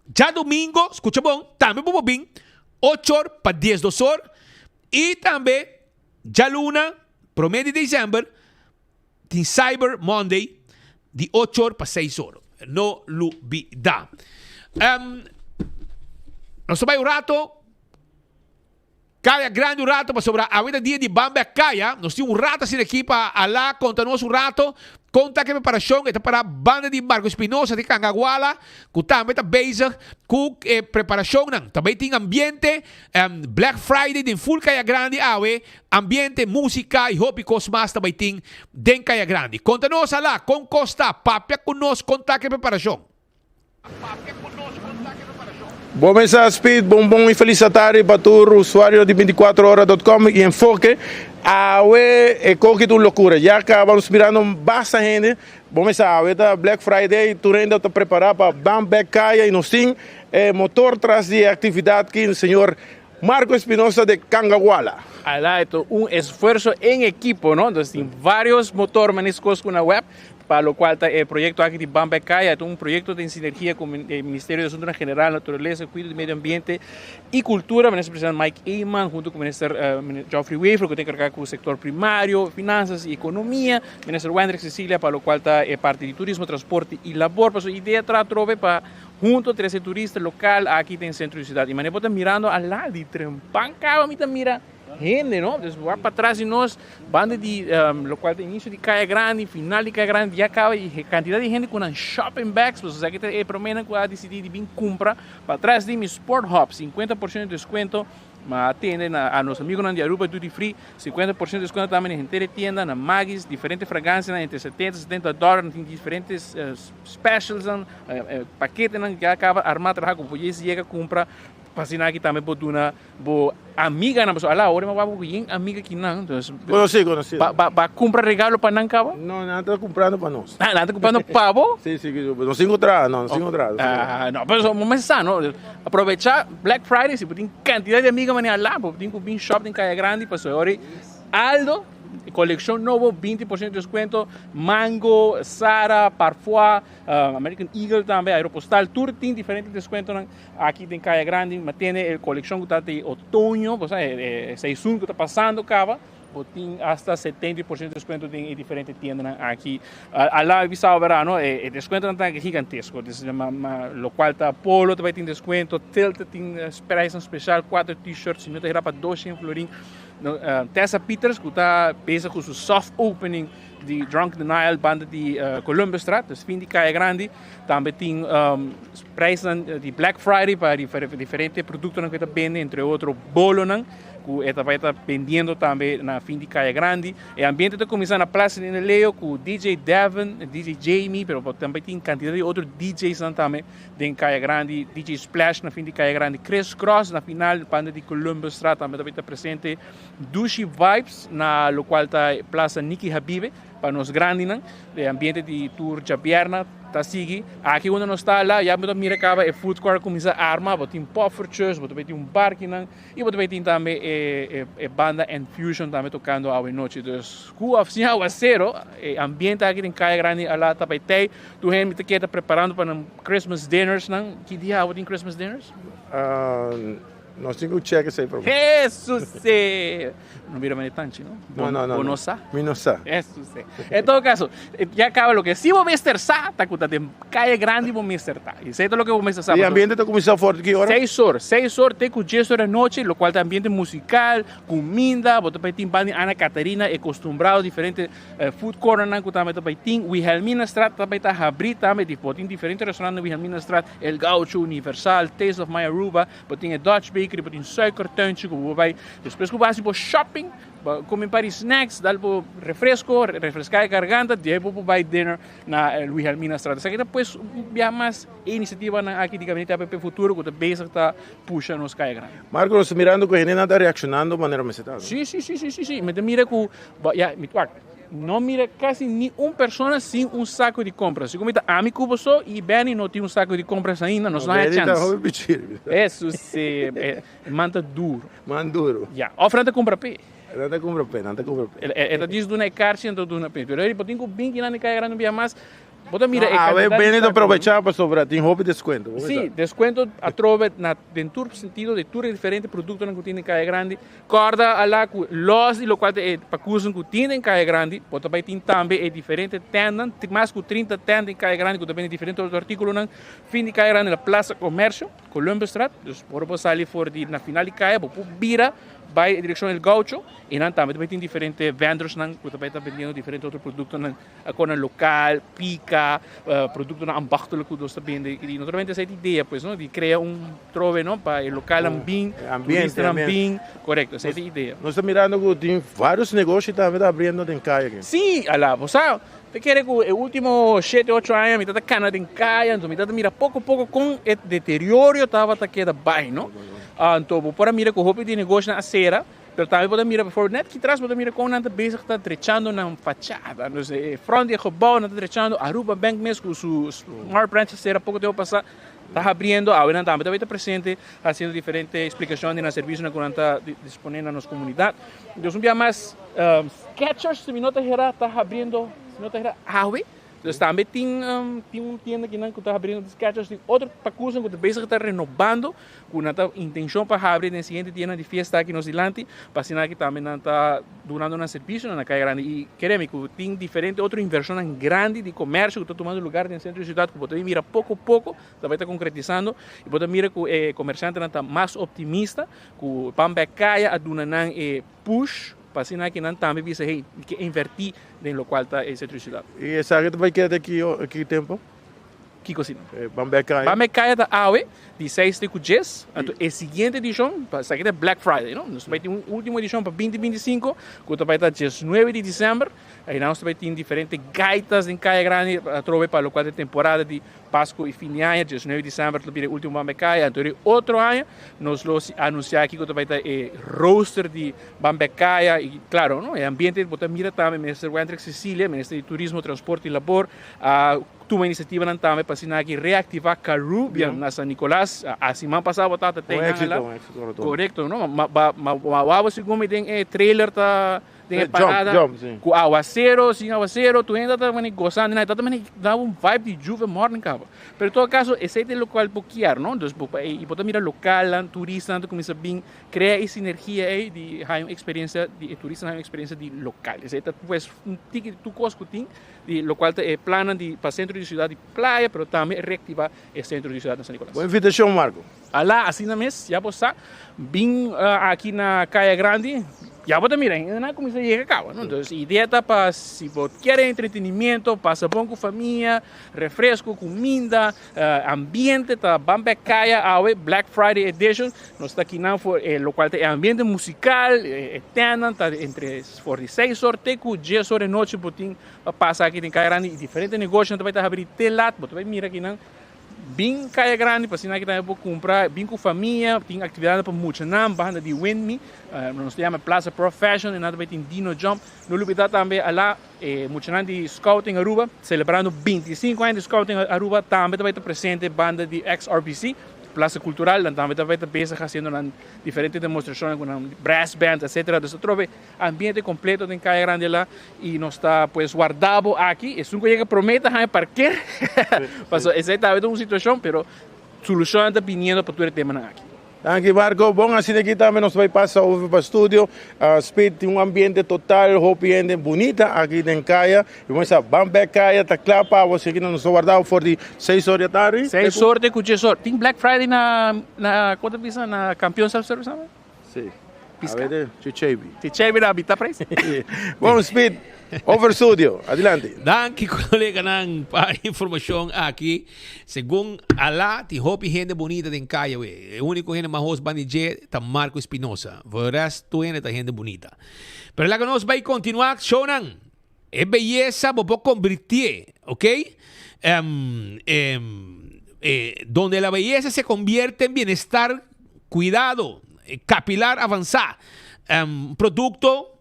djadumingo, skucha bon, tambe bo por bin. Ochor pa diesdos or i tambe djaluna promé di desèmber tin Cyber Monday di ochor pa seis or. No lubidá. Nos ta bai un rato Kaya Grandi un rato pasobra awe ta dia di Bambe Kaya. Nos tin un rato asina aki pa Alá konta nos un rato kon ta ku e preparashon. E ta pará banda di Marco Espinosa di Kangaguala ku tambe ta bezig ku e preparashonnan. Tambe tin ambiente Black Friday den ful Kaya Grandi awe. Ambiente, músika i hopi kos mas ta bai tin den Kaya Grandi. Konta nos Alá kon kos ta. Papia ku nos kon ta ku e preparashon. Bo mesa Speed, bon bon y feliz atardi pa tur usuario di 24 hora dot com y Enfoke. Awe e koki ta un locura, ya caba nos mirando basta hende. Bo mesa awe ta Black Friday, tur hende ta prepara pa ban bek caya y nos tin e motor tras di e actividad ki señor Marco Espinosa de Cangaguala. Ala e ta un esfuerzo en ekipo, no? Entonces tin varios motor maniscos cu na web. Pa locual ta e proyecto aki di Ban Bek Caya, e ta un proyecto den sinergia cu e Ministerio di Asuntonan General, Naturalesa, Cuido di Medio Ambiente y Cultura, Minister Presidente Mike Eman hunto cu Minister Geoffrey Wever cu ta encarga cu sector primario, finanzas y economia, Minister Wendrick Cecilia pa locual ta e parti di turismo, transporte y labor. Pasobra e idea tra atrobe pa hunto trece turista local aki den centro di ciudad. Y manera bo ta mirando ala di trempan caba mi ta mira. Hende, no? Dus wak patras di nos, banda di locual ta inicio di Caya Grandi, final di Caya Grandi, ya caba y cantidad di hende cu nan shopping bags, pasobra esaki ta e promenan cu a dicidi di bin cumpra. Patras di mi Sport Hub, 50% di descuento, ma atende na a nos amigonan di Aruba Duty Free, 50% di descuento tambe na henter e tienda, na Maggies, diferente fragancianan entre 70, 70 dollar, tin diferente specialsnan, paketenan cu ya caba arma traha cu bo yega cumpra. Pa asina aki tambe bo duna bo amiganan, pasobra ala ora mi a wak ku yen amiga ki nan, entonces Konosí, konosí. Ba ba ba kumpra regalo pa nan kaba? No, nan ta kumprando pa nos. Ah, nan ta kumprando pa bo? Sí, sí, nos tin ku traha, no, nos tin ku traha. Ah, no, pero bo mester sa, no, aprovechá Black Friday, si bo tin kantidat di amiga manera ala, bo tin ku bin shop den Kaya Grandi, pasobra ora Aldo Coleccion nobo, 20% descuento, Mango, Zara, Parfois, American Eagle tambe, Aeropostal, tur tin diferente descuentonan aki den Caya Grandi. Ma tene e coleccion cu ta di otoño, bo sa, e seizoen cu ta pasando caba, bo tin hasta 70% descuento den e diferente tiendanan aki. Ala bisa ora no, e descuentonan ta gigantesco, locual ta Polo ta bay tin descuento, Tilt tin prijsnan special, 4 t-shirts, si no ta hera pa 200 florin. Tessa Peters ku ta bezig ku su soft opening di Drunk Denial banda di Columbusstraat, dus fin di Kaya Grandi. Tambe tin prijsnan di Black Friday pa diferente produktonan ku e ta bende, entre otro bolonan ku e ta bai ta bendiendo tambe na fin di Kaya Grandi. E ambiente ta kuminsá na Plaza Nina Leo ku DJ Devin, DJ Jamie, pero tambe tin kantidat di otro DJsnan tambe. Den Kaya Grandi, DJ Splash na fin di Kaya Grandi, Chris Cross na final banda di Columbusstraat tambe ta presente. Dushi Vibes na locual ta Plaza Nicky Habibe pa nos grandinan. E ambiente di tur djabierna ta sigui. Aki unda nos ta la ya bo ta mira caba e food court a cuminsa arma, bo tin poffertjes, bo ta bay tin un barkinan. Y bo ta bay tin tambe e banda Enfusion tambe tocando awe nochi. Dus cu of sin awacero, e ambiente aki den Caya Grandi ala ta bay tey. Tur hende ta keda preparando pa nan Christmas dinners nan. Ki dia awe tin Christmas dinners? Nos tin cu check esey prome. Jesus! No mira manera tanchi, no? No, no, no. Bo no sa? Mi no sa. Jesus! En todo caso, ya caba loke si bo mester sa ta cu ta den Calle Grandi bo mester ta. Y esey ta loke bo mester sa. Y ambiente ta cuminsa for di ki ora? Seis or. Seis or te cu dies or di anochi, locual ta ambiente musical, cuminda, bo ta bay tin banda di Ana Catarina, e costumbrado diferente food cornernan cu tambe ta bay tin. Wilhelminastraat ta bay ta habri tambe, bo tin diferente restaurant na Wilhelminastraat, El Gaucho, Universal, Taste of My Aruba, bo tin e Dutch Bakery, bo tin Suikertuintje cu bo bay. Despues cu bo haci bo shopping, bo come un par di snacks, dal bo refresco, refresca e garganta, di ahí bo por bay dinner na Wilhelminastraat. Esaki ta pues un bia mas e iniciativanan aki di Gabinete APP Futuro cu ta bezig ta pusha nos Caya Grandi. Marco, nos ta mirando cu hendenan ta reaccionando manera mester ta, no? Si, si, si, si, si, si. Mi ta mira cu, ya, mi, wak, no mira casi ni un persona sin un saco di compras. Segun mi ta ami cu bo so y Benny no tin un saco di compras ainda, nos no haya Benny ta chance. hopi pichiri. Eso si, e man ta duro. Man duro. Ya, of nan ta cumpra p'e. Nan ta cumpra p'e, nan ta cumpra p'e. E ta djis duna e karchi, nan ta duna p'e. Pero bo tin cu bin kinan di Caya Grandi un bia mas. Bo ta mira e Awe cantidad di bende ta saco. aprovecha pasobra tin hopi descuento. Bo Sí, sa. descuento atrobe na den tur sentido di tur e diferente productonan cu tin den Caya Grandi. Corda ala cu los di locual ta e pacusan cu tin den Caya Grandi, bo ta bay tin tambe e diferente tentnan, mas cu 30 tent den Caya Grandi cu ta bende diferente otro articulonan. Fin di Caya Grandi na Plaza Comercio. Columbusstraat, dus ora bo sali for di na final di kaya bo por bira bai direkshon El Gaucho i nan tambe ta bai tin diferente vendorsnan ku ta bai ta bendiendo diferente otro produktonan akornan lokal, pika, produktonan ambachtelijk ku nos ta bende i naturalmente esei ta idea pues no di krea un trove no pa e lokalnan bin, turistanan bin, korekto esei ta idea. Nos ta mirando ku tin varios negoshi tambe ta abriendo den kaya aki. Si, ala bo sa. Ta kere ku e último shete ocho aña mi ta ta kana den kaya, anto mi ta ta mira poko poko kon e deteriorio tabata keda bai, no? Anto bo por a mira ku hopi di negoshonan a sera, pero tambe bo ta mira bijvoorbeeld net kitras bo ta mira kon nan ta bezig ta drechando nan fachada, dus e front di e gebouw nan ta drechando, Aruba Bank mes ku su smart branch a sera poko tempo pasa ta habriendo, awe nan tambe ta bai ta presente hasiendo diferente eksplikashon di nan servisionan ku nan ta dispone na nos komunidat. Dus un bia mas Skechers si mi no ta hera ta habriendo si mi no ta hera awe. Dus tambe tin tin un tienda kinan ku ta habriendo di Skechers tin otro pakusan ku ta bezig ta renobando ku nan ta intenshon pa habri den siguiente dianan di fiesta aki nos dilanti pa asina aki tambe nan ta dunando nan servisionan na Kaya Grandi i kere mi ku tin diferente otro invershonnan grandi di komersio ku ta tumando lugar den sentro di siudat ku bo ta mira poko poko ta bai ta konkretisando i bo ta mira ku e komershantenan ta mas optimista Ku Pan Bek Kaya a duna nan e push pa asina ki nan tambe bisa hey mi ke inverti den lokual ta e sentro di siudat. I esaki ta bai keda ki ki tempo? Kiko asina? Ban Bek Kaya. Ban Bek Kaya ta awe di seis te ku djes, anto e siguiente edishon, esaki ta Black Friday no, nos ta bai tin un ultimo edishon pa binti 25 ku ta bai ta diesnuebe di desèmber, einan nos ta bai tin diferente gaitas den Kaya Grandi atrobe pa lokual ta e temporada di Pascu y fin di aña, 19 di december ta bira e ultimo Ban Bek Kaya. Anto di otro aña nos lo anuncia kico ta bay ta e rooster di Ban Bek Kaya. Y claro, no, e ambiente bo ta mira tambe Minister Wendrick Cecilia, Minister di Turismo, Transporte y Labor, a tuma iniciativanan tambe pa asina aki reactiva Carubbian na San Nicolas. A siman pasa bo tata Un exito, un exito rotundo. Correcto, no? Ma, ma, ma, ma wou segun mi den e trailer ta Den e parada jump, sí. ku awasero, sin awasero, tur hende ta mane gozando, ta mane da un vibe di Juve morning kaba. Pero en todo caso, esei ta e lokual bo kier, no? Dus bo i bo ta mira lokalnan, turistanan ta kuminsá bin krea e sinergia ei di haña un eksperensia di e turistanan haña un eksperensia di lokal. Esei ta pues un tiki di tur kos ku tin di lokual ta e plannan di pa sentro di siudat di playa, pero tambe reaktivá e sentro di siudat na San Nicolas. Bo invitashon, Marco. Ala, asina mes, ya bo sa, bin aki na Kaya Grandi, ya bo ta mira, hendenan a kuminsá yega kaba, no? Entonces, idea ta pa si bo kier entretenimiento, pasa bon ku famia, refresco, kuminda, ambiente, ta ban bek Kaya awe, Black Friday edition, nos ta akinan for e lokual ta e ambiente musikal, e tèntnan ta entre for di seis or te ku dies or e nochi bo tin pa pasa aki den Kaya Grandi, i diferente negoshonan ta bai ta habri te lat, bo ta bai mira akinan. Bin Kaya Grandi pa asina ki tambe por kumpra, bin ku famia, tin aktividatnan pa muchanan banda di Windme, nos ta yama Plaza Pro Fashion, e nan ta bai tin Dino Jump. No lubida tambe ala e muchanan di Scouting Aruba, selebrando 25 aña di Scouting Aruba, tambe ta bai ta presente banda di XRBC, Plaza Cultural, nan tambe ta bai ta bezig hasiendo nan diferente demostrashonnan ku nan brass band etcetera. Dus atrobe Ambiente completo den Caya Grande la y nos ta pues warda bo aki. Esun cu yega prome ta haña parker. Paso esey ta un situacion pero solucionnan ta biniendo pa tur e temanan aki. Danki Marco. Bon asina aki tambe nos bay pasa over pa studio. Speed tin un ambiente total hopi hende bunita aki den Caya. Y bo sa ban bek Caya ta cla pa bo asina nos ta warda bo for di seis or di atardi. Seis or te cu dies or. Tin Black Friday na na con ta bisa na Campeon Self Service tambe? Si. Pisca. A Chichebi. Chichebi na bita prijs. Bon Speed, over studio. Adelante. Danki coleganan pa informacion aki. Segun Ala tin hopi hende bunita den caya we. E unico hende mahos bandi dje ta Marco Espinosa. Voor rest tur hende ta hende bunita. Pero laga nos bay continua shownan. E beyesa bo por convirtié, ok? Em, em, eh, donde la belleza se convierte en bienestar, cuidado, eh, capilar avanzá. Em, producto,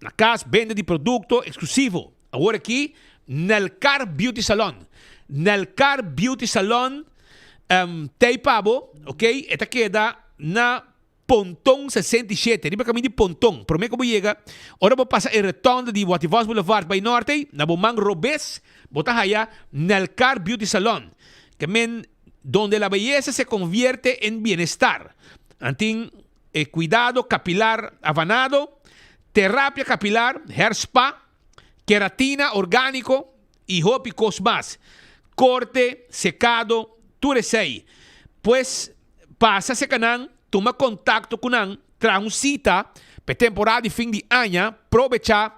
na cas, vende di producto exclusivo. Awor aki, Nelcar Beauty Salon. Nelcar Beauty Salon, em, tei pa bo, ok? E ta keda na. Ponton 67, riba kamin di Ponton. Promé ku bo yega, ora bo pasa e rotonde di Watty Vos Boulevard bai norte, na bo man robes bo ta haya Nelcar Beauty Salon, ke men donde la belleza se convierte en bienestar. Nan tin e cuidado capilar avanado, terapia capilar, hair spa, keratina orgánico y hopi cos mas. Corte, secado, tur esey. Pues pasa cerca nan, tuma contacto cu nan, traha un cita p'e temporada di fin di aña, probecha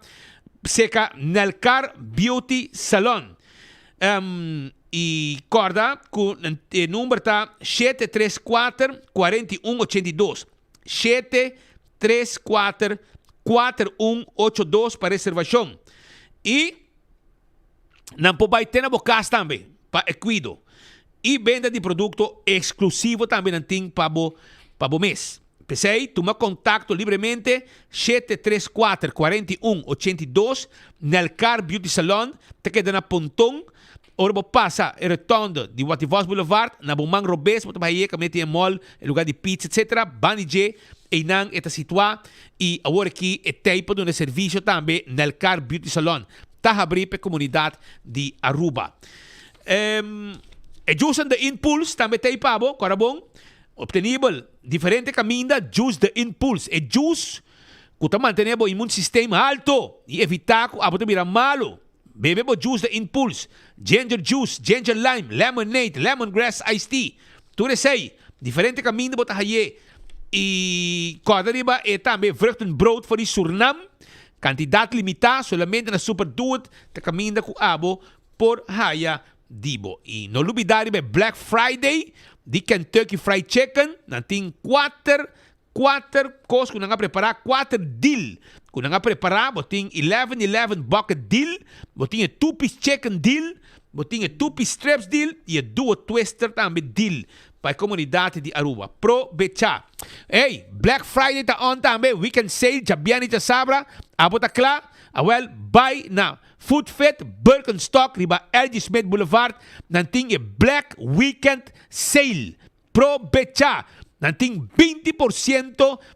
cerca Nelcar Beauty Salon. Y corda cu e number ta shete tres kuater, 41 82. 7 3 4 4 1 8 2 pa reservacion. Y nan por bay te na bo cas tambe pa e cuido. Y benta di producto exclusivo tambe nan tin pa bo pa bo mes. P'esey tuma contacto libremente 7 3 4 41 82 Nelcar Beauty Salon ta keda na Ponton. Ora bo pasa e rotonde di Wativos Boulevard, na bo man robes bo ta baha yeka meti e mall, e lugar di pizza etc. Banda di dje, einan e ta situa y awor aki e tey pa duna servicio tambe Nelcar Beauty Salon ta habri pa e comunidad di Aruba. E Juice and the Impulse tambe tey pa bo, cora bon, obtenibel diferente caminda Juice the Impulse, e juice cu ta mantene bo immune system halto y evita cu abo ta bira malo. Bebe bo juice de Impulse, ginger juice, ginger lime, lemonade, lemongrass iced tea. Tur esei, diferente kaminda bo ta haye. I kòrda riba e tambe vruchtenbrood for di Surnam, kantidat limitá, solamente na Super Doet ta kaminda ku abo por haya di bo. I no lubidá riba e Black Friday di Kentucky Fried Chicken, nan tin kuater Kuater kos ku nan a prepará, kuater deal ku nan a prepará, bo tin eleven eleven bucket deal, bo tin e two piece chicken deal, bo tin e two piece strips deal i e duo twister tambe deal pa e komunidat di Aruba. Probechá! Ey, Black Friday ta on tambe, weekend sale djabièrnè i djasabra, abo ta kla? Awèl, bai na Food Fit Birkenstock riba LG Smith Boulevard, nan tin e Black Weekend Sale. Probecha! Nan tin 20%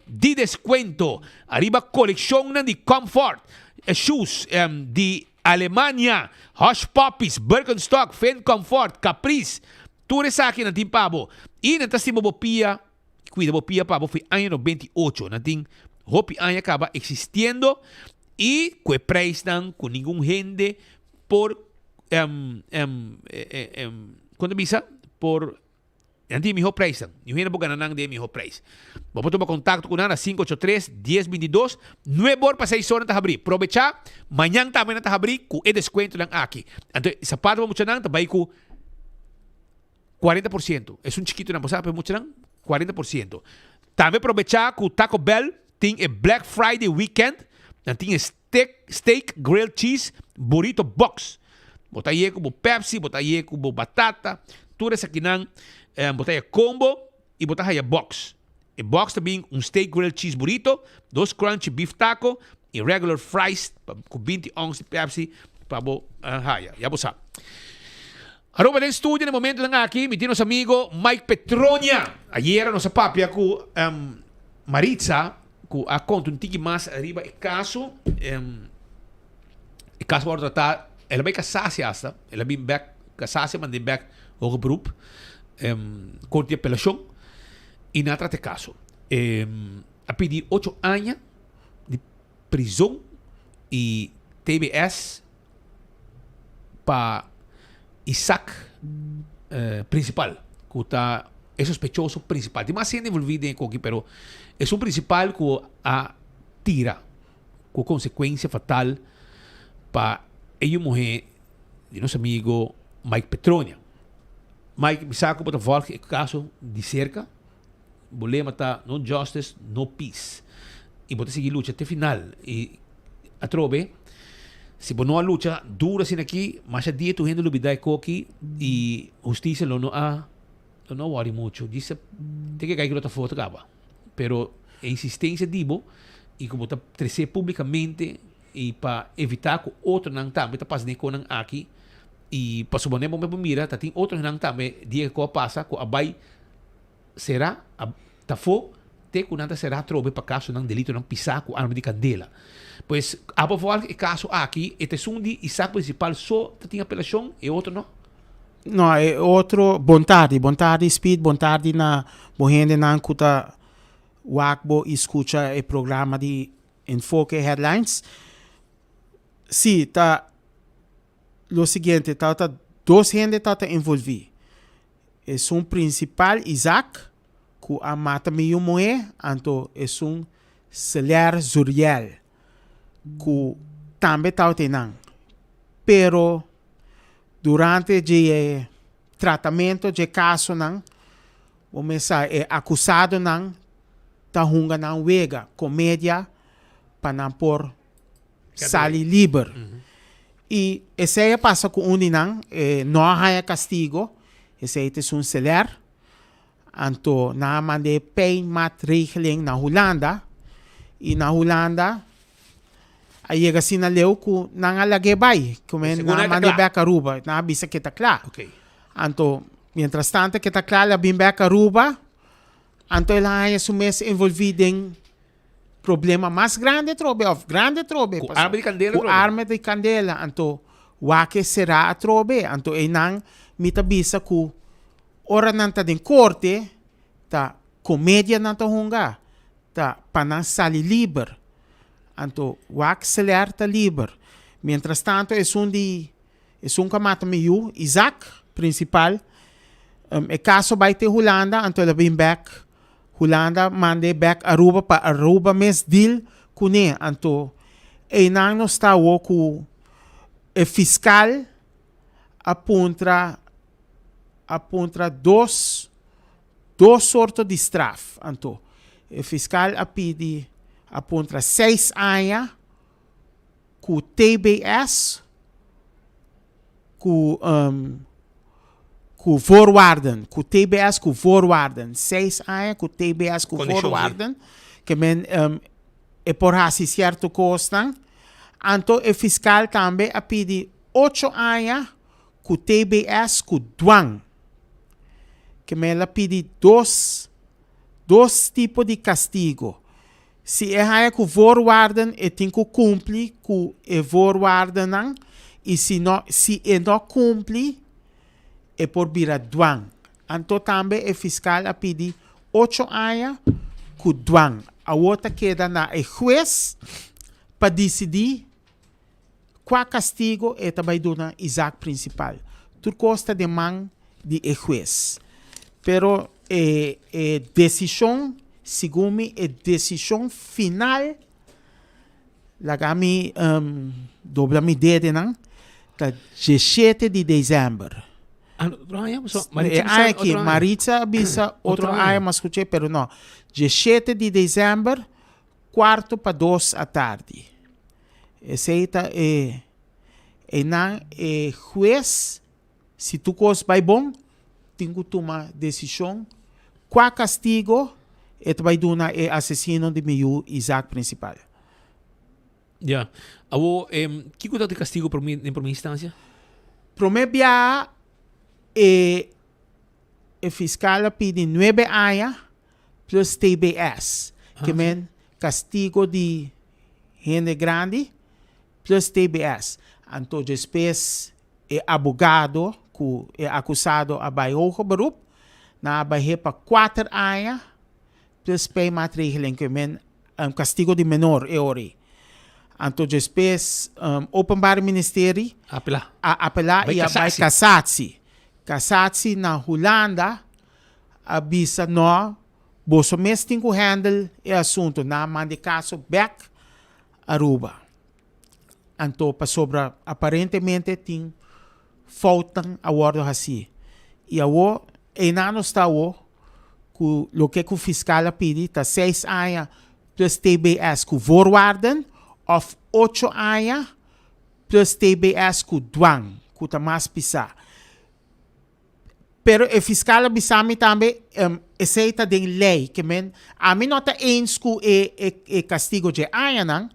di descuento ariba coleccionnan di Comfort Shoes di Alemania, Hush Puppies, Birkenstock, Finn Comfort, Caprice. Tur esaki nan tin pa bo. Y nan ta stima bo pia, cuida bo pia pa bo for aña 98. Nan tin hopi aña caba existiendo y cu e prijsnan cu ningun hende por, con ta bisa? Por Nan tin e mihó prijsnan. Niun hende por gana nan den e mihó prijs. Bo por tuma kontakto ku nan na 583 1022. Nuebe or pa seis or nan ta habrí. Probechá, mañan tambe nan ta habrí ku e deskuentonan aki. Anto e sapato pa muchanan ta bai ku 40%. Esun chikitonan bo sa pa e muchanan 40%. Tambe probechá ku Taco Bell tin e Black Friday weekend. Nan tin e steak, steak grilled cheese burrito box. Bo ta ye ku bo Pepsi, bo ta ye ku bo batata, tur esakinan eh, bo ta ye combo y bo ta haya box. E box ta bin un steak grilled cheese burrito, dos crunchy beef taco y regular fries pa, ku 20 ons di Pepsi pa bo uh, haya. Ya bo sa. Aruba den studio na momentonan aki mi tin nos amigo Mike Petronia. Ayera nos a papia ku um, Maritza ku a konta un tiki mas ariba e kaso. Um, e kaso wòrdu tratá, el a bai kasasi asta, el a bin bèk, kasasi a mand'é bèk hoger beroep, um, korte di apelashon, i nan a trata e kaso. Um, a pidi ocho aña di prizon i TBS pa Isaac eh, principal, ku ta e sospechoso principal. Tin mas hende envolví den e koki, pero esun principal ku a tira ku konsekuensia fatal pa e yu muhé di nos amigo Mike Petronia. Mike, mi sa ku bo ta volg e kaso di serka. Bo lema ta no justice, no peace. I bo ta sigui lucha te final. I atrobe, si bo no a lucha duro asina aki, masha dia tur hende lubida e koki i hustisia lo no a lo no a wòri muchu. Djis te ke kai ku lo ta afó ta kaba. Pero e insistensia di bo i ku bo ta tresé públikamente i pa evitá ku otronan tambe ta pasa den e konan aki i pasobra bo por mira ta tin otronan tambe dia ku a pasa ku a bai Sera a ta fo. te ku nan ta será atrobe pa kasonan delitonan pisá ku arma di kandela. Pues, abo vòlg e kaso aki, e ta esun di Isaac Principal so ta tin apelashon, e otro no? No, e otro, bon tardi, bon tardi Speed, bon tardi na bo hendenan ku ta wak bo i skucha e programa di Enfoke Headlines. Sí, ta lo siguiente, tabata dos hende tabata envolví. Esun prinsipal Isaac ku a mata mi yu muhé, anto esun Seler Zuriel ku tambe tabata einan. Pero durante dje e tratamento dje kasonan, bo mester sa e akusadonan ta hunga nan wega, komedia, pa nan por sali liber. I esei a pasa ku un di nan, e no a haña kastigo, esei ta esun seler. Anto nan a manda e pijnmaatregeling na Hulanda, i na Hulanda a yega asina leu ku nan a lag'é bai, ku men nan a mand'é bèk Aruba, nan a bisa ke ta kla. Anto mientras tanto ke ta kla el a bin bèk Aruba, anto el a haña su mes envolví den problema mas grandi atrobe of grandi atrobe. Ku arma di kandela atrobe. Ku arma di kandela. Anto wak e será atrobe. Anto einan mi ta bisa ku ora nan ta den korte ta komedia nan ta hunga, ta pa nan sali liber. Anto wak Seler ta liber. Mientras tanto esun di esun ku a mata mi yu, Isaac, prinsipal, e kaso bai te Hulanda anto el a bin bèk Hulanda mand'é bek Aruba pa Aruba mes deal kuné. Anto einan nos ta awor ku e fiskal a puntra a puntra dos dos sorto di straf. Anto e fiskal a pidi a puntra seis aña ku TBS ku ku voorwaarden, ku TBS ku voorwaarden, seis aña ku TBS ku voorwaarden, ke men e por hasi sierto kosnan. Anto e fiskal tambe a pidi ocho aña ku TBS ku dwang, ke men el a pidi dos dos tipo di kastigo. Si e haña ku voorwaarden, e tin ku kumpli ku e voorwaardennan i si no, si e no kumpli, e por bira dwang. Anto tambe e fiskal a pidi ocho aña ku dwang. Awor ta keda na e hues pa disidí kua kastigo e ta bai duna Isaac Principal. Tur kos ta den man di e hues. Pero e e desishon, segun mi, e desishon final, laga mi dobla mi dedenan, ta diesshete di desèmber. Otro aña? E aña aki, Maritza a bisa otro aña, m'a skuch'é, pero no. Diesshete di desèmber, Cuarto pa dos atardi. Esey ta e eynan e hues, si tur cos bay bon, tin cu tuma decision cua castigo e ta bay duna e asesino di mi yu Isaac Principal. Ya. Awo, kico ta e castigo den prome instancia? Prome biaha e e fiscal a pidi nuebe aña plus TBS, ke men castigo di hende grandi plus TBS. Anto despues e abogado cu e acusado a bay hoger beroep, nan a bah'é pa cuater aña plus pijnmaatregeling, ke men castigo di menor e ora ei. Anto despues Openbaar Ministerie a apela y a bay cassatie. Cassatie na Hulanda a bisa no, boso mes tin ku handle e asunto, nan a manda e kaso bek Aruba. Anto pasobra aparentemente tin foutnan a wordo hasi. I awo einan nos ta awo ku loke ku fiskal a pidi ta seis aña plus TBS ku voorwaarden of ocho aña plus TBS ku dwang ku ta mas pisá. Pero e fiscal a bisa mi tambe, esey ta den ley, ke men, ami no ta eens ku e e castigo dje añanan,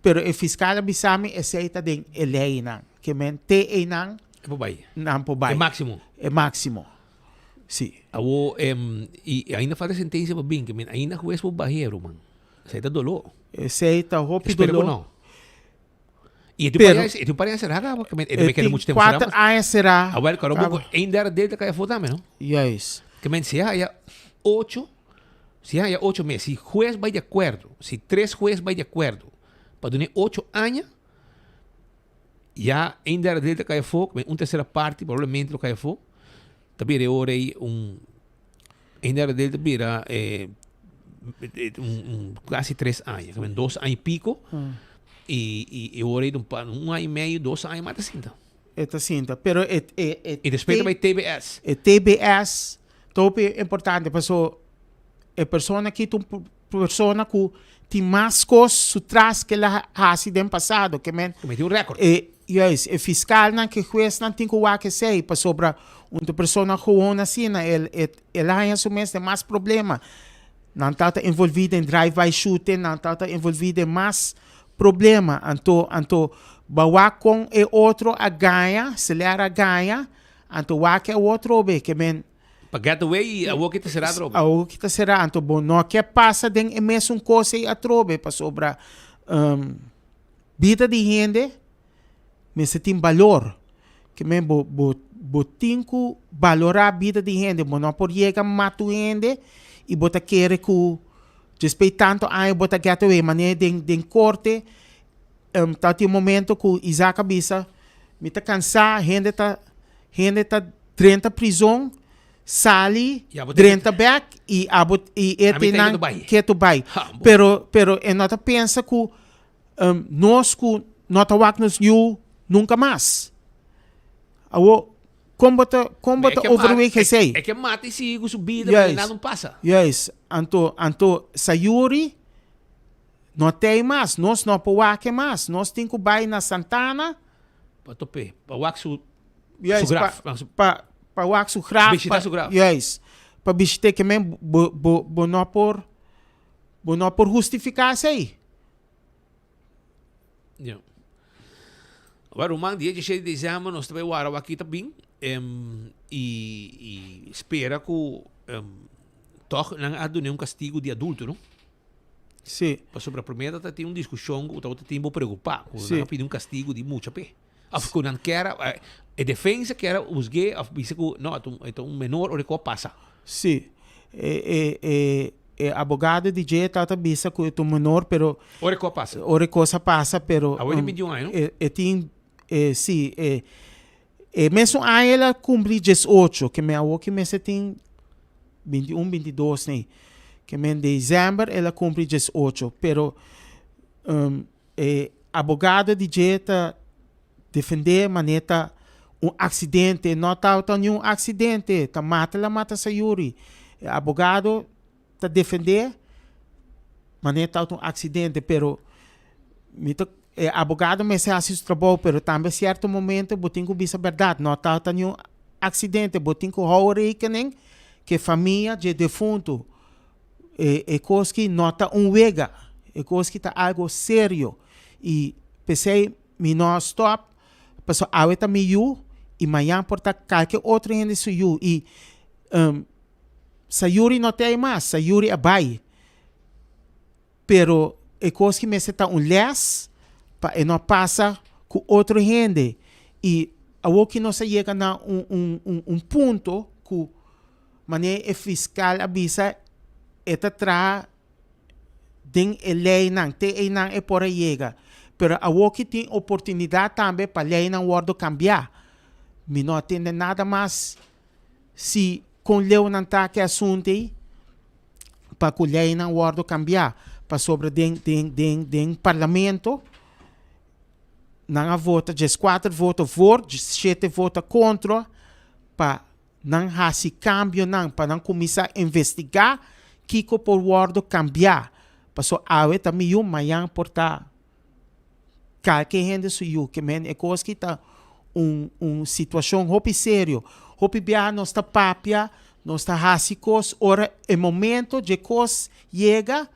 pero e fiscal a bisa mi esey ta den e leynan, ke men te eynan E por bay. nan por bay. E maximo. E maximo. Si. Awo, y ainda falta sentencia pa bin, ke men ainda hues por bah'é, ruman. Esei ta doló. Esei ta hopi Espero doló. ku no. Y e tin Pero- un par, e tin un par aña será kaba, ke men e E ta keda tin mucho tempo kuater será. aña será. Awel, karo Kaba. bo een derde deel ta kaya afó tambe, no? Juist. Ke men si haya ocho, si haya ocho mes, si hues bai di akuerdo, si tres hues bai di akuerdo pa dun'é ocho aña, Ya een derde deel ta kai afó, un tercera parti probablemente lo kai afó. Ta bira e ora ei un een derde deel ta bira eh, un, un casi tres aña, mm. dos aña y pico. Mm. Y, y, y ora ei un, un aña y medio, dos aña mas ta sinta. E ta sinta, pero e, e, e, y despues ta bai TBS. E TBS, topi importante, paso E persona aki ta un persona ku tin mas kos su tras ke el a hasi den pasado. Ke men. Ke men tin un rèkòrt. E, juist, e fiskalnan ku e huesnan tin ku wak esei pasobra un ta persona gewoon asina el el a haña su mes den mas problema. Nan tabata envolví den drive by shooting, nan tabata envolví den mas problema. Anto, anto bo a wak kon e otro a gaña, Celer a gaña, anto wak e otro be ke men. Pa get away y awor ki ta sera atrobe. Awor ki ta sera, anto bo no ke pasa den e mesun kos ei atrobe, pasobra bida di hende mester tin balor. Ke men bo bo bo tin ku balorá bida di hende, bo no por yega mata un hende y bo ta kere ku despues di tantu aña bo ta get away. Manera den den korte ta tin un momento ku Isaac a bisa, mi ta kansá, hende ta hende ta Drenta prizon, sali, drenta bek y abo y e te nan keto bai. Pero pero e no ta pensa ku nos ku no ta wak nos yu nunka mas. Awo kon bo ta kon bo ta overweeg esei? E ke mata y sigui ku su bida pero nada no pasa. Juist. Anto anto Sayuri no tei mas, nos no por wak e mas. Nos tin ku bai na Santana. Pa top'é, pa wak su Juist, Su graf. Pa, pa, pa wak su graf. Bishita pa, su graf. Juist. Pa bishit'é ke men bo, bo, bo no por, bo no por hustifiká esei. Ja. Awor ruman, dia 16 di december nos ta bai wara wak ta bin em, y, y spera ku em, toch nan a duna un castigo di adulto, no? Sí. Pasobra promé ta tin un diskushon ku tabata tin bo preokupá, ku Sí. nan a pidi un castigo di mucha p'e. Of ku nan kier a, e defensa kier a husg'é of bisa ku no, e ta un menor ora ku a pasa. Sí. E, e, e, e abogado di dje tabata bisa ku e ta un menor, pero. Ora ku a pasa. Ora ku a pasa, pero. Awor tin 21 aña, no? E, e tin, e, sí, e, e mesun aña el a kumpli diesocho, ke men awor ki mester tin 21, 22 nei. Ke men december el a kumpli diesocho, pero E abogado di dje ta defendé manera ta un aksidente, no tabata niun aksidente, ta mata la mata Sayuri. E abogado ta defendé manera tabata un aksidente, pero mi ta e abogado mester hasi su trabou, pero tambe sierto momento bo tin ku bisa bèrdat, no tabata niun aksidente, bo tin ku hou rekening ku e famia dje defuntu. E e kos ki no ta un wega, e kos ki ta algo serio y p'esey mi no a stop pasobra awe ta mi yu y mañan por ta kalke otro hende su yu y Sayuri no ta ey mas, Sayuri a bay pero e kos ki mester ta un les pa e no pasa ku otro hende y awor ki nos a yega na un un un punto ku Manera e fiskal a bisa e ta traha den e leinan, te einan e por a yega. Pero awoki tin oportunidat tambe pa leinan wordo kambia. Mi no a tende nada mas si kon leu nan ta ku e asuntu ei pa ku leinan wordo kambia. Pasobra den den den den parlamento nan a vota dieskuater voto voor, shete voto kontra pa Nan hasi kambionan pa nan kuminsá investigá kiko por wòrdu kambiá. Paso awe ta mi yu, mañan por ta kalke hende su yu. Ke men e kos ki ta un un situashon hopi serio. Hopi biaha nos ta papia, nos ta hasi kos, ora e momento dje kos yega,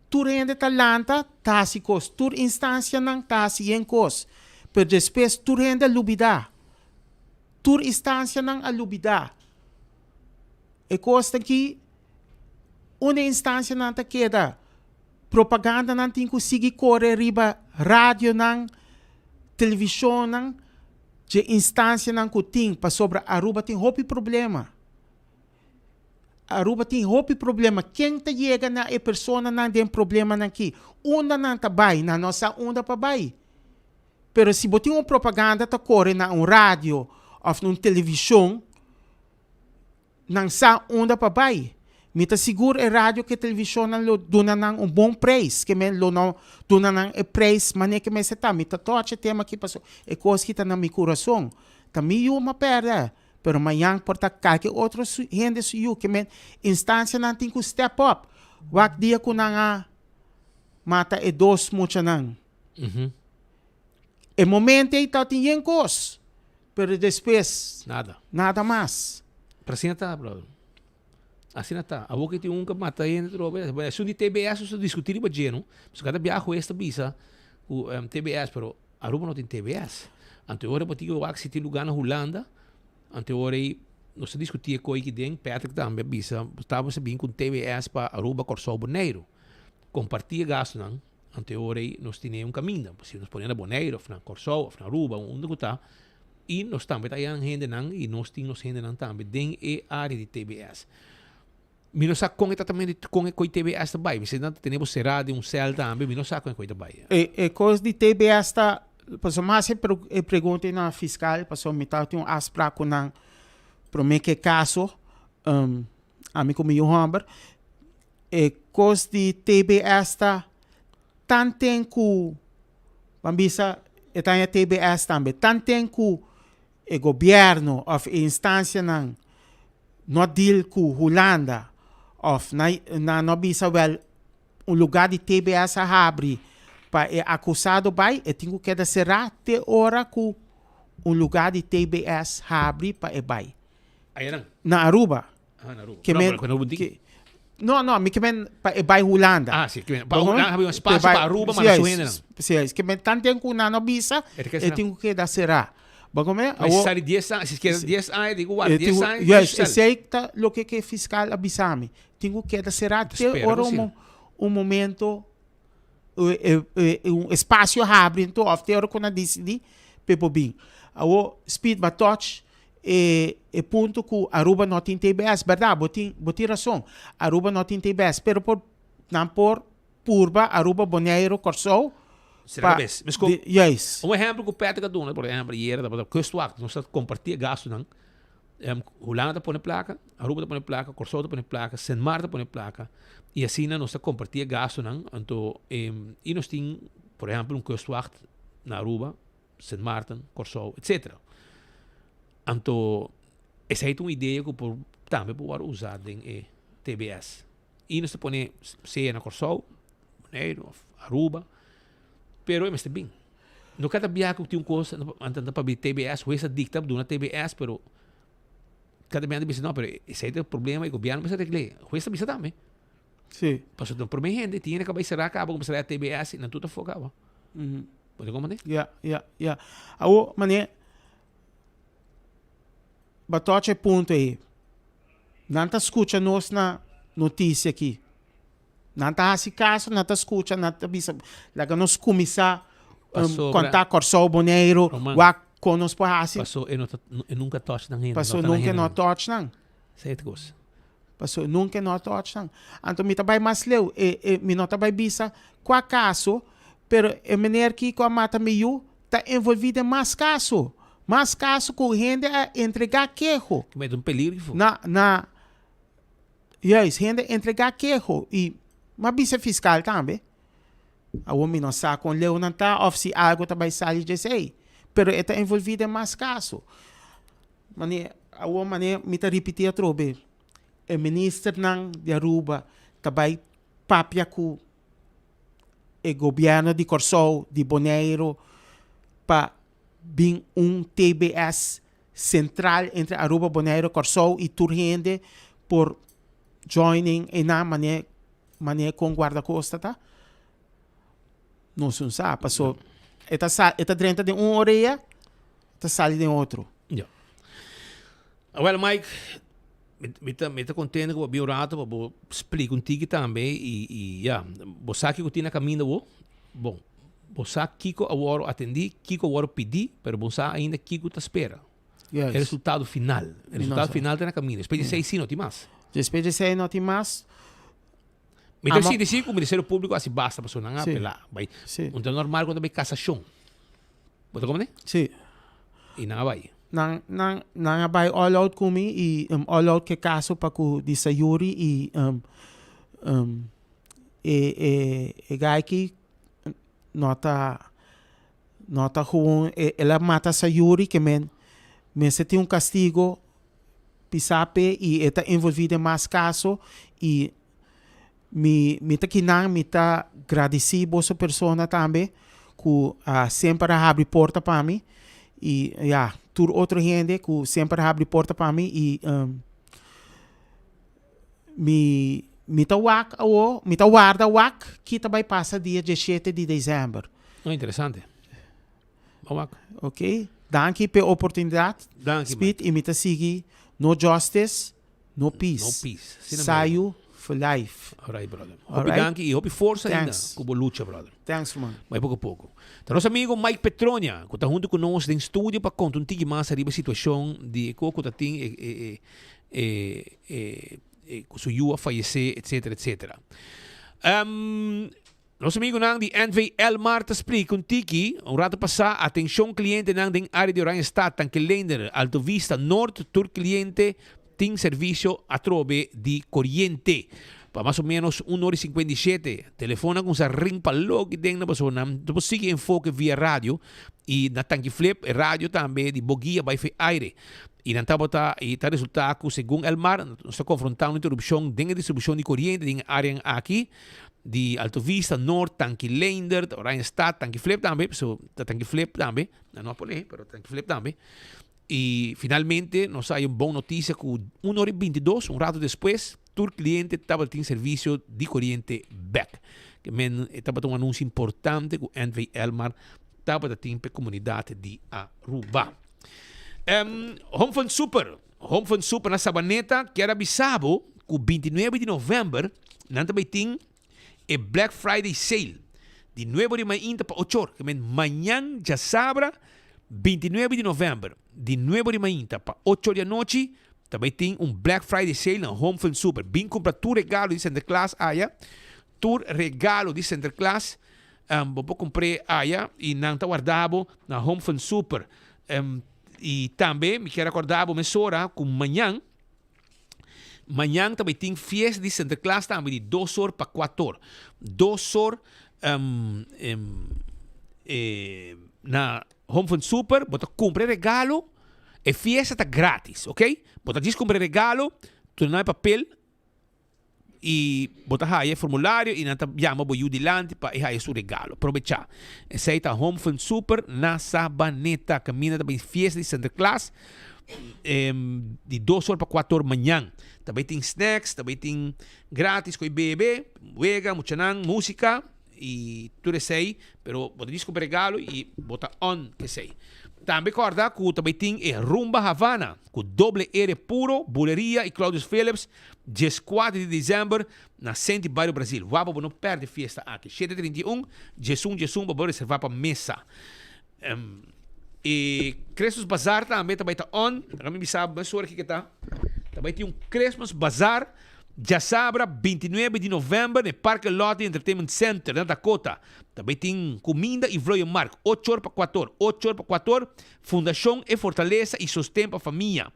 tur hende ta lanta ta hasi kos, tur instansianan ta hasi yen kos, pero despues tur hende a lubidá. Tur instancianan a lubida. E kos ta ki unda e instansianan ta keda? Propagandanan tin ku sigui kore riba radionan, televishonnan, dje instansianan ku tin pasobra Aruba tin hopi problema. Aruba tin hopi problema. Ken ta yega na e personanan den problemanan aki? Unda nan ta bai? Nan no sa unda pa bai. Pero si bo tin un propaganda ta kore na un radio of na un televishon, nan sa unda pa bai. Mi ta sigur e radio ku e televishonnan lo duna nan un bon preis, ke men lo no duna nan e preis manera ke mester ta. Mi ta tocha e tema aki pasobra e kos aki ta na mi kurason. Ta mi yu m'a pèrdè, pero mañan por ta kalke otro hende su yu. Ke men instansianan tin ku step up. Wak dia ku nan a mata e dos muchanan. E momento ei ta tin yen kos, pero despues Nada. nada mas. Pero asina ta, brother. Asina ta. Awor ke tin un ke mata hende trobe, bueno, esun di TBS nos ta diskuti riba dje, no? Pasobra kada biaha hues ta bisa ku TBS, pero Aruba no tin TBS. Anto e ora bo tin ke wak si tin luga na Hulanda, anto e ora ei nos ta diskuti e koi aki den, Patrick tambe a bisa, tabata sa bin ku un TBS pa Aruba, Kòrsou, Boneiru. Kompartí e gastunan. Anto e ora ei nos tene un kaminda. Si nos pone na Boneiru of na Kòrsou of na Aruba, unda ku ta, i nos tambe ta haña hendenan i nos tin nos hendenan tambe den e área di TBS. Mi no sa kon e tratamentu, kon e koi TBS ta bai. Mi sa nan ta tene bo será den un sèl tambe, mi no sa kon e koi ta bai. E e kos di TBS ta, pasobra mi hasi e pregunta ei na fiskal, pasobra mi tabatin un afsprak ku nan promé ku e kaso, ami ku mi yu hòmber, E kos di TBS ta tanten ku, ban bisa e ta haña TBS tambe, tanten ku e gobièrnu òf e instansianan no deal ku Hulanda òf nan no bisa wèl un lugá di TBS a habri pa e akusado bai, e tin ku keda será te ora ku un lugá di TBS habri pa e bai. Ayanan? Na Aruba. Ah, na Aruba. Ke men, No, pero no ke, no, no, mi ke men pa e bai Hulanda. Ah, si, ke men, pa Hulanda había un espacio pa Aruba, ma na su hendenan. Si, es, ke men tan ten ku nan no bisa, E te e tin ku keda será. Bo come? Ma si sali 10 aña, si keda 10 aña, di ku warda 10 aña, Juist, esei ta loke ke fiscal a bisa mi. Tin ku keda será te ora un, un momento, un espacio habri anto, of te ora ku nan disidí p'e por bin. Awor, Speed ba touch e e punto ku Aruba no tin TBS, berdad, bo tin bo tin rason, Aruba no tin TBS, pero por nan por purba Aruba, Boneiru, Kòrsou Será pa bes. Mesco, di juist. Un ehempel ku Patrick a duna, por ehempel, ayera tabata Kustwacht, nos ta kompartí e gastunan. Hulanda ta pone plaka, Aruba ta pone plaka, Kòrsou ta pone plaka, Sint Maarten ta pone plaka, i asina nos ta kompartí e gastunan. Anto i nos tin, por ehempel, un Kustwacht na Aruba, Sint Maarten, Kòrsou, etcetera. Anto esei ta un idea ku por tambe por wòrdu usá den e TBS. I nos ta pone sea na Kòrsou, Boneiru òf Aruba, pero e mester bin. No kada biaha ku tin un kos anto ta pabia TBS, hues a dikta duna TBS, pero kada biaha ta bisa no, pero esei ta e problema i gobièrnu mester regl'é. Hues ta bisa tambe. Sí. Pasobra promé hende tin hende ku a bai será kaba ku mester a TBS i nan tur ta afó kaba. Bo ta komprendé? Ya, ya, ya. Awor, manera, bo a tocha e punto ei. Nan ta skucha nos na notisia aki. Nan ta hasi kaso, nan ta skucha, nan ta bisa, laga nos kuminsá Pasobra- konta Kòrsou, Boneiru, Roman. wak kon nos por hasi. Paso e no ta, e nunka touch nan hende. Paso no ta nan nunka no hendenan. touch nan. Esei ta kos. Paso nunka no a touch nan. Anto mi ta bai mas leu, e e mi no ta bai bisa kua kaso, pero e meneer ki ku a mata mi yu ta envolví den mas kaso. Mas kaso ku hende a entregá keho. Ki mete un peligro ki fu. Na na juist, hende a entregá keho i mi a bisa e fiskal tambe. Awor mi no sa kon leu nan ta òf si algu ta bai sali dje esei, pero e ta envolví den mas kaso. Mane, awor mane mi ta ripití atrobe, e ministernan di Aruba ta bai papia ku e gobièrnu di Kòrsou, di Boneiru pa bin un TBS sentral entre Aruba, Boneiru, Kòrsou i tur hende por joining einan mane mane kon guardakosta ta. Nos no sa, paso e ta sa e ta drenta den un orea. ta sali den otro. Ja. Awel Mike, Mi ta mi ta contento cu bo a bin un rato pa bo splica un tiki tambe y y ya, bo sa kico tin na caminda bo, bon, bo sa kico a worde atendi, kico a worde pidi, pero bo sa ainda kico ta spera. Yes. E resultado final. E Mi no resultado sa. final ta na caminda. Despues di seis si no tin mas. Despues di seis no tin mas. Mi ta Amo- sinti si cu Ministerio Publico a haci basta pasobra nan a Sí. apela. Bay, Sí. un ta normal cu nan ta bay casacion. Bo ta comprende? Sí. Y nan a bay. Nan, nan, nan a bai all out ku mi y um, all out ke kaso pa ku di Sayuri y um, um, e, e, e guy ki no ta, no ta gewoon, e, el a mata Sayuri ke men mester tin un kastigo pisá p'e y e ta envolví den mas kaso y Mi mi ta kinan mi ta gradisí boso persona tambe ku a semper a habri porta pa mi i ya tur otro hende ku semper a habri porta pa mi i mi mi ta wak awo mi ta warda wak ki ta bai pasa dia dieshete di desèmber. Oh interesante. Ban wak. Ok danki p'e oportunidat Danki Speed i mi ta sigui no justice No peace. No peace. Asina mero. Sayu for life. Alright, brother. All Hopi right? danki y hopi forsa ainda Thanks. cu bo lucha, brother. Thanks, man. Bai poco poco. Ta nos amigo Mike Petronia, cu ta hunto cu nos den studio pa conta un tiki mas ariba e situacion di e co cu ta tin e, e, e, e, e, e, cu su yu a fayece, etcetera, etcetera. Um, Nos amigunan di NV Elmar ta splika un tiki, un rato pasá, atenshon klientenan den área di Oranjestad, Tankelender, Alto Vista, Noord, tur kliente tin servisio atrobe di koriente. Pa mas o ménos un ora i 57, telefon a kuminsá ring pa loke den nan pasobra nan no por sigui enfoke via radio i na Tanki Flip e radio tambe di Boguia bai fe aire. I nan tabata i ta resultá ku segun Elmar nos ta konfrontá un interupshon den e distribushon di koriente den e áreanan aki. di Alto Vista, Noord, Tanki Leendert, Oranjestad, Tanki Flip tambe, so ta Tanki Flip tambe, nan no a pone, pero Tanki Flip tambe. Y finalmente nos hay un bon noticia cu 1 hora y 22, un rato despues, tur cliente tabatin servicio di coriente bek. Que men e tabata un anuncio importante cu NV Elmar tabata tin p'e comunidad di Aruba. Um, Home Fun Super. Home Fun Super na Sabaneta kier a bisa bo ku 29 di novèmber nan ta bai tin e Black Friday Sale di nuebe di mainta pa ocho or. Ke men mañan djasabra 29 di novèmber di nuebe di mainta pa ocho or di anochi ta bai tin un Black Friday Sale na Home Fun Super. Bin kumpra tur regalo di Sinterklaas aya, tur regalo di Sinterklaas bo por kumpr'é aya i nan ta warda bo na Home Fun Super. Y tambe mi kier acorda bo mesora cu mañan, mañan ta bay tin fiesta di Sinterklaas tambe di dos or pa cuator. Dos or na Home Fun Super bo ta cumpra e regalo, e fiesta ta gratis, ok? Bo ta djis cumpra e regalo, tuna nan e papel. Y bo ta haya e formulario y nan ta yama bo yu dilanti pa e haya su regalo. Probecha. Esey ta Home Fun Super na Sabaneta. Caminda ta bay fiesta di Sinterklaas di dos or pa cuatro or mañan. Ta bay tin snacks, ta bay tin gratis cu e bebe, wega, muchanan, musica. Y tur esey, pero bo ta djis cumpra regalo y bo ta on esey. Tambe corda cu ta bay tin e Rumba Havana cu doble R puro, Buleria y Claudius Philips diescuatro di december na Senti Bario Brasil. Wak pa bo no perde fiesta aki. Shete 31, diesun diesun pa bo reserva pa mesa. E Christmas Bazaar tambe ta bay ta on. Laga mi bisa bo mesora kiko ta. Ta bay tin un Christmas Bazaar djasabra 29 di november na e Parke Lottie Entertainment Center na Dakota. Ta bay tin cuminda y vlooienmarkt ocho or pa cuatro or. Ocho or pa cuatro or, Fundacion E Fortaleza y Sosten pa Famia.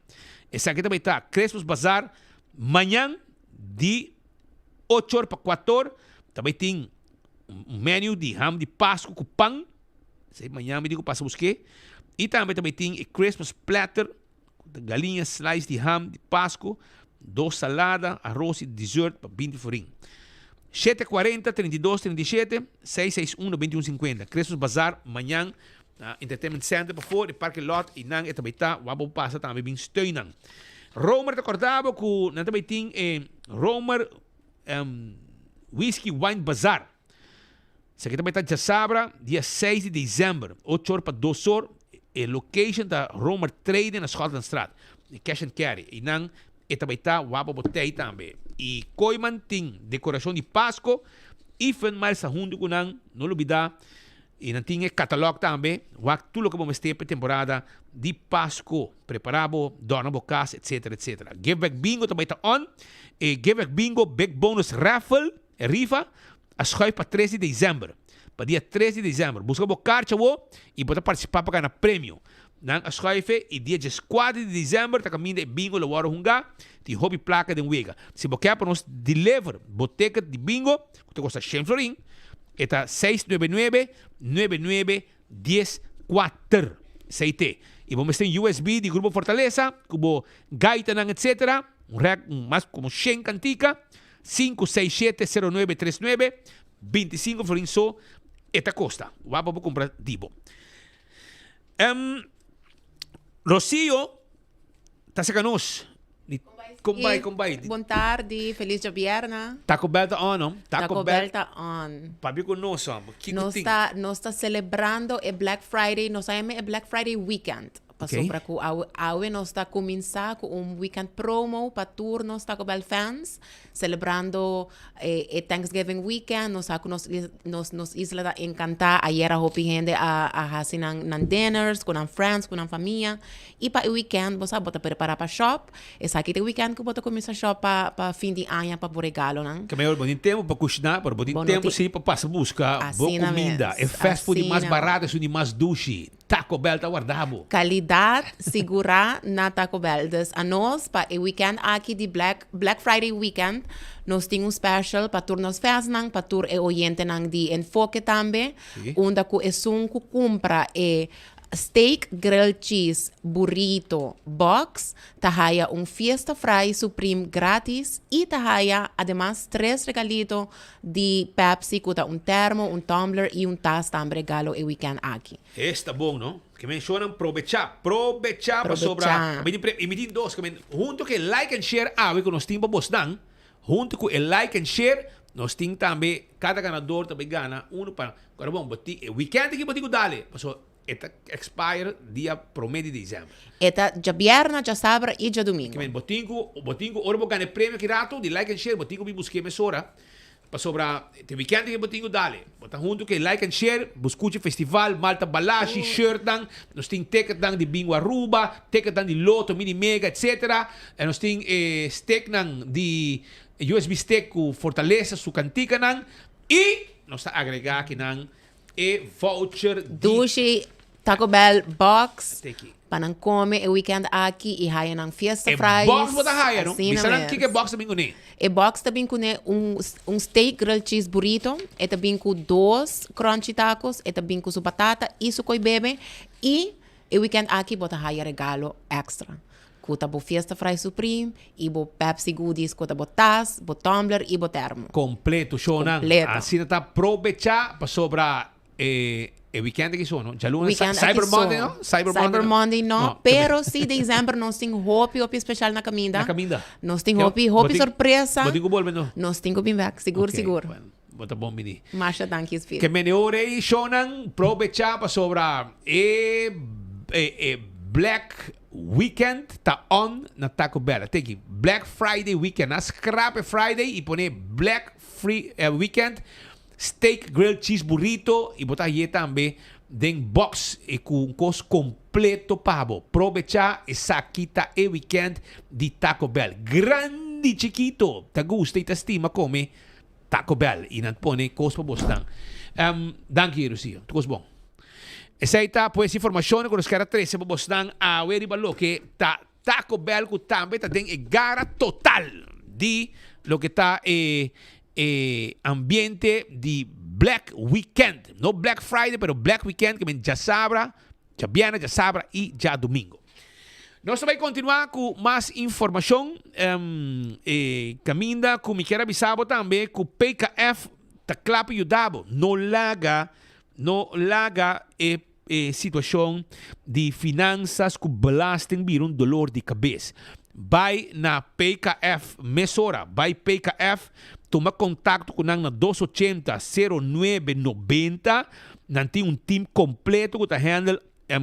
Esaki ta bay ta Christmas Bazaar mañan di ocho or pa cuatro or. Ta bay tin un menu di ham di Pascu cu pan. Esei mañan mi tin ku pasa busk'é. I tambe ta bai tin e Christmas platter ku ta galiña, slice di ham di Pasku, dos salada, aros i dessert pa 20 forin. Shete kuarenta, 32, 37, seis seis uno, 21 sinkuenta. Christmas Bazaar mañan na Entertainment Center pafor di parking lot i nan e ta bai ta wak bo pasa tambe bin steun nan. Romer ta kòrda bo ku nan ta bai tin e Romer Whisky Wine Bazaar. Esaki ta bai ta djasabra, dia seis di december, ocho or pa dos or. E location ta Romer Trading na Schotlandstraat, e cash and carry. Einan E ta bai ta wapa bo tei tambe. I Kooiman tin decoracion di Pasco i Fun Miles ta hunto cu nan, no lubida. I nan tin e catalog tambe, wak tur loke bo mester pa e temporada di Pasco. Prepara bo, dorna bo cas, etc. Etc. Give Back Bingo ta bai ta on. E Give Back Bingo Big Bonus Raffle, e rifa, a schuif pa tres di december. Pa dia tres di december. Busca bo kaartje awo y bo ta participa pa gana premio. Nan a schuif e y dia dieskuater di december ta caminda e bingo lo worde hunga. Tin hopi placa den wega. Si bo kier pa nos deliver bo ticket di bingo, cu ta costa shen florin, e ta seis nuebe nuebe, nuebe nuebe, 14. Esey te. Y bo mester un USB di Grupo Fortaleza cu bo gaitanan etc. Un rek un mas como shen cantica. Sinku seis shete sero nuebe tres nuebe, 25 florin so e ta costa. Wak bo por cumpra di bo. Em, Rocio ta saca nos. Di, con bai, con bai. Bon tardi, feliz djabierna. Taco Bell ta on, no? Taco Bell ta on. Pabia cu nos, hombre. Kico Nos tin? ta, nos ta celebrando e Black Friday, nos a yama e Black Friday weekend. Pasobra ku awe awe nos ta kuminsá ku un weekend promo pa tur nos Taco Bell fans, selebrando e e Thanksgiving weekend. Nos sa ku nos nos nos isla ta enkantá. Ayera hopi hende a a hasi nan nan dinners ku nan friends, ku nan famia. I pa e weekend bo sa bo ta prepará pa shop. Esaki ta e weekend ku bo ta kuminsá shop pa pa fin di aña pa bo regalonan. Ke mehor bo tin tempu pa kushiná, pero bo tin Bo no tempu tin si pa pasa buska bo Asina kuminda. mes, E fast food di mas asina. barato esun di mas dushi. Taco Bell ta warda bo. Calidad sigura na Taco Bell. Dus anos pa e weekend aki di Black Black Friday weekend nos tin un special pa tur nos fansnan, pa tur e oyentenan di Enfoke tambe, Sí. unda cu esun cu cumpra e steak grilled cheese burrito box ta haya un Fiesta Fry Supreme gratis y ta haya ademas tres regalito Di Pepsi cu ta un termo, un tumbler y un tas tambe regalo e weekend aki. Esta bon no. Ke menshonan probecha, probecha pasobra Probecha. mi tin pre y mi tin dos ke men hunto ke like and share awe ku nos tin pa bosnan hunto ku e like and share nos tin tambe kada ganador ta bay gana uno pa ora bon bo tin e weekend aki bo tin ku dale paso e ta expire dia prome di december. E ta djabierna, djasabra y djadumingo. Ke men bo tin ku bo tin ku ora bo gana e premio ki rato di like and share bo tin ku bin busk'é mesora pasobra te weekend aki bo tin ku dale. Bo ta huntu ku e like and share bo skucha festival Malta Balashi shirtnan nos tin ticketnan di Bingo Aruba ticketnan di Lotto Mini Mega etc. En nos tin e sticknan di USB stick ku Fortaleza su kantikanan y nos ta agrega kinan E voucher di. Dushi Taco Bell box Teki. pa nan come e weekend aki y haya nan fiesta E fries. box bo ta haya no? Asina Bisa nan mes. kiko e box ta bin kuné. E box ta bin kuné un un steak grilled cheese burrito, e ta bin ku dos crunchy tacos, e ta bin ku su batata y su koy bebe y e weekend aki bo ta haya regalo extra. Ku ta bo Fiesta Fry Supreme i bo Pepsi Goodies ku ta bo tas, bo tumbler i bo termo. Kompleto shownan. Kompleto. Asina ta probechá pasobra e e weekend aki so no? Djaluna Weekend aki Cyber so. Monday no? Cyber Monday Cyber no? Monday no, No, pero si december nos tin hopi hopi special na kaminda. Na kaminda. Nos tin Yo, hopi bo hopi tin sorpresa. bo tin ku bolbe no? Nos tin ku bin bek, sigur Ok, sigur. bueno, bo ta bon bini. Masha danki Speed. Ke mene ora ei shownan probechá pasobra e e e Black Weekend ta on na Taco Bell. Teki, Black Friday weekend. A scrap e Friday y pone Black Free Weekend. Steak grilled cheese burrito y bo ta haye tambe den box y cu un cos completo pa bo. Probecha esaki ta e weekend di Taco Bell. Grandi chikito ta gusta y ta stima come Taco Bell y nan pone cos pa bosnan. Danki Rocio, tur cos bon. Esey ta pues informacion cu nos kier a trece pa bosnan awe riba loke ta Taco Bell cu tambe ta den e gara total di loke ta e e ambiente di Black Weekend. No Black Friday pero Black Weekend ke men djasabra, djabièrnè, djasabra y djadomingo. Nos ta bai kontinuá ku mas informashon. E kaminda ku mi kier a bisa bo tambe ku PKF ta kla pa yuda bo. No laga, no laga e e situashon di finansas ku belasting bira un dolor di kabes. Bai na PKF mesora. Bai PKF, tuma kontakto ku nan na dos ochenta, sero nuebe, nobenta. Nan tin un team kompleto ku ta handle.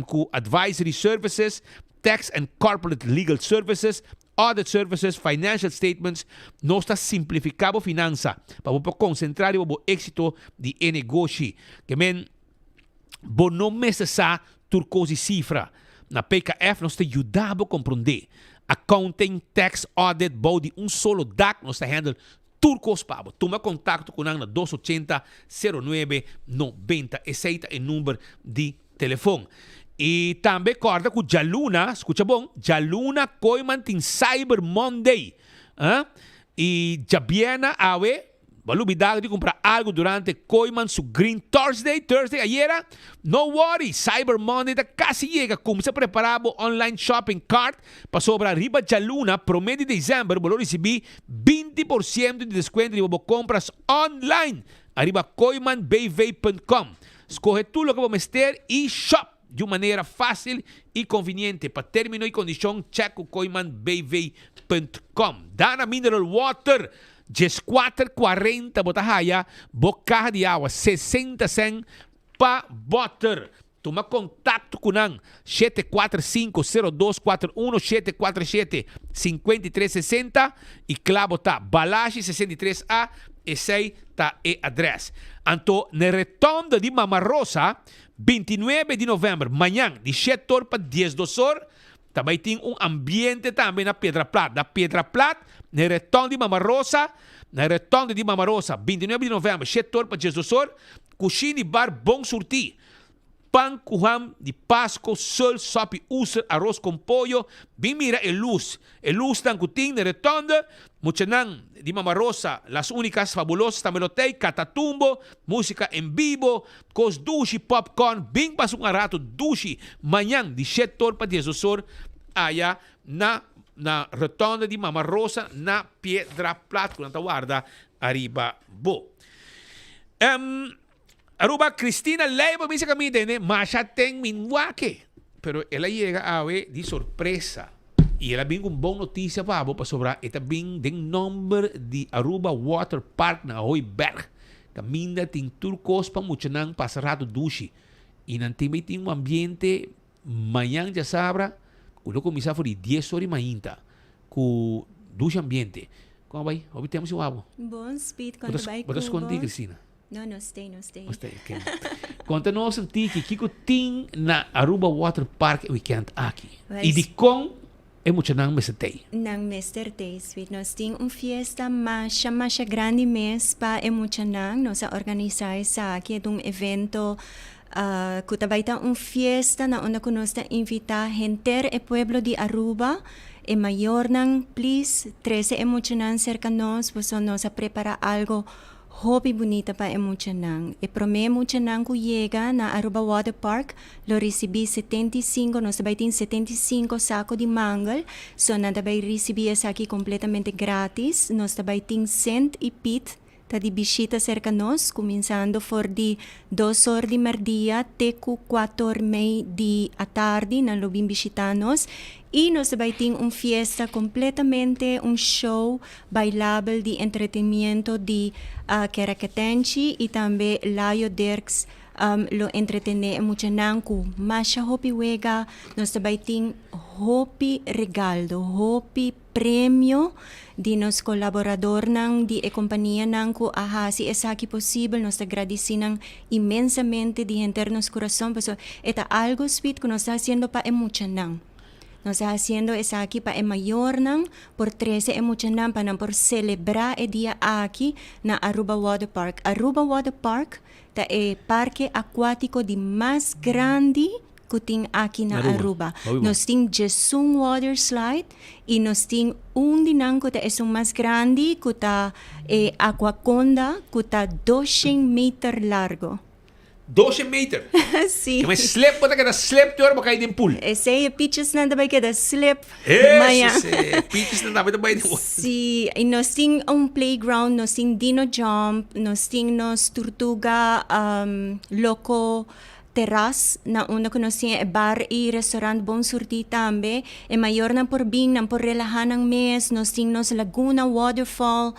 Ku advisory services, tax and corporate legal services, audit services, financial statements. Nos ta simplifiká bo finansa pa bo por konsentrá riba bo éksito di e negoshi. Ke men bo no mester sa tur kos di sifra. Na PKF nos ta yuda bo komprondé. Accounting, tax, audit bou di un solo dak nos ta handle tur kos pa bo. Tuma kontakto ku nan na dos ochenta, sero nuebe, nobenta. Esei ta e number di telefon. I tambe kòrda ku djaluna, skucha bon, djaluna Kooyman tin Cyber Monday. I djabièrnè awe Bo a lubida di cumpra algo durante Kooyman su Green Thursday, Thursday ayera? No worry, Cyber Monday ta casi yega, cuminsa prepara bo online shopping cart pasobra riba djaluna prome di december bo lo ricibi 20% di descuento riba bo compras online ariba kooymanbv.com. Scoge tur loke bo mester y shop! Di un manera fácil i conveniente. Pa término i kondishon check ku kooimanbv.com. Dana Mineral Water, 14 cuarenta bo ta haya bo kaha di awa, 60 cent pa bòter. Tuma kontakto ku nan, 745 0241 747 5360 i kla bo ta. Balashi 63 A, esei ta e adrès. Anto n'e retonda di Mama Rosa, 29 di novèmber, mañan, di shet or pa diesdos or, ta bai tin un ambiente tambe na Piedra Plat. Na Piedra Plat, na e retòn di Mama Rosa, na e retònde di Mama Rosa, 29 di novèmber, shet or pa diesdos or, kushin di bar bon surtí. Pan ku ham di Pasko, sul, sòpi, uster, aros kon pollo. Bin mira e lus, e lusnan ku tin na e retònde. Muchanan di Mama Rosa, Las Únicas Fabulosas tambe lo tei, Catatumbo, músika en bibo, Kos dushi popcorn bin pasa un rato dushi mañan di shet or pa diesdos or aya na na rotonda di Mama Rosa na Piedra Plat ku nan ta warda ariba bo. Um, Aruba Cristina Leiva bisa ka mi tende masha ten min wake pero el a yega awe di sorpresa y el a bin ku un bon noticia pa bo pasobra e ta bin den nomber di Aruba Water Park na Hooiberg. Kaminda tin tur kos pa muchanan pasa rato dushi i nan tin bai tin un ambiente mañan djasabra ku lo kuminsá for di dies or di mainta ku dushi ambiente. Kon a bai? Hopi tempu sin wak bo. Bon Speed, Bo kon ta bai ta ku skondi bo? Cristina? No, no stay, no stay. No stay, ok. Konta nos un tiki kiko tin na Aruba Water Park e weekend aki Wel, i dikon E muchanan mester tei. Nan mester tei, sweet. Nos tin un fiesta masha, masha grandi mes pa e muchanan. Nos a organisá esaki. E ta un evento ku ta bai ta un fiesta na unda ku nos ta invitá henter e pueblo di Aruba. E mayornan, please, trese e muchanan serka nos pasobra nos a prepará algo Hopi bunita pa e muchanan. E prome muchanan ku yega na Aruba Water Park lo risibí 75, nos ta bai tin 75 sako di mangel, so nan ta bai risibí esaki kompletamente gratis. Nos ta bai tin Sint i Piet ta di bishita serka nos, kuminsando for di dos or di merdia te ku kuator mei di atardi nan lo bin bishitá nos. I nos ta bai tin un fiesta kompletamente, un show bailabel di entretenimentu di Kereketenchi i tambe Layo Dirks lo entretené e muchanan ku masha hopi wega. Nos ta bai tin hopi regaldo, hopi premio di nos kolaboradornan di e kompanianan ku a hasi esaki posibel. Nos ta gradisí nan inmensamente di henter nos kurason pasobra e ta algu sweet ku nos ta hasiendo pa e muchanan. Nos ta hasiendo esaki pa e mayornan por trese e muchanan pa nan por selebrá e dia aki na Aruba Water Park. Aruba Water Park ta e parke akuátiko di mas grandi ku tin aki na Aruba. Nos tin djesun water slide i nos tin un di nan ku ta esun mas grandi ku ta e Aquaconda ku ta doshen meter largo. 12 meter. Sí. Ke men slip bo ta keda slip te ora bo kai den pool. Esei e pichesnan ta bai keda slip Eso mañan. sí, pichesnan tambe ta bai den pool. Sí, i nos tin un playground, nos tin dino jump, nos tin nos turtuga loko terras na unda ku nos tin e bar i restaurant bon surtí tambe. E mayornan por bin, nan por relahá nan mes, nos tin nos laguna waterfall.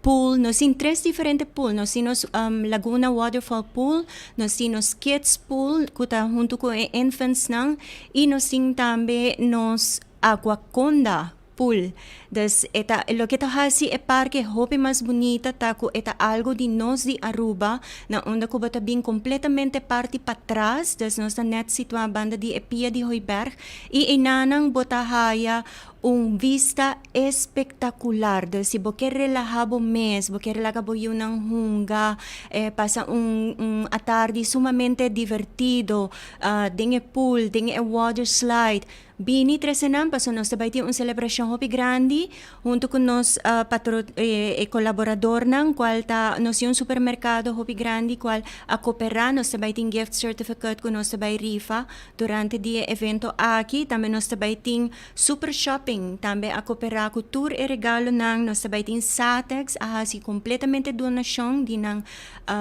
Pool, nos tin tres diferente pool, nos tin nos Laguna Waterfall Pool, nos tin nos Kids Pool ku ta huntu ku e infantsnan i nos tin tambe nos Aquaconda. pool. Dus e ta loke ta hasi e parke hopi mas bunita ta ku e ta algo di nos di Aruba na unda ku bo ta bin kompletamente parti patras, dus nos ta nèt situá banda di e pia di Hooiberg i einanan bo ta haya un vista espektakular. Dus si bo ke relahá bo mes, bo ke laga bo yunan hunga, pasa un un atardi sumamente divertido den e pool, den e water slide, Bini trese nan paso nos ta bai tin un selebrashon hopi grandi hunto ku nos patro e kolaboradornan kual ta nos tin un supermerkado hopi grandi kual a koperá nos ta bai tin gift certificate ku nos ta bai rifa durante di e evento aki tambe nos ta bai tin super shopping tambe a koperá ku tur e regalonan nos ta bai tin Satex a hasi kompletamente donashon di nan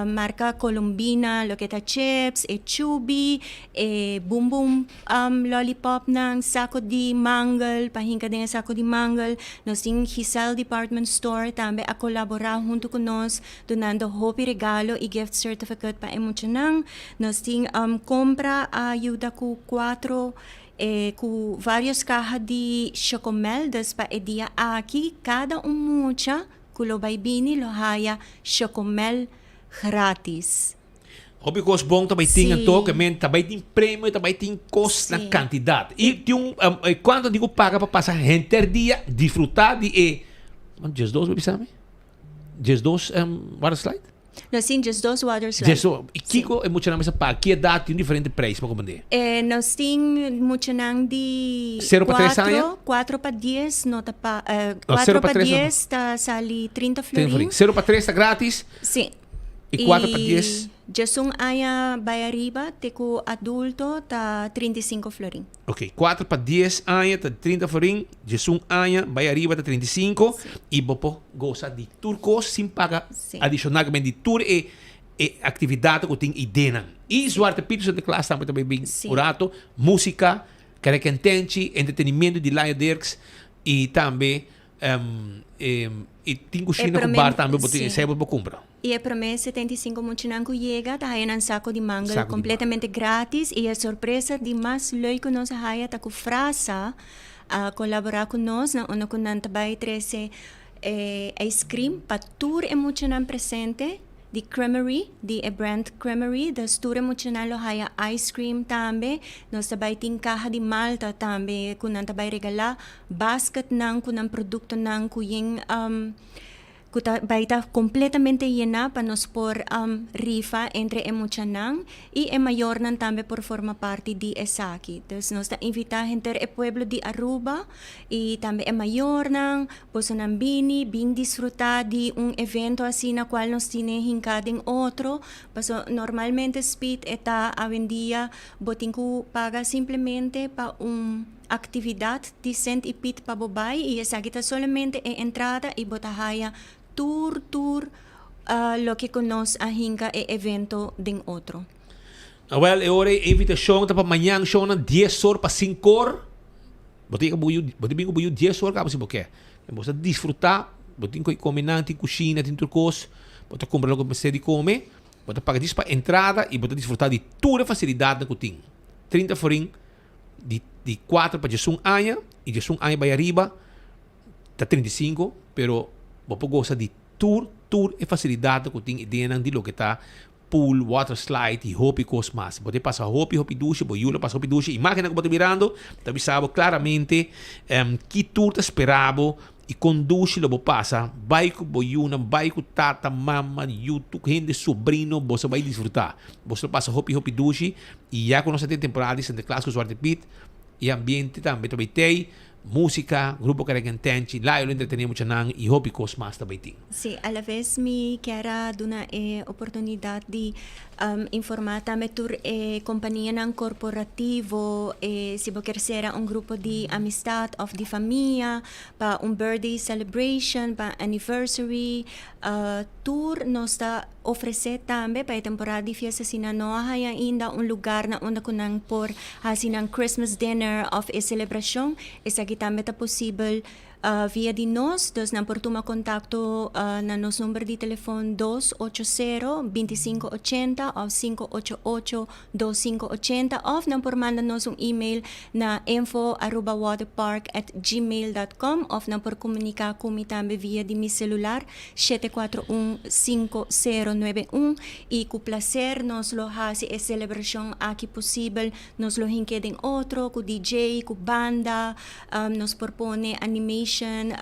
marka Colombina loke ta chips e chubi e bum bum. Lollipopnan, sako di mangel, pa hinka den e sako di mangel. Nos tin Giselle Department Store tambe a kolaborá huntu ku nos dunando hopi regalo i gift certificate pa e muchanan. Nos tin kompra a yuda ku kuatro ku vários kaha di shocomel, dus pa e dia aki kada un mucha ku lo bai bini lo haya shocomel gratis. Hopi kos bon ta bai tin anto ke men ta bai tin premio ta bai tin kos na kantidat. I tin un kuantu tin ku paga pa pasa henter dia disfruta di e diesdos bo bisa mi? Diesdos water slide? Nos tin diesdos water slide. Diesdos. I kiko e muchanan mester paga? Ki edat tin diferente prijs pa komprende? Nos tin muchanan di Sero pa tres aña? kuatro pa dies no ta pa kuatro pa dies ta sali trinta florin. Sero pa tres ta gratis. Si. I kuater pa dies. Djesun aña bai ariba te ku adulto ta 35 florin. Ok, kuater pa dies aña ta 30 florin, djesun aña bai ariba ta 35 i bo por gosa di tur kos sin paga adishonal di tur e e aktividatnan ku tin idenan. I Zwarte Piet Santa Claus tambe ta bai bin un rato, musika, kerekentenchi, entretenimiento di Laya Dirks i tambe I tin kushina ku bar tambe bo tin esei bo por kumpra. I e promé 75 muchanan ku yega ta haya nan sako di mangel kompletamente gratis i e sorpresa di mas leuk ku nos a haya ta ku Frasa a kolaborá ku nos na unda ku nan ta bai trese e ijskrim pa tur e muchanan presente. Di Creamery, di e brand Creamery, dus tur e muchanan lo haya ice cream tambe. Nos ta bai tin caha di malta tambe cu nan ta bai regala, basketnan cu nan productonan cu yen cu ta bai ta completamente yena pa nos por rifa entre e muchanan y e mayornan tambe por forma parti di esaki. Dus nos ta invita henter e pueblo di Aruba y tambe e mayornan Bosonan bini, bin disfrutá di un evento asina kual nos tine hinká den otro, paso normalmente Speed e ta awendia bo tin ku paga simplemente pa un aktividat di Sint i Piet pa bo bai i esaki ta solamente e entrada i bo ta haya tur tur loke ku nos a hinka e evento den otro. Awel e ora e invitashon ta pa mañan shownan dies or pa sinkor. Bo tin bo yu, bo tin bin ku bo yu dies or kaba si bo ke. Bo sa disfrutá, bo tin ku kome nan, tin kushina, tin tur kos. Bo ta kumpra loke bo mester di kome, bo ta paga djis pa entrada i bo ta disfrutá di tur e fasilidatnan ku tin. 30 florin di di kuater pa diesun aña i diesun aña bai ariba ta 35, pero bo por gosa di tur tur e fasilidatnan ku tin i dennan di loke ta pool, water slide y hopi cos mas. Bo te pasa hopi hopi dushi, bo yu lo pasa hopi dushi. Imagennan cu bo ta mirando ta bisa bo claramente ki tur ta spera bo y con dushi lo bo pasa. Bay cu bo yunan, bay cu tata, mama, yu, tur hende, sobrino, boso bay disfruta. Boso lo pasa hopi hopi dushi y ya cu nos ta den temporada di Santa Claus cu Zwarte Piet e ambiente tambe ta bay tey. Músika, grupo Kerekentenchi, Layo lo entretené muchanan i hopi kos mas ta bai tin. Sí, a la vez mi kier a duna e oportunidat di informá tambe tur e kompanianan korporativo, e si bo kier sera un grupo di amistat òf di famia pa un birthday celebration, pa anniversary, tur nos ta ofresé tambe pa e temporada di fiesta si nan no a haña ainda un lugar na unda ku nan por hasi nan Christmas dinner òf e selebrashon, esaki tambe ta posibel. Via di nos, dus nan por tuma kontakto na nos number di telefon dos ocho sero, bintisinko ochenta òf sinku ocho ocho, dos sinku ochenta òf nan por manda nos un email na info aruba waterpark at gmail dot com òf nan por komuniká ku mi tambe via di mi selular shete kuatro un sinku sero nuebe un i ku plaser nos lo hasi e selebrashon aki posibel. Nos lo hink'é den otro ku DJ, ku banda. Nos por pone animation,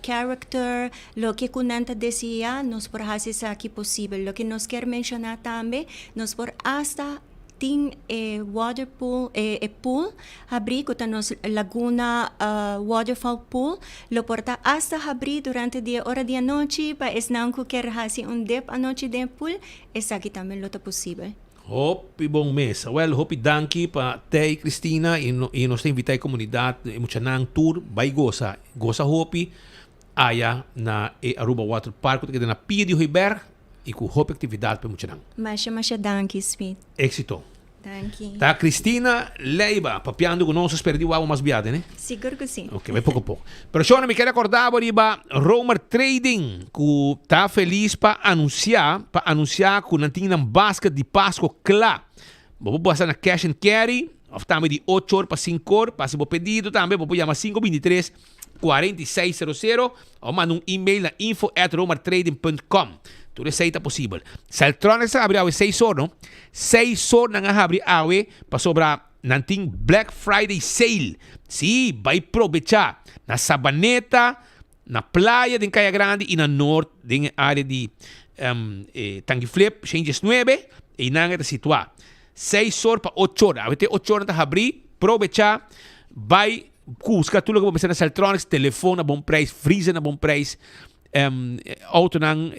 character, loke ku nan ta desea, nos por hasi esaki posibel. Loke nos kier menshoná tambe, nos por asta tin e water pool, e pool habrí ku ta nos Laguna Waterfall Pool, lo por ta asta habrí durante di e ora di anochi pa esnan ku kier hasi un dip anochi den e pool, esaki tambe lo ta posibel. Hopi bon mes. Awel hopi danki pa Tei, Cristina y y nos ta invita e comunidad, e muchanan tur bay goza. Goza hopi aya na e Aruba Water Park cu ta keda na pia di Hooiberg y cu hopi actividad pa e muchanan. Masha masha danki Smith. Exito. Danki. Ta Cristina Leiba papiando cu nos. Spera di wou mas biaha ne? Sigur cu si. Ok, bai poco poco. Pero shona mi kere acorda bo riba Romer Trading cu ta feliz pa anuncia, pa anuncia cu nan tin nan basket di Pasco cla. Bo por pasa na Cash and Carry of tambe di ocho or pa cinco or pa haci bo pedido tambe bo por yama cinco bintitres cuarenta y seis cero cero of manda un email na info at romertrading punt com. Tur esey ta posibel. Celtronics a habri awe seis or no? Seis or nan a habri awe pasobra Nan tin Black Friday sale. Sí, bai probecha. Na Sabaneta, na playa den Kaya Grandi y na Noord den e area di Tangi Flip, Shen Nuebe, einan e ta situa. Seis or pa ocho or. Awe te ocho or nan ta habri. Probecha, bai busca tur loke bo mester na Celtronics, telefon na bon prijs, freezer na bon prijs. Autonan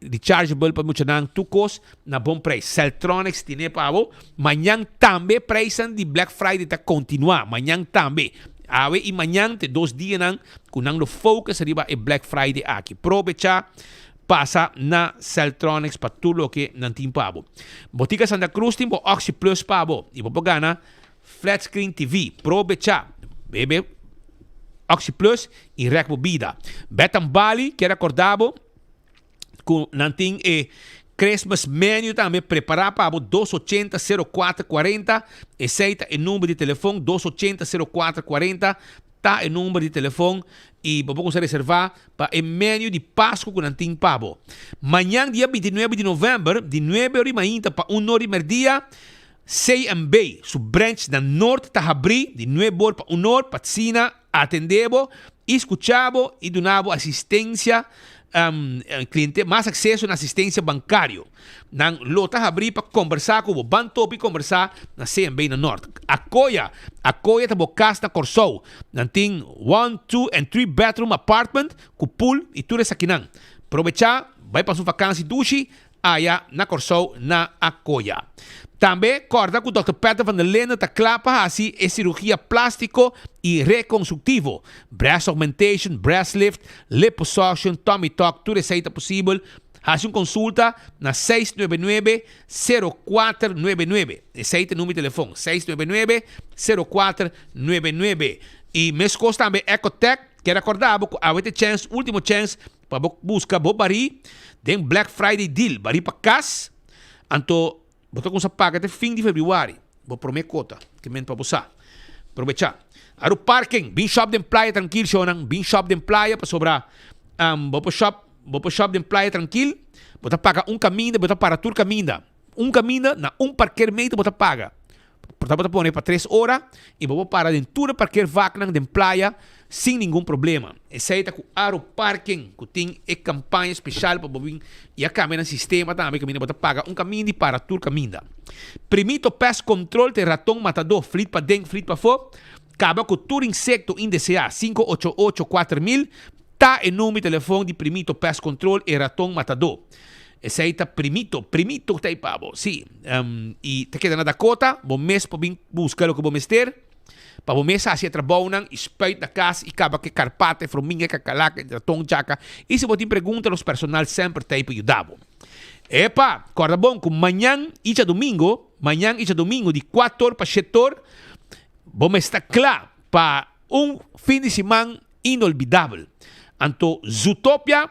rechargeable pa muchanan, tur kos na bon prijs. Celtronics tine pa bo. Mañan tambe prijsnan di Black Friday ta kontinuá. Mañan tambe. Awe i mañan ta e dos dianan ku nan lo focus riba e Black Friday aki. Probecha pasa na Celtronics pa tur loke nan tin pa bo. Botica Santa Cruz tin bo Oxi Plus pa bo i bo por gana Flat screen TV, probecha, bebe Oxi Plus y rek bo bida. Betan Bali kier acorda bo cu nan tin e Christmas menu tambe prepara pa bo dos ochenta sero kuater kuarenta, esey ta e number di telefon dos ochenta sero kuater kuarenta ta e number di telefon y bo por cuminsa reserva pa e menu di Pascu cu nan tin pa bo. Mañan dia bintinuebe di november di nuebe ora di mainta pa un or di merdia CMB su branch na Noord ta habrí di nuebe or pa un or pa asina atendé bo i skuchá bo i duna bo asistensia kliente mas akseso na asistensia bankario. Nan lo ta habrí pa kombersá ku bo. Ban topi kombersá na CMB na Noord. Akoya, Akoya ta bo kas na Kòrsou. Nan tin one, two and three bedroom apartment ku pool i tur esakinan. Probechá, bai pasa un vakansi dushi Aya na Kòrsou na Akoya. Tambe kòrda ku Dòkter Peter van der Linden ta kla pa hasi e sirugia plástiko i rekonstruktivo. Breast augmentation, breast lift, liposuction, tummy tuck, tur esei ta posibel. Hasi un konsulta na seis nuebe nuebe, sero kuater nuebe nuebe. Esei ta e number di telefon, seis nuebe nuebe, sero kuater nuebe nuebe. I meskos tambe Ecotec kier akòrda bo ku awe ta e chèns, último chèns, Pa bo buska bo barí den Black Friday deal, barí pa kas, anto bo ta kumsa paga te fin di febrüari, bo promé kota, ke men pa bo sa. Probechá. Aru parking, bin shop den playa trankil shownan, bin shop den playa pasobra bo por shop, bo por shop den playa trankil, bo ta paga un kaminda, bo ta para tur kaminda. Un kaminda na un parkeermeter bo ta paga. Por ta bo ta pone pa tres ora y bo por para den tur e parkeervaknan den playa sin ningun problema. Esey ta cu Aro Parking cu tin e campaña special pa bo bin y a cambia nan sistema tambe caminda bo ta paga un caminda y para tur caminda. Primito Pest Control ta e raton matador flit paden flit pafo caba cu tur insecto indesea sinku ocho ocho kuater mil ta e number di telefon di Primito Pest Control e raton matador. Esei ta primito, primito ta ei pa bo, sí. I ta keda na Dakota, bo mes por bin buska loke bo mester, pa bo mes hasi e trabounan i spuit na kas i kaba ku e karpata, e frominga, e kakalaka, e raton, chaka. I si bo tin pregunta, nos personal semper ta ei pa yuda bo. Epa, kòrda bon ku mañan i djadumingu, mañan i djadumingu di kuator pa shetor, bo mester ta kla pa un fin di siman. inolvidabel. Anto Zootopia,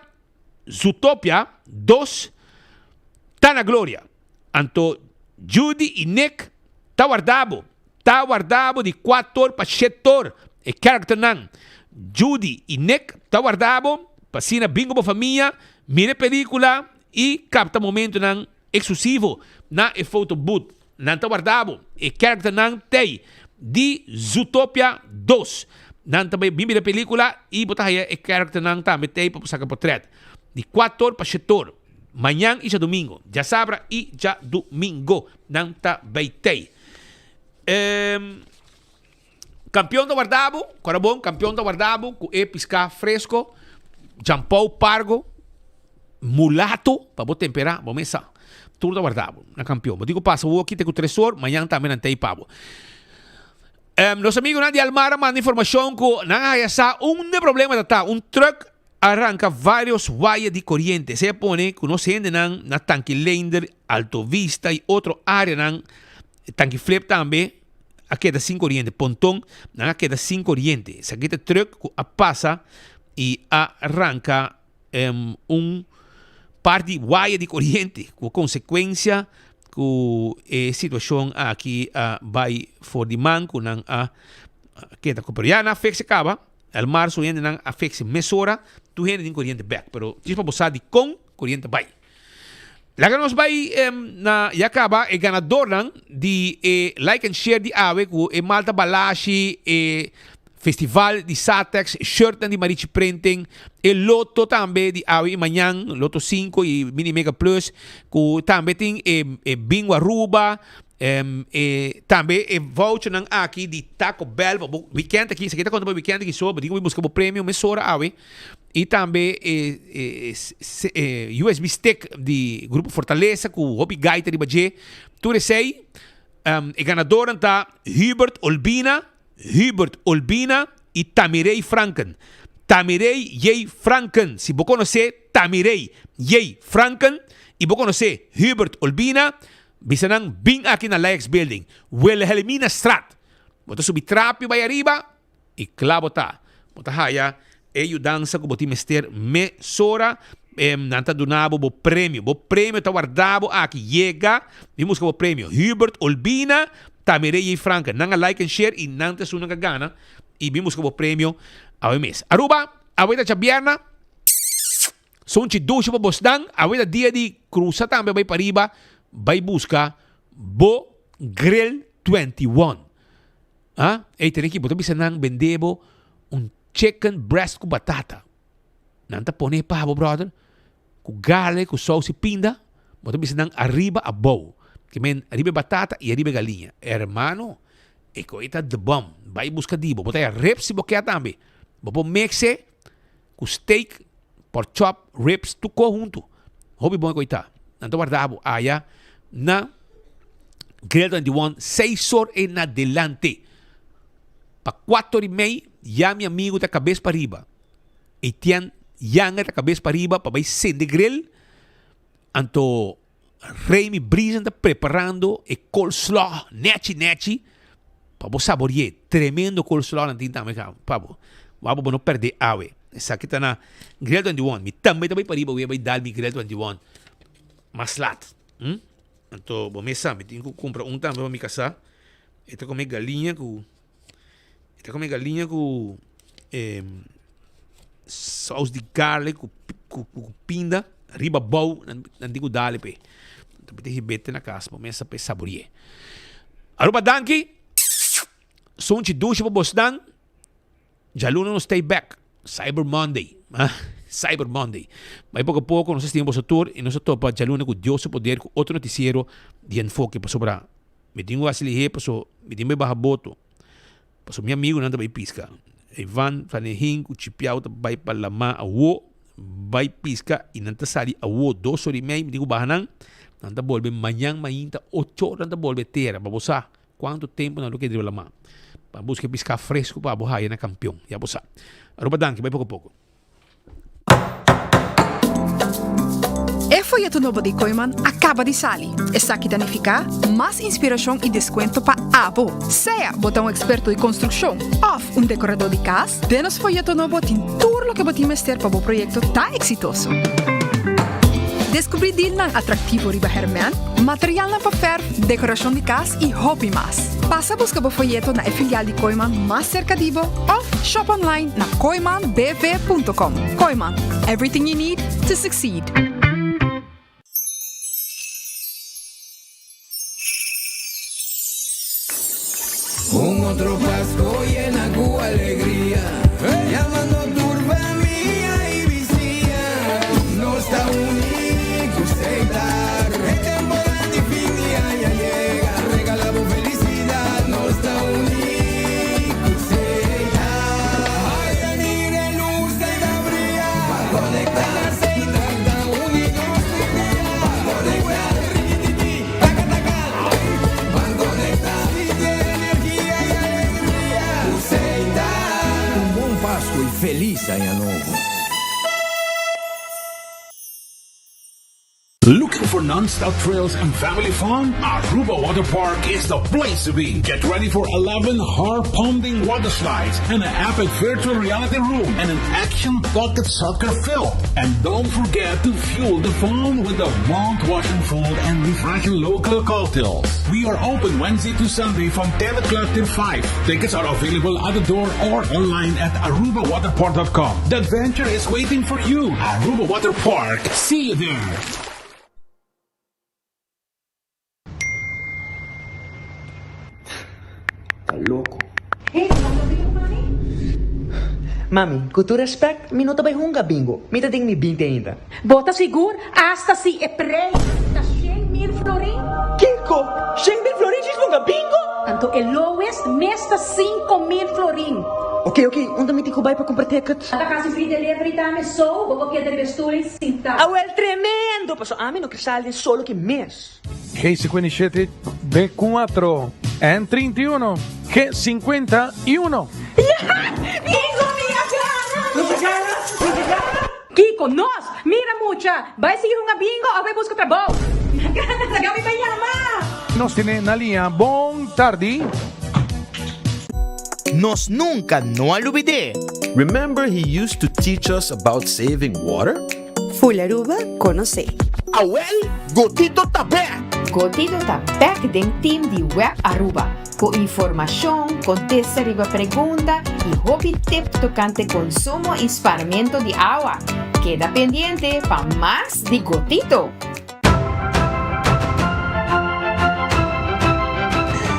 Zootopia dos ta na gloria. Anto Judy y Nick ta warda bo, ta warda bo di cuator pa shetor, e characternan Judy y Nick ta warda bo pa asina bin cu bo famia, mira e pelicula y capta momentonan exclusivo na e photo booth. Nan ta warda bo. E characternan t'ey di Zootopia dos. Nan ta bay bin mira e pelicula y bo ta haya e characternan tambe t'ey pa bo saca potret. Di cuator pa shetor. Mañan y djadomingo. Djasabra y djadomingo nan ta bay t'ey. Campeon ta warda bo, cora bon, campeon ta warda bo cu e pisca fresco, jampou pargo, mulato pa bo tempera bo mesa. Tur ta warda bo na campeon. Bo tin cu pasa awoki te cu tresor, mañan tambe nan ta ey pa bo. Nos amigonan di Almar a manda informacion cu nan a haya sa unda e problema ta ta. Un truck a ranca varios waya di coriente. Esey a pone cu nos hendenan na Tanki Leender, Alto Vista y otro areanan, Tanki Flip tambe, a keda sin coriente. Ponton, nan a keda sin coriente. Esaki ta truck cu a pasa y a ranca un par di waya di coriente cu consecuencia cu e situacion aki a bay for di man cu nan a keda cu. Pero ya nan a fix e caba. El marzo hendenan a fix mesora tur hende tin coriente bek. Pero djis pa bo sa dicon coriente bay. Laga nos bai na ya caba e ganadornan di e like and share di awe cu e Malta Balashi, e festival di Satex, e shirtnan di Marichi Printing, e loto tambe di awe y mañan, loto 5 y mini mega plus, cu tambe tin e e Bingo Aruba, e tambe e vouchernan aki di Taco Bell pa bo weekend aki, esaki ta conta pa weekend aki so, bo tin cu bai busca bo premio mesora awe. Y tambe e USB stick di Grupo Fortaleza cu hopi gaita riba dje. Tur esey, e ganadornan ta Hubert Olbina, Hubert Olbina y Tamirey Franken. Tamirey J. Franken. Si bo conoce Tamirey J. Franken y bo conoce Hubert Olbina, bisa nan bin aki na Laex Building, Wilhelminastraat. Bo ta subi trapi bay ariba. I kla bo ta. Bo ta haya e yudansa ku bo tin mester mesora. Nan ta duna bo bo premio. Bo premio ta warda bo aki. Yega bin buska bo premio. Hubert Olbina, Tamiré J. Franken. Nan a like en share i nan ta esunnan ka gana. I bin buska bo premio awe mes. Aruba, awe ta djabièrna. Sunchi dushi pa bosnan. Awe ta dia di krusa tambe bai pariba bai buska bo Grill 21. Ah, ey tene ki bo ta bisa nan bende bo un chicken breast ku batata. Nan ta pone pa bo brother ku garlic ku saus y pinda, bo ta bisa nan ariba abou. Ke men ariba e batata y ariba e galiña. Hermano, e koe ta the bomb. Bai buska di bo. Bo ta haya ribs si bo ke tambe. Bo por mix e ku steak, pork chop, ribs, tur ko huntu. Hopi bon e koe ta. Nan ta warda bo aya na Grill 21, seis or en adelante. Pa cuatro y mei, ya mi amigo ta cabes pa riba. Etienne Yanga ta cabes pa riba pa bai sende grill. Anto Remy Briesen ta preparando e coleslaw nechi nechi pa bo sabore'é. Tremendo coleslaw nan tin tambe pa bo. Wak bo no perde awe. Esaki ta na Grill 21. Mi tambe ta bai pa riba wea bai dal mi Grill 21 mas lat. Hm? Anto bo mes sa mi tin ku kumpra un tambe pa mi kasá. E ta kome galiña ku e ta kome galiña ku saus di garlic ku ku ku pinda riba bou nan nan tin ku dal p'e. Anto mi ta hib'é te na kas bo mes sa p'e sabori'é. Aruba danki. Sunchi dushi pa bosnan. Djaluna nos ta bek, Cyber Monday, Cyber Monday. Bai poko poko nos a stima boso tur y nos a topa djaluna cu Dios su poder cu otro noticiero di Enfoke pasobra mi tin cu haci lihe paso mi tin bai baha boto paso mi amigonan ta bai pisca. Ivan van den Hink cu Chipiao ta bai pa lama awo bai pisca y nan ta sali awo dos ora y mei mi tin cu baha nan, nan ta bolbe mañan mainta ocho ora nan ta bolbe tera pa bo sa. Cuanto tempo nan lo keda riba lama pa busca e pisca fresco pa bo haya na campeon. Ya bo sa. Aruba danki, bai poco poco. E foyeto nobo di Kooyman a kaba di sali. Esaki ta nifiká mas inspirashon i deskuento pa abo. Sea bo ta un eksperto di konstrukshon òf un dekoradó di kas, den nos foyeto nobo tin tur loke bo tin mester pa bo proyekto ta eksitoso. Deskubrí dilnan atraktivo riba hèrmènt, materialnan pa fèrf, dekorashon di kas i hopi mas. Pasa buska bo foyeto na e filial di Kooyman mas serka di bo òf shop online na kooymanbv.com. Kooyman, everything you need to succeed. Un otro Pasco yena cu alegria, Yamando tur famia y bisiña. Nos ta uni cu Setar. E temporada di fin di aña yega, Regala bo felicidad. Nos ta uni cu Setar. Ay, a mira e luz ta ta bria. Pa conecta, Setar ta uni nos tur dia. Pa conecta, rikitiki. Taka taka, ban conecta Sinti energia y alegria Cu Seita. Un bon Pasco y feliz aña nobo. Looking for non-stop thrills and family fun? Aruba Water Park is the place to be. Get ready for 11 heart-pounding water slides and an epic virtual reality room and an action pocket soccer field. And don't forget to fuel the fun with the mouth-watering food and refreshing local cocktails. We are open Wednesday to Sunday from 10 o'clock till 5. Tickets are available at the door or online at arubawaterpark.com. The adventure is waiting for you. Aruba Water Park. See you there. Ta loko. Mami, ku tur respect, mi no ta bai hunga bingo. Mi ta den mi binti ainda. Bo ta sigur? Asta si e preis ta 100,000 florin? Kiko? 100,000 florin djis hunga bingo? Anto e lowest mes ta 5,000 florin. Ok, ok, unda mi tin ku bai pa kumpra ticket? Ta kasi free delivery tambe, so bo por keda riba e stoel ei sinta. Awel, tremendo! Paso ami no ke sali den solo ki mes. G57, B4, N31, G51. Bingo mi a gana! Nos a gana! Nos a gana! Kiko, nos! Mira mucha! Bai sigui hunga bingo of bai buska trabou! Mi a gana! Laga mi bai yama! Nos tene na liña. Bon tardi. Nos nunca no a lubid'é. Remember he used to teach us about saving water? Full Aruba conoce. Awel, Gotito ta bek! Gotito ta bek den team di Web Aruba, cu informacion, contesta riba pregunta y hopi tip tocante consumo y sparmento di awa. Keda pendiente pa mas di Gotito!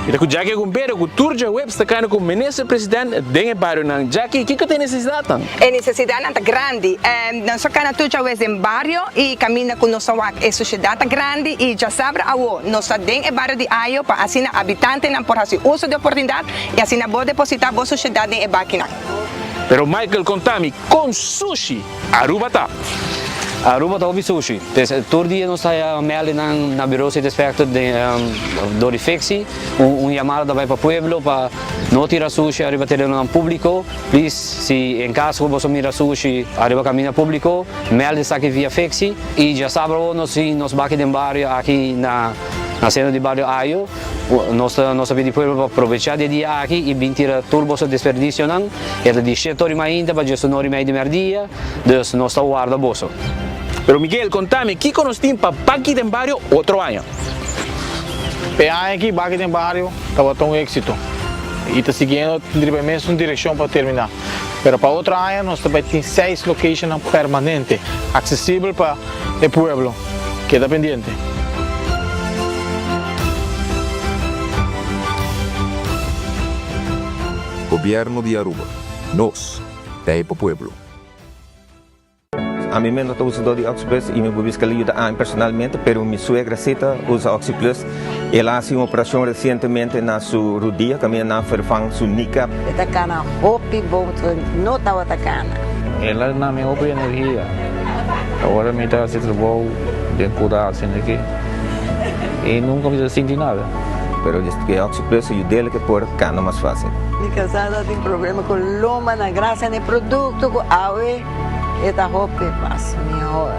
Mi ta ku Jackie Agumbero ku tur djaweps ta kanda ku Minister President den e barionan. Jackie, kiko ta e nesesidatnan? E nesesidatnan ta grandi. Nos a kana tur djawes den bario i kaminda ku nos ta wak e sushedat ta grandi i djasabra awo nos ta den e bario di Ayo pa asina abitantenan por hasi uso di oportunidat i asina bo depositá bo sushedat den e bakinan. Pero Michael konta mi kon sushi Aruba ta. Aruba ta hopi sushi. Tur dia nos ta haya meldinan na Bureau City Inspector dor di Fixi. Un yamada ta bai pa pueblo pa no tira sushi ariba terenonan publico. Please si en caso cu boso mira sushi ariba caminda publico, meld esaki via Fixi. Y djasabra awo nos tin nos baki den bario aki na centro di bario Ayo. Nos ta nos ta pidi pueblo pa probecha di e dia aki y bin tira tur boso desperdicionan. E ta di shete ora y mainta pa diesunora y mei di merdia, dus nos ta warda boso. Pero Miguel, conta mi, kico nos tin pa Baki den Bario otro aña? E aña aki Baki den Bario tabata un exito y ta siguiendo riba e mesun direccion pa termina. Pero pa otro aña nos ta bay tin seis locationnan permanente, accesibel pa e pueblo. Keda pendiente. Gobierno di Aruba. Nos ta e pa pueblo. Ami mes no ta usador di OxyPlus y mi por bisa cu el a yuda ami personalmente, pero mi suegra si ta usa OxyPlus. El a haci un operacion recientemente na su rudia caminda nan vervang su kneecap. E ta cana hopi bon, no tabata cana. El a duna mi hopi energia. Awor mi ta haci trabou den cura asina aki y nunca mi ta sinti nada. Pero desde cu e OxyPlus a yud'el ke por cana mas facil. Mi casada tin problema cu lomba na gracia na e producto cu awe e ta hopi mas mihor.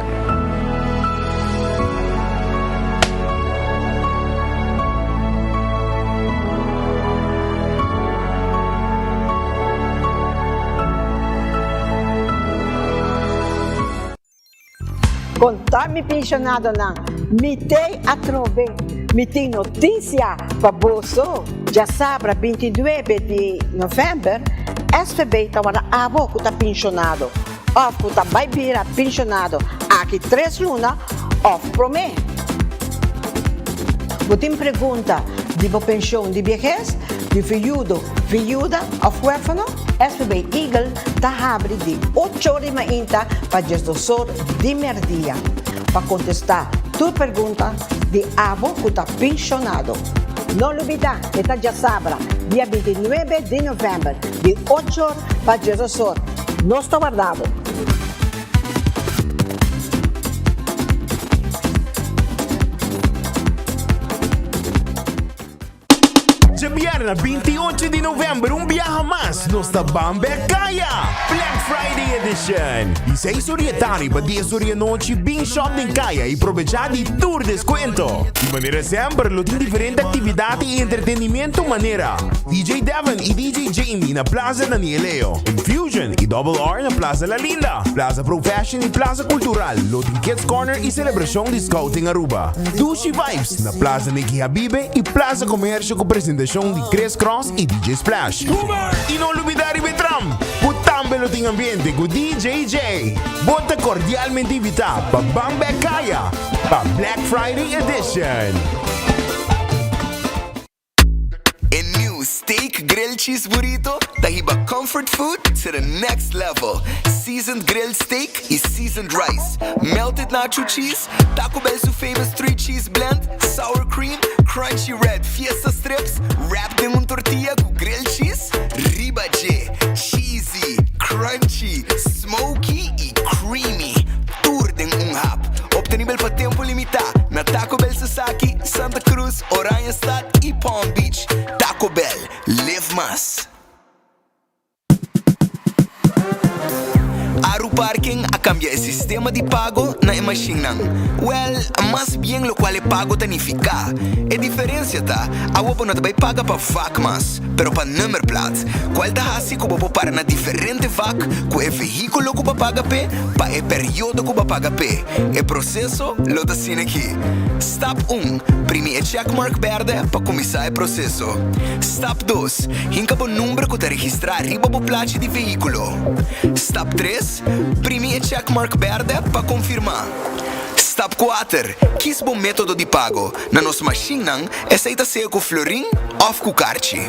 Konta mi penshonadonan, mi t'ei atrobe, mi tin notisia pa boso. Djasabra 29 di novèmber, SVB ta warda abo ku ta penshonado òf ku ta bai bira penshonado aki tres luna òf promé. Bo tin pregunta di bo penshon di biehes, di viudo, viuda òf huérfano? SVB Eagle ta habri di ocho or di mainta pa diesdos or di merdia pa kontestá tur pregunta di abo ku ta penshonado. No lubidá, e ta djasabra, dia 29 di novèmber, di ocho or pa diesdos or. Nos ta warda bo! Djabièrnè 28 di novèmber un biaha mas nos ta ban bek kaya! Black Friday Edition! Di seis or di e tardi pa dies or di e nochi bin shop den kaya i probechá di tur deskuento. Di manera semper lo tin diferente aktividat i entretenimiento manera, DJ Devon i DJ Jamie na Plaza Danieleo, Infusion i Double R na Plaza La Linda, Plaza Pro Fashion i Plaza Cultural lo tin Kids Corner i selebrashon di Scouting Aruba. Dushi Vibes na Plaza Nicky Habibe i Plaza Comercio ku presentashon di Chris Cross i DJ Splash. I no lubidá riba e tram, ku tambe lo tin ambiente ku DJ Jay. Bo ta kordialmente invitá pa ban bek kaya pa Black Friday Edition. E new Steak Grilled Cheese Burrito ta hiba comfort food to the next level. Seasoned grilled steak y seasoned rice, melted nacho cheese, Taco Bell su famous three cheese blend, sour cream, crunchy red fiesta strips, wrapped den un tortilla cu grilled cheese riba dje. Cheesy, crunchy, smoky y creamy. Tur den un hap. Obtenibel pa tempo limita na Taco Bell Sasaki, Santa Cruz, Oranjestad y Palm Beach. Taco Bell, live mas. Aru Parking a cambia e sistema di pago na e mashinnan. Wel, mas bien locual e pago ta nifica. E diferencia ta, awo bo no ta bay paga pa vak mas, pero pa nummerplaat, cual ta haci cu bo por para na diferente vak cu e vehiculo cu bo a paga p'e pa e periodo cu bo a paga p'e. E proceso lo ta asina aki. Stap un, Primi e checkmark berde pa cuminsa e proceso. Stap dos, Hinka bo number cu ta registra riba bo plachi di vehiculo. Stap tres, Primi e checkmark berde pa confirma. Stap kuater, Kies bo metodo di pago. Na nos mashinnan, esei ta sea ku florin òf ku karchi.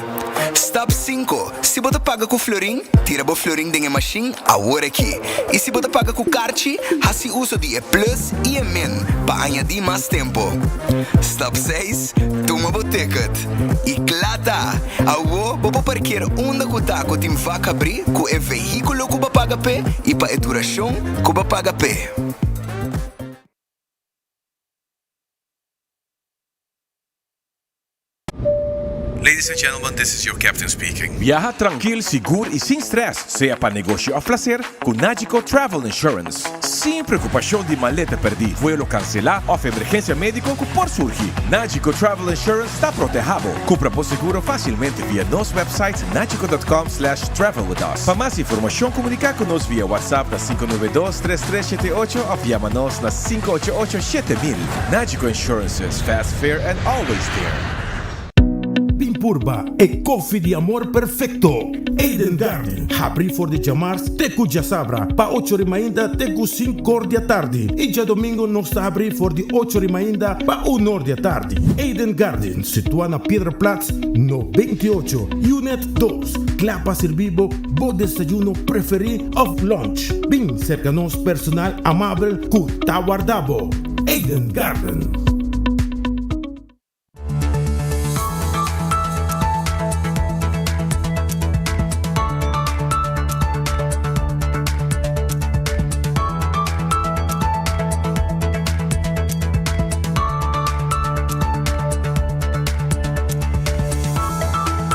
Stap sinku, Si bo ta paga ku florin, tira bo florin den e mashin awor aki. I si bo ta paga ku karchi, hasi uso di e plus i e min pa añadí mas tempu. Stap seis, Tuma bo ticket. I kla ta! Awor bo por parker unda ku ta ku tin vak habrí ku e vehíkulo ku bo a paga p'e i pa e durashon ku bo a paga p'e. Ladies and gentlemen, this is your captain speaking. Biaha trankil, sigur i sin stress, sea pa negoshi òf plaser, ku Nagico Travel Insurance. Sin preokupashon di maleta pèrdí, vuelo kanselá òf emergensia médiko ku por surgi, Nagico Travel Insurance ta protehá bo. Kumpra bo seguro fásilmente via nos website nagico.com slash travel with us. Pa mas informashon komuniká ku nos via WhatsApp na 592 3378 òf yama nos na 588 7000. Nagico Insurances, fast, fair and always there. Bin purba e koffie di amor perfecto! Eden Garden, habri for di djamars te ku djasabra pa ocho ri mainta te ku sinkor di atardi i djadomingo nos ta habri for di ocho ri mainta pa unor di atardi. Eden Garden, situa na Piedraplaats no 28, Unit dos, kla pa sirbi bo bo desayuno preferi of lunch. Bin serka nos personal amabel ku ta warda bo. Eden Garden.